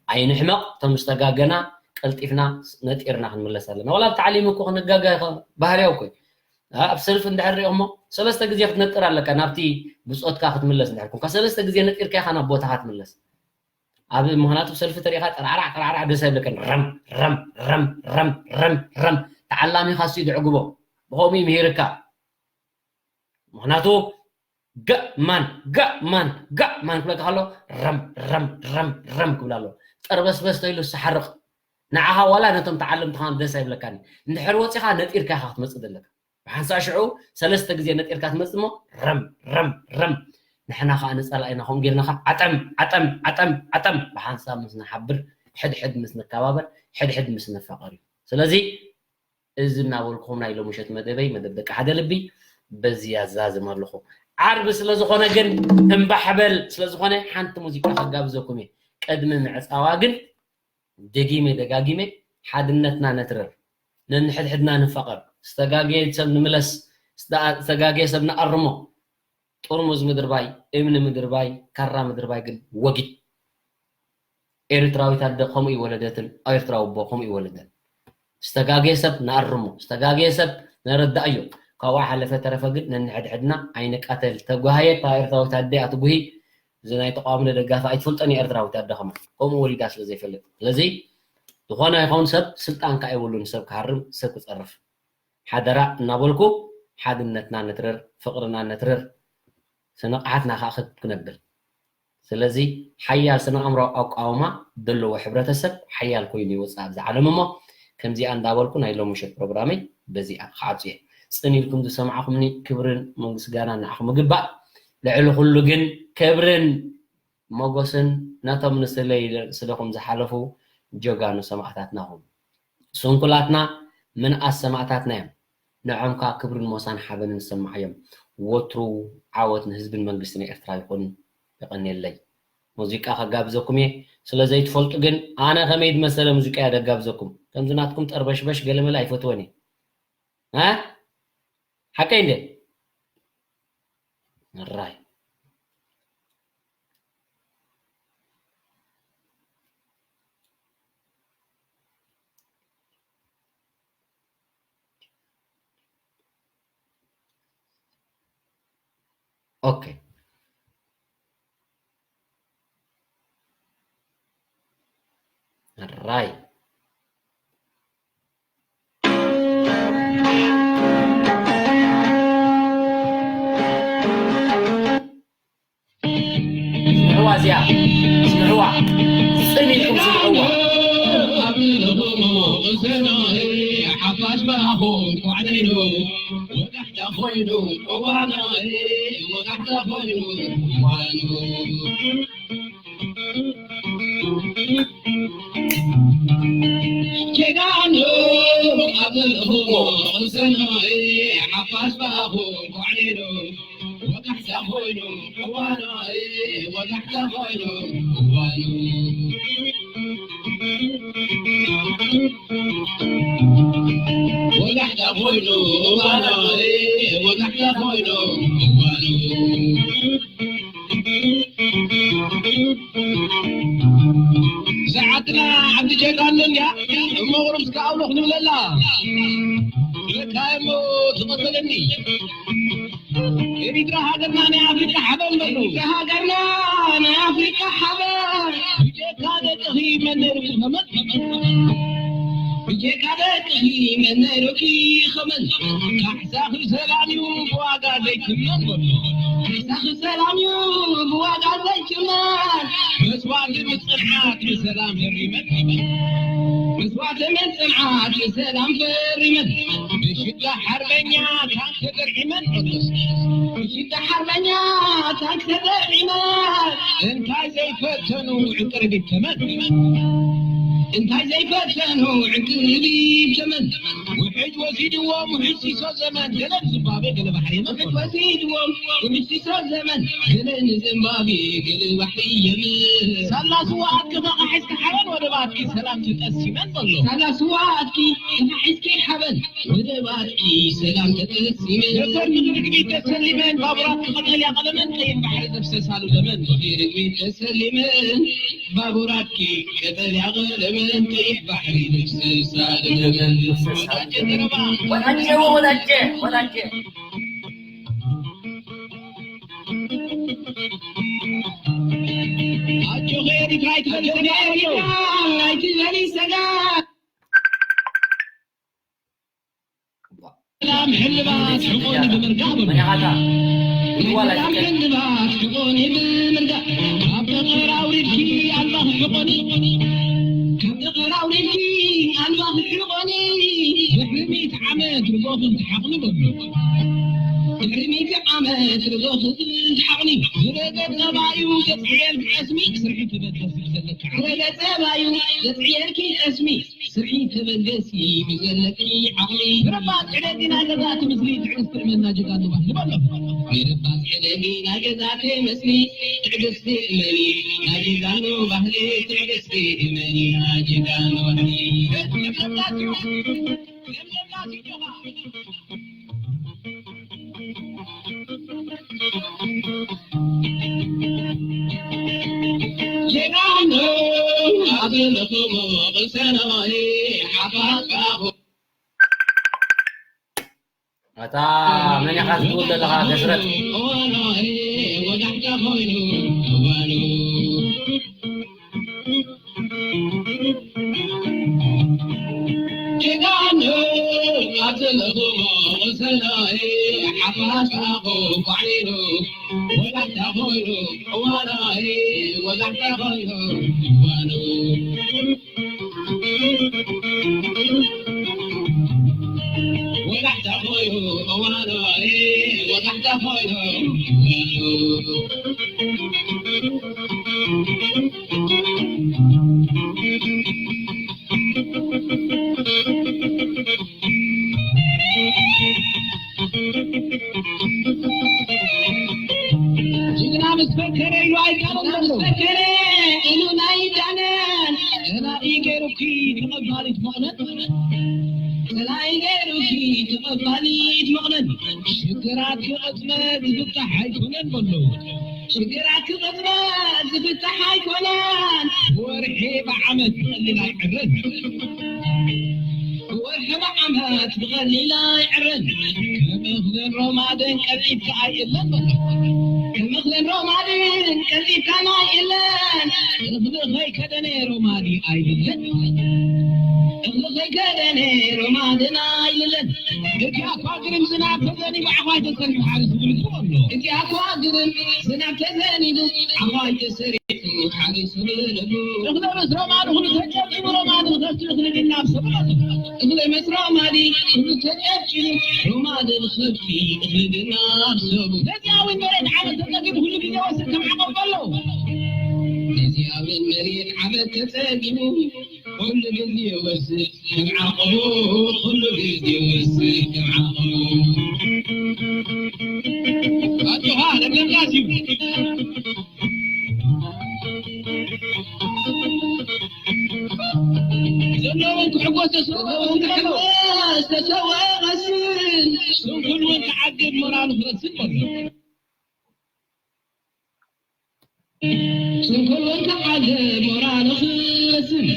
ኣይንሕመቕ። እቶም ዝተጋገና ቀልጢፍና ነጢርና ክንምለስ ኣለና። ዋላ ኣብ ታዕሊም እኮ ክንጋገ ይኸ-፣ ባህርያዊ እኮ እዩ። ኣብ ሰልፊ እንድሕር ሪኦሞ ሰለስተ ግዜ ክትነጥር ኣለካ ናብቲ ብጾትካ ክትምለስ እንድሕር ኮንካ ሰለስተ ግዜ ነጢርካ ኢኻ ናብ ቦታኻ ትምለስ። ኣብ ምኽንያቱ ሰልፊ ተሪእኻ ጠራዕራዕ ጠራዕራዕ ደስ ኣይብለካን። ረም ረም ረም ረም ረም ረም ተዓላሚኻ እሱ እዩ ዘዕግቦ። ብኸምኡ እዩ ምሂርካ። ምኽንያቱ ገእ ማን ገእ ማን ገእ ማን ክብለካ ከሎ ረም ረም ረም ረም ክብል ኣሎ። ጠርበስበስ ተይሉ ዝሓርቕ ንዓኻ ዋላ ነቶም ተዓለምትኻ ደስ ኣይብለካን። እንድሕር ወፂኻ ነጢርካ ኢኻ ክትመፅእ ዘለካ። ብሓንሳእ ሽዑ ሰለስተ ግዜ ነጢርካ ትመጽእ እሞ ረም ረም ረም። ንሕና ኸኣ ንጸላኢና ከምኡ ጌርና ኸኣ ዓጠም ዓጠም ዓጠም ዓጠም ብሓንሳብ ምስ ንሓብር፣ ሕድሕድ ምስ ንከባበር፣ ሕድሕድ ምስ ንፋቐር እዩ። ስለዚ እዚ እናበልኩኹም ናይ ሎምሸት መደበይ፣ መደብ ደቂ ሓደ ልቢ በዚ ያዛዝም ኣለኹ። ዓርቢ ስለ ዝኾነ ግን እምባሕ በል ስለ ዝኾነ ሓንቲ ሙዚቃ ከጋብዘኩም እየ። ቅድሚ ምዕጻዋ ግን ደጊመ ደጋጊመ ሓድነትና ነትርር፣ ነንሕድሕድና ንፋቐር፣ ዝተጋገየ ሰብ ንምለስ፣ ዝተ-፣ ዝተጋገየ ሰብ ንኣርሞ። ጥርሙዝ ምድርባይ፣ እምኒ ምድርባይ፣ ካራ ምድርባይ ግን ወጊድ። ኤርትራዊት ኣደ ከምኡ ይወለደትን ኤርትራዊ ኣቦ ከምኡ ይወለደን። ዝተጋገየ ሰብ ንኣርሞ፣ ዝተጋገየ ሰብ ነረዳእዮ። ካብኡ ሓለፈ ተረፈ ግን ነንሕድሕድና ኣይንቃተል። ተጓሃየ እታ ኤርትራዊት ኣደ ኣትጉሂ፣ እዚ ናይ ተቃዋሚ ደጋፊ ኣይትፈልጦን እያ ኤርትራዊት ኣደ ከማን። ከምኡ ወሊዳ ስለ ዘይፈልጥ። ስለዚ ዝኾነ ይኸውን ሰብ ስልጣን ከኣ የብሉን ሰብ ክሃርም፣ ሰብ ክጸርፍ። ሓደራ እናበልኩ ሓድነትና ነትርር፣ ፍቕርና ነትርር። ስነ ንቕሓትና ከዓ ክብ ክነብል። ስለዚ ሓያል ስነ ኣእምሮ ኣቋውማ ዘለዎ ሕብረተሰብ ሓያል ኮይኑ ይወፅእ ኣብዚ ዓለም። እሞ ከምዚኣ እንዳበልኩ ናይ ሎሚ ምሸት ፕሮግራመይ በዚኣ ክዓፁ እየ። ፅን ኢልኩም ዝሰማዕኹምኒ ክብርን ምስጋናን ንዓኹም ይግባእ። ልዕሊ ኩሉ ግን ክብርን ሞጎስን ነቶም ንስለይ ስለኹም ዝሓለፉ ጀጋኑ ሰማእታትና ኹም። ስንኩላትና ምንኣስ ሰማእታትና እዮም። ንዖም ከዓ ክብርን ሞሳን ሓበንን ዝሰማዓዮም። ወትሩ ዓወት ንህዝብን መንግስትን ኤርትራ ይኹን። የቐንየለይ። ሙዚቃ ከጋብዘኩም እየ። ስለ ዘይትፈልጡ ግን ኣነ ከመይ ዝመሰለ ሙዚቃ እየ ደጋብዘኩም። ከምዚ ናትኩም ጠርበሽበሽ ገለመለ ኣይፈትወን እየ። እ? ሓቀይ እንደ? ራይ። ኦኬ። ራይ። ስምዕዋ እዚኣ፣ ስምዕዋ። ጽን ኢልኩም ስምዕዋ። ጀጋኑ ኣብ ዘለኹሞ ሰናይ ሓፋሽ ባኹ ኳዕሊሉ ወጋሕታ ኮይኑ እዋኑ፣ ወጋሕታ ኮይኑ እዋኑ። ወጋሕታ ኮይኑ እዋኑ፣ ወጋሕታ ኮይኑ እዋኑ። ሰዓትና ዓዲ ጀጋኑ እንድያ፣ እሞ ቁሩብ እስከ ኣውሎ ክንብለላ። ለካ እሞ ትቐበለኒ። ኤሪትራ ሃገርና ናይ ኣፍሪቃ ሓበን በሉ። ኤሪትራ ሃገርና ናይ ኣፍሪቃ ሓበን። ብጀካ ደቅኺ መን ነይሩኪ ከመን? ብጀካ ደቅኺ መን ነይሩኪ ከመን? ካሕሳኺ ሰላም እዩ ብዋጋ ዘይትመን በሉ። ካሕሳኺ ሰላም እዩ ብዋጋ ዘይትመን። መስዋእቲ ምጽንዓት ንሰላም ፈሪመን። መስዋእቲ ምጽንዓት ንሰላም ፈሪመን። ብሽዳ ሓርበኛ ታንክ ተደርዒመን። ብሽዳ ሓርበኛ ታንክ ተደርዒመን። እንታይ ዘይፈተኑ ዕንቅርቢት ተመን። እንታይ ዘይፈተኑ ዕንቅርቢት ተመን። ውሕጅ ወሲድዎም ውሕጅ ሲሶ ዘመን። ገለ ዝምባብዌ ገለ ባሕሪ የመን። ውሕጅ ወሲድዎም ውሕጅ ሲሶ ዘመን። ገለ ንዝምባብዌ ገለ ባሕሪ የመን። ሳላ ስዋ ኣትኪ ተኻሒስኪ ሓበን ወደባትኪ ሰላም ተጠሲመን በሎ። ሳላ ስዋ ኣትኪ ተኻሒስኪ ሓበን ወደባትኪ ሰላም ተጠሲመን። ነፈርቲ ብርግቢት ተሰሊመን ባቡራትኪ ቀጠልያ ቀለመን ቀይሕ ባሕሪ ዘፍሰሳሉ ደመን። ነፈርቲ ብርግቢት ተሰሊመን ባቡራትኪ ቀጠልያ ቀለመን ቀይሕ ባሕሪ ዘፍሰሳሉ ደመን። ወዳጄ ዘረባ። ወዳጄ ወዳጄ ወዳጄ። ኣጆኺ ኤሪትራ ኣይትበሊ ሰጋእ። ሰላም ሕልባት ሕቆኒ ብምርዳእ በሉ። ናይ ሰላም ሕልባት ሕቆኒ ብምርዳእ። ካብ ደቕር ኣውሪድኪ ኣልባኽ ሕቆኒ። ካብ ደቕር ኣውሪድኪ ኣልባኽ ሕቆኒ። ድሕሪ ሚእቲ ዓመት ርጎኽን ትሓቕኒ በሉ። ድሕሪ ሚእቲ ዓመት ርጎኽን ትሓቕኒ። ዝረገ ጸባዩ ዘጽዕየልኪ ጠስሚ ስርሒ ተበገሲ ብዘለኪ ዓቕሚ። ዝረገ ጸባዩ ዘጽዕየልኪ ጠስሚ ስርሒ ተበገሲ ብዘለኪ ዓቕሚ። ምርባጽ ዕደጊ ናይ ገዛእቲ ምስሊ ትዕግስቲ እመኒ ናይ ጀጋኑ ባህሊ በሎ። ምርባጽ ዕደጊ ናይ ገዛእቲ ምስሊ ትዕግስቲ እመኒ ናይ ጀጋኑ ባህሊ ትዕግስቲ እመኒ ናይ ጀጋኑ ባህሊ። ኣታ መን ኢኻ ትብል ዘለኻ ገስረጥ? ጀጋኑ ኣብ ዘለኹሞ ሰናይ ሓፋሽ ኣኹም ባዕሊሉ። ኮይኑ እዋናይ ወዛሕታ ኮይኑ እዋኑ ወዛሕታ ኮይኑ እዋናይ ወዛሕታ ኮይኑ እዋኑ ጅግና ምስ ፈከረ ኢሉ ኣይዳነን ዘሎ። ፈከረ ኢሉ ናይ ዳነን። ጸላኢ ገይሩኪ ተቐባሊት መቕለን። ጸላኢ ገይሩኪ ተቐባሊት መቕለን። ሽግራት ክቕጽበት ዝፍታሕ ኣይኮነን በሎ። ሽግራት ክቕጽበት ዝፍታሕ ኣይኮነን። ወርሒ ብዓመት ብቐሊል ኣይዕረን። ወርሒ ብዓመት ብቐሊል ኣይዕረን። ከም እኽልን ሮማድን ቀልጢፍካ ኣይእለን በሎ። ከም እኽልን ሮማድን ቀልጢፍካ ኣይእለን። እኽሊ ከይከደነ ሮማዲ ኣይልለን። እኽሊ ከይከደነ ሮማድን ኣይልለን። እቲ ኣኳ ግርም ዝናብ ተዘኒቡ ዓዃይ ተሰሪሑ ሓሪሱ ብልቡ ኣሎ። እቲ ኣኳ ግርም ዝናብ ተዘኒቡ ዓዃይ ተሰሪሑ ሓሪሱ ብልቡ። እኽሊ ምስ ሮማን እኽሉ ተጨብጭቡ ሮማን ንኸፍቲ እኽሊ ድናብ ሰብሎ። እኽሊ ምስ ሮማዲ እኽሉ ተጨብጭቡ ሮማን ንኸፍቲ እኽሊ ድናብ ሰቡ። ነዚኣ እውን መሬት ዓመት ተጠጊቡ ኩሉ ግዜ ወስድ ከም ዓቐብ ኣሎ። ነዚኣ እውን መሬት ዓመት ተጸጊቡ ኩሉ ግዜ ወስድ ከም ዓቐቡ፣ ኩሉ ግዜ ወስድ ከም ዓቐቡ። ኣጆኻ፣ ለምለምካስ እዩ። ዘለዎም ክሕጎስ፣ ተሰውኦም ክሕጎስ፣ ተሰውኦም ክሕጎስ። ስንኩል እውን ክዓግብ፣ ሞራሉ ክረስን በሎ። ስንኩል ከዓል ሞራሉ ክስን፣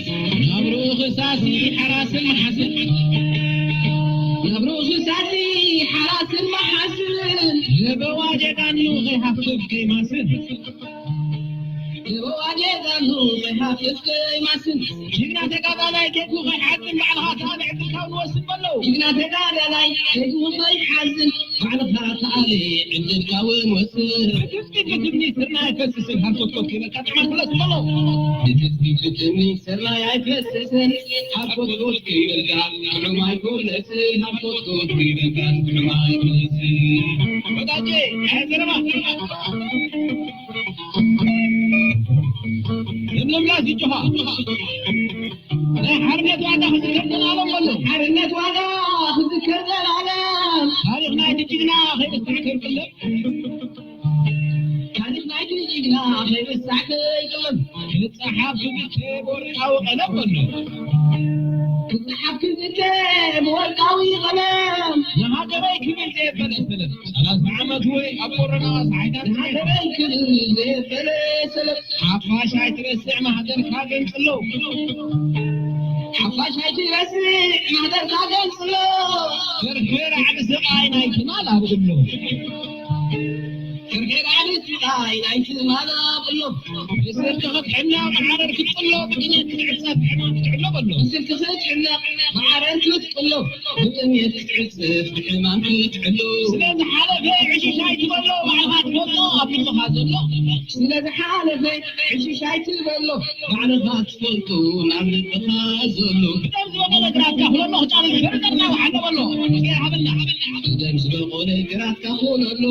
ናብርኡ ክሳሲ ሓራስን መሓስን። ናብርኡ ክሳሲ ሓራስን መሓስን። ለበዋ ጀጋኑ ከይሃፍፍ ከይማስን። ለበዋ ጀጋኑ ከይሃፍፍ ከይማስን። ጅግና ተጋዳላይ ኬኩ ከይሓዝን ባዕልኻ ተኣለ ዕድልካ እውን ወስን በሎ። ጅግና ተጋዳላይ ኬኩ ከይሓዝን ባዕልኻ ተኣለ ዕድልካ እውን ወስን። ብትጽቢት ብትምኒት ስርናይ ኣይፈስስን፣ ሃርኮትኮት ከይበልካ ጥዑም ኣይኮነስ በሎ። ብትጽቢት ብትምኒት ስርናይ ኣይፈስስን፣ ሃርኮትኮት ከይበልካ ጥዑም ኣይኮነስን፣ ሃርኮትኮት ከይበልካ ጥዑም ኣይኮነስን። ወዳጄ፣ ኣይ ዘረባ። ለምለምላ ዝጆኻ። ናይ ሓርነት ዋጋ ክዝከር ዘላለም በሎ። ሓርነት ዋጋ ክዝከር ዘላለም። ታሪኽ ናይቲ ጅግና ከይርሳዕ ከይቅለም። ታሪኽ ናይቲ ጅግና ከይርሳዕ ከይቅለም። ክጸሓፍ ክዝተ ብወርቃዊ ቀለም በሎ። ክጸሓፍ ክዝተ ብወርቃዊ ቀለም። ንሃገረይ ክብል ዘየበለ ሰለፍ። ሰላሳ ዓመት ወይ ኣብ ኮሮና ሰዓታት ንሃገረይ ክብል ዘየበለ ሰለፍ። ሓፋሽ ኣይትረስዕ ማህደርካ ገንጽሎ። ሓፋሽ ኣይትረስዕ ማህደርካ ገንጽሎ። ፍርፍር ዓቢ ስቓይ ናይ ትማል ኣብሎ። ፍርፍር ዓቢ ስቓይ ናይ ትማል ኣብሎ። ብስርቂ ክትሕነቕ ብዓረር ክትጥሎ፣ ብጥሜት ክትዕጸፍ ብሕማም ክትዕሎ በሎ። ብስርቂ ክትሕነቕ ብዓረር ክትጥሎ፣ ብጥሜት ክትዕጸፍ ብሕማም ክትዕሎ። ስለ ዝሓለፈ ዕሽሽ ኣይትበሎ፣ ባዕልኻ ትፈልጦ ኣብ ልብኻ ዘሎ። ስለ ዝሓለፈ ዕሽሽ ኣይትበሎ፣ ባዕልኻ ትፈልጦ ናብ ልብኻ ዘሎ። ብደም ዝበቆለ ግራትካ ኩለሎ ክጫልል ፈርደና ወሓሎ በሎ። እስከ ሃበና። ብደም ዝበቆለ ግራትካ ኩለሎ።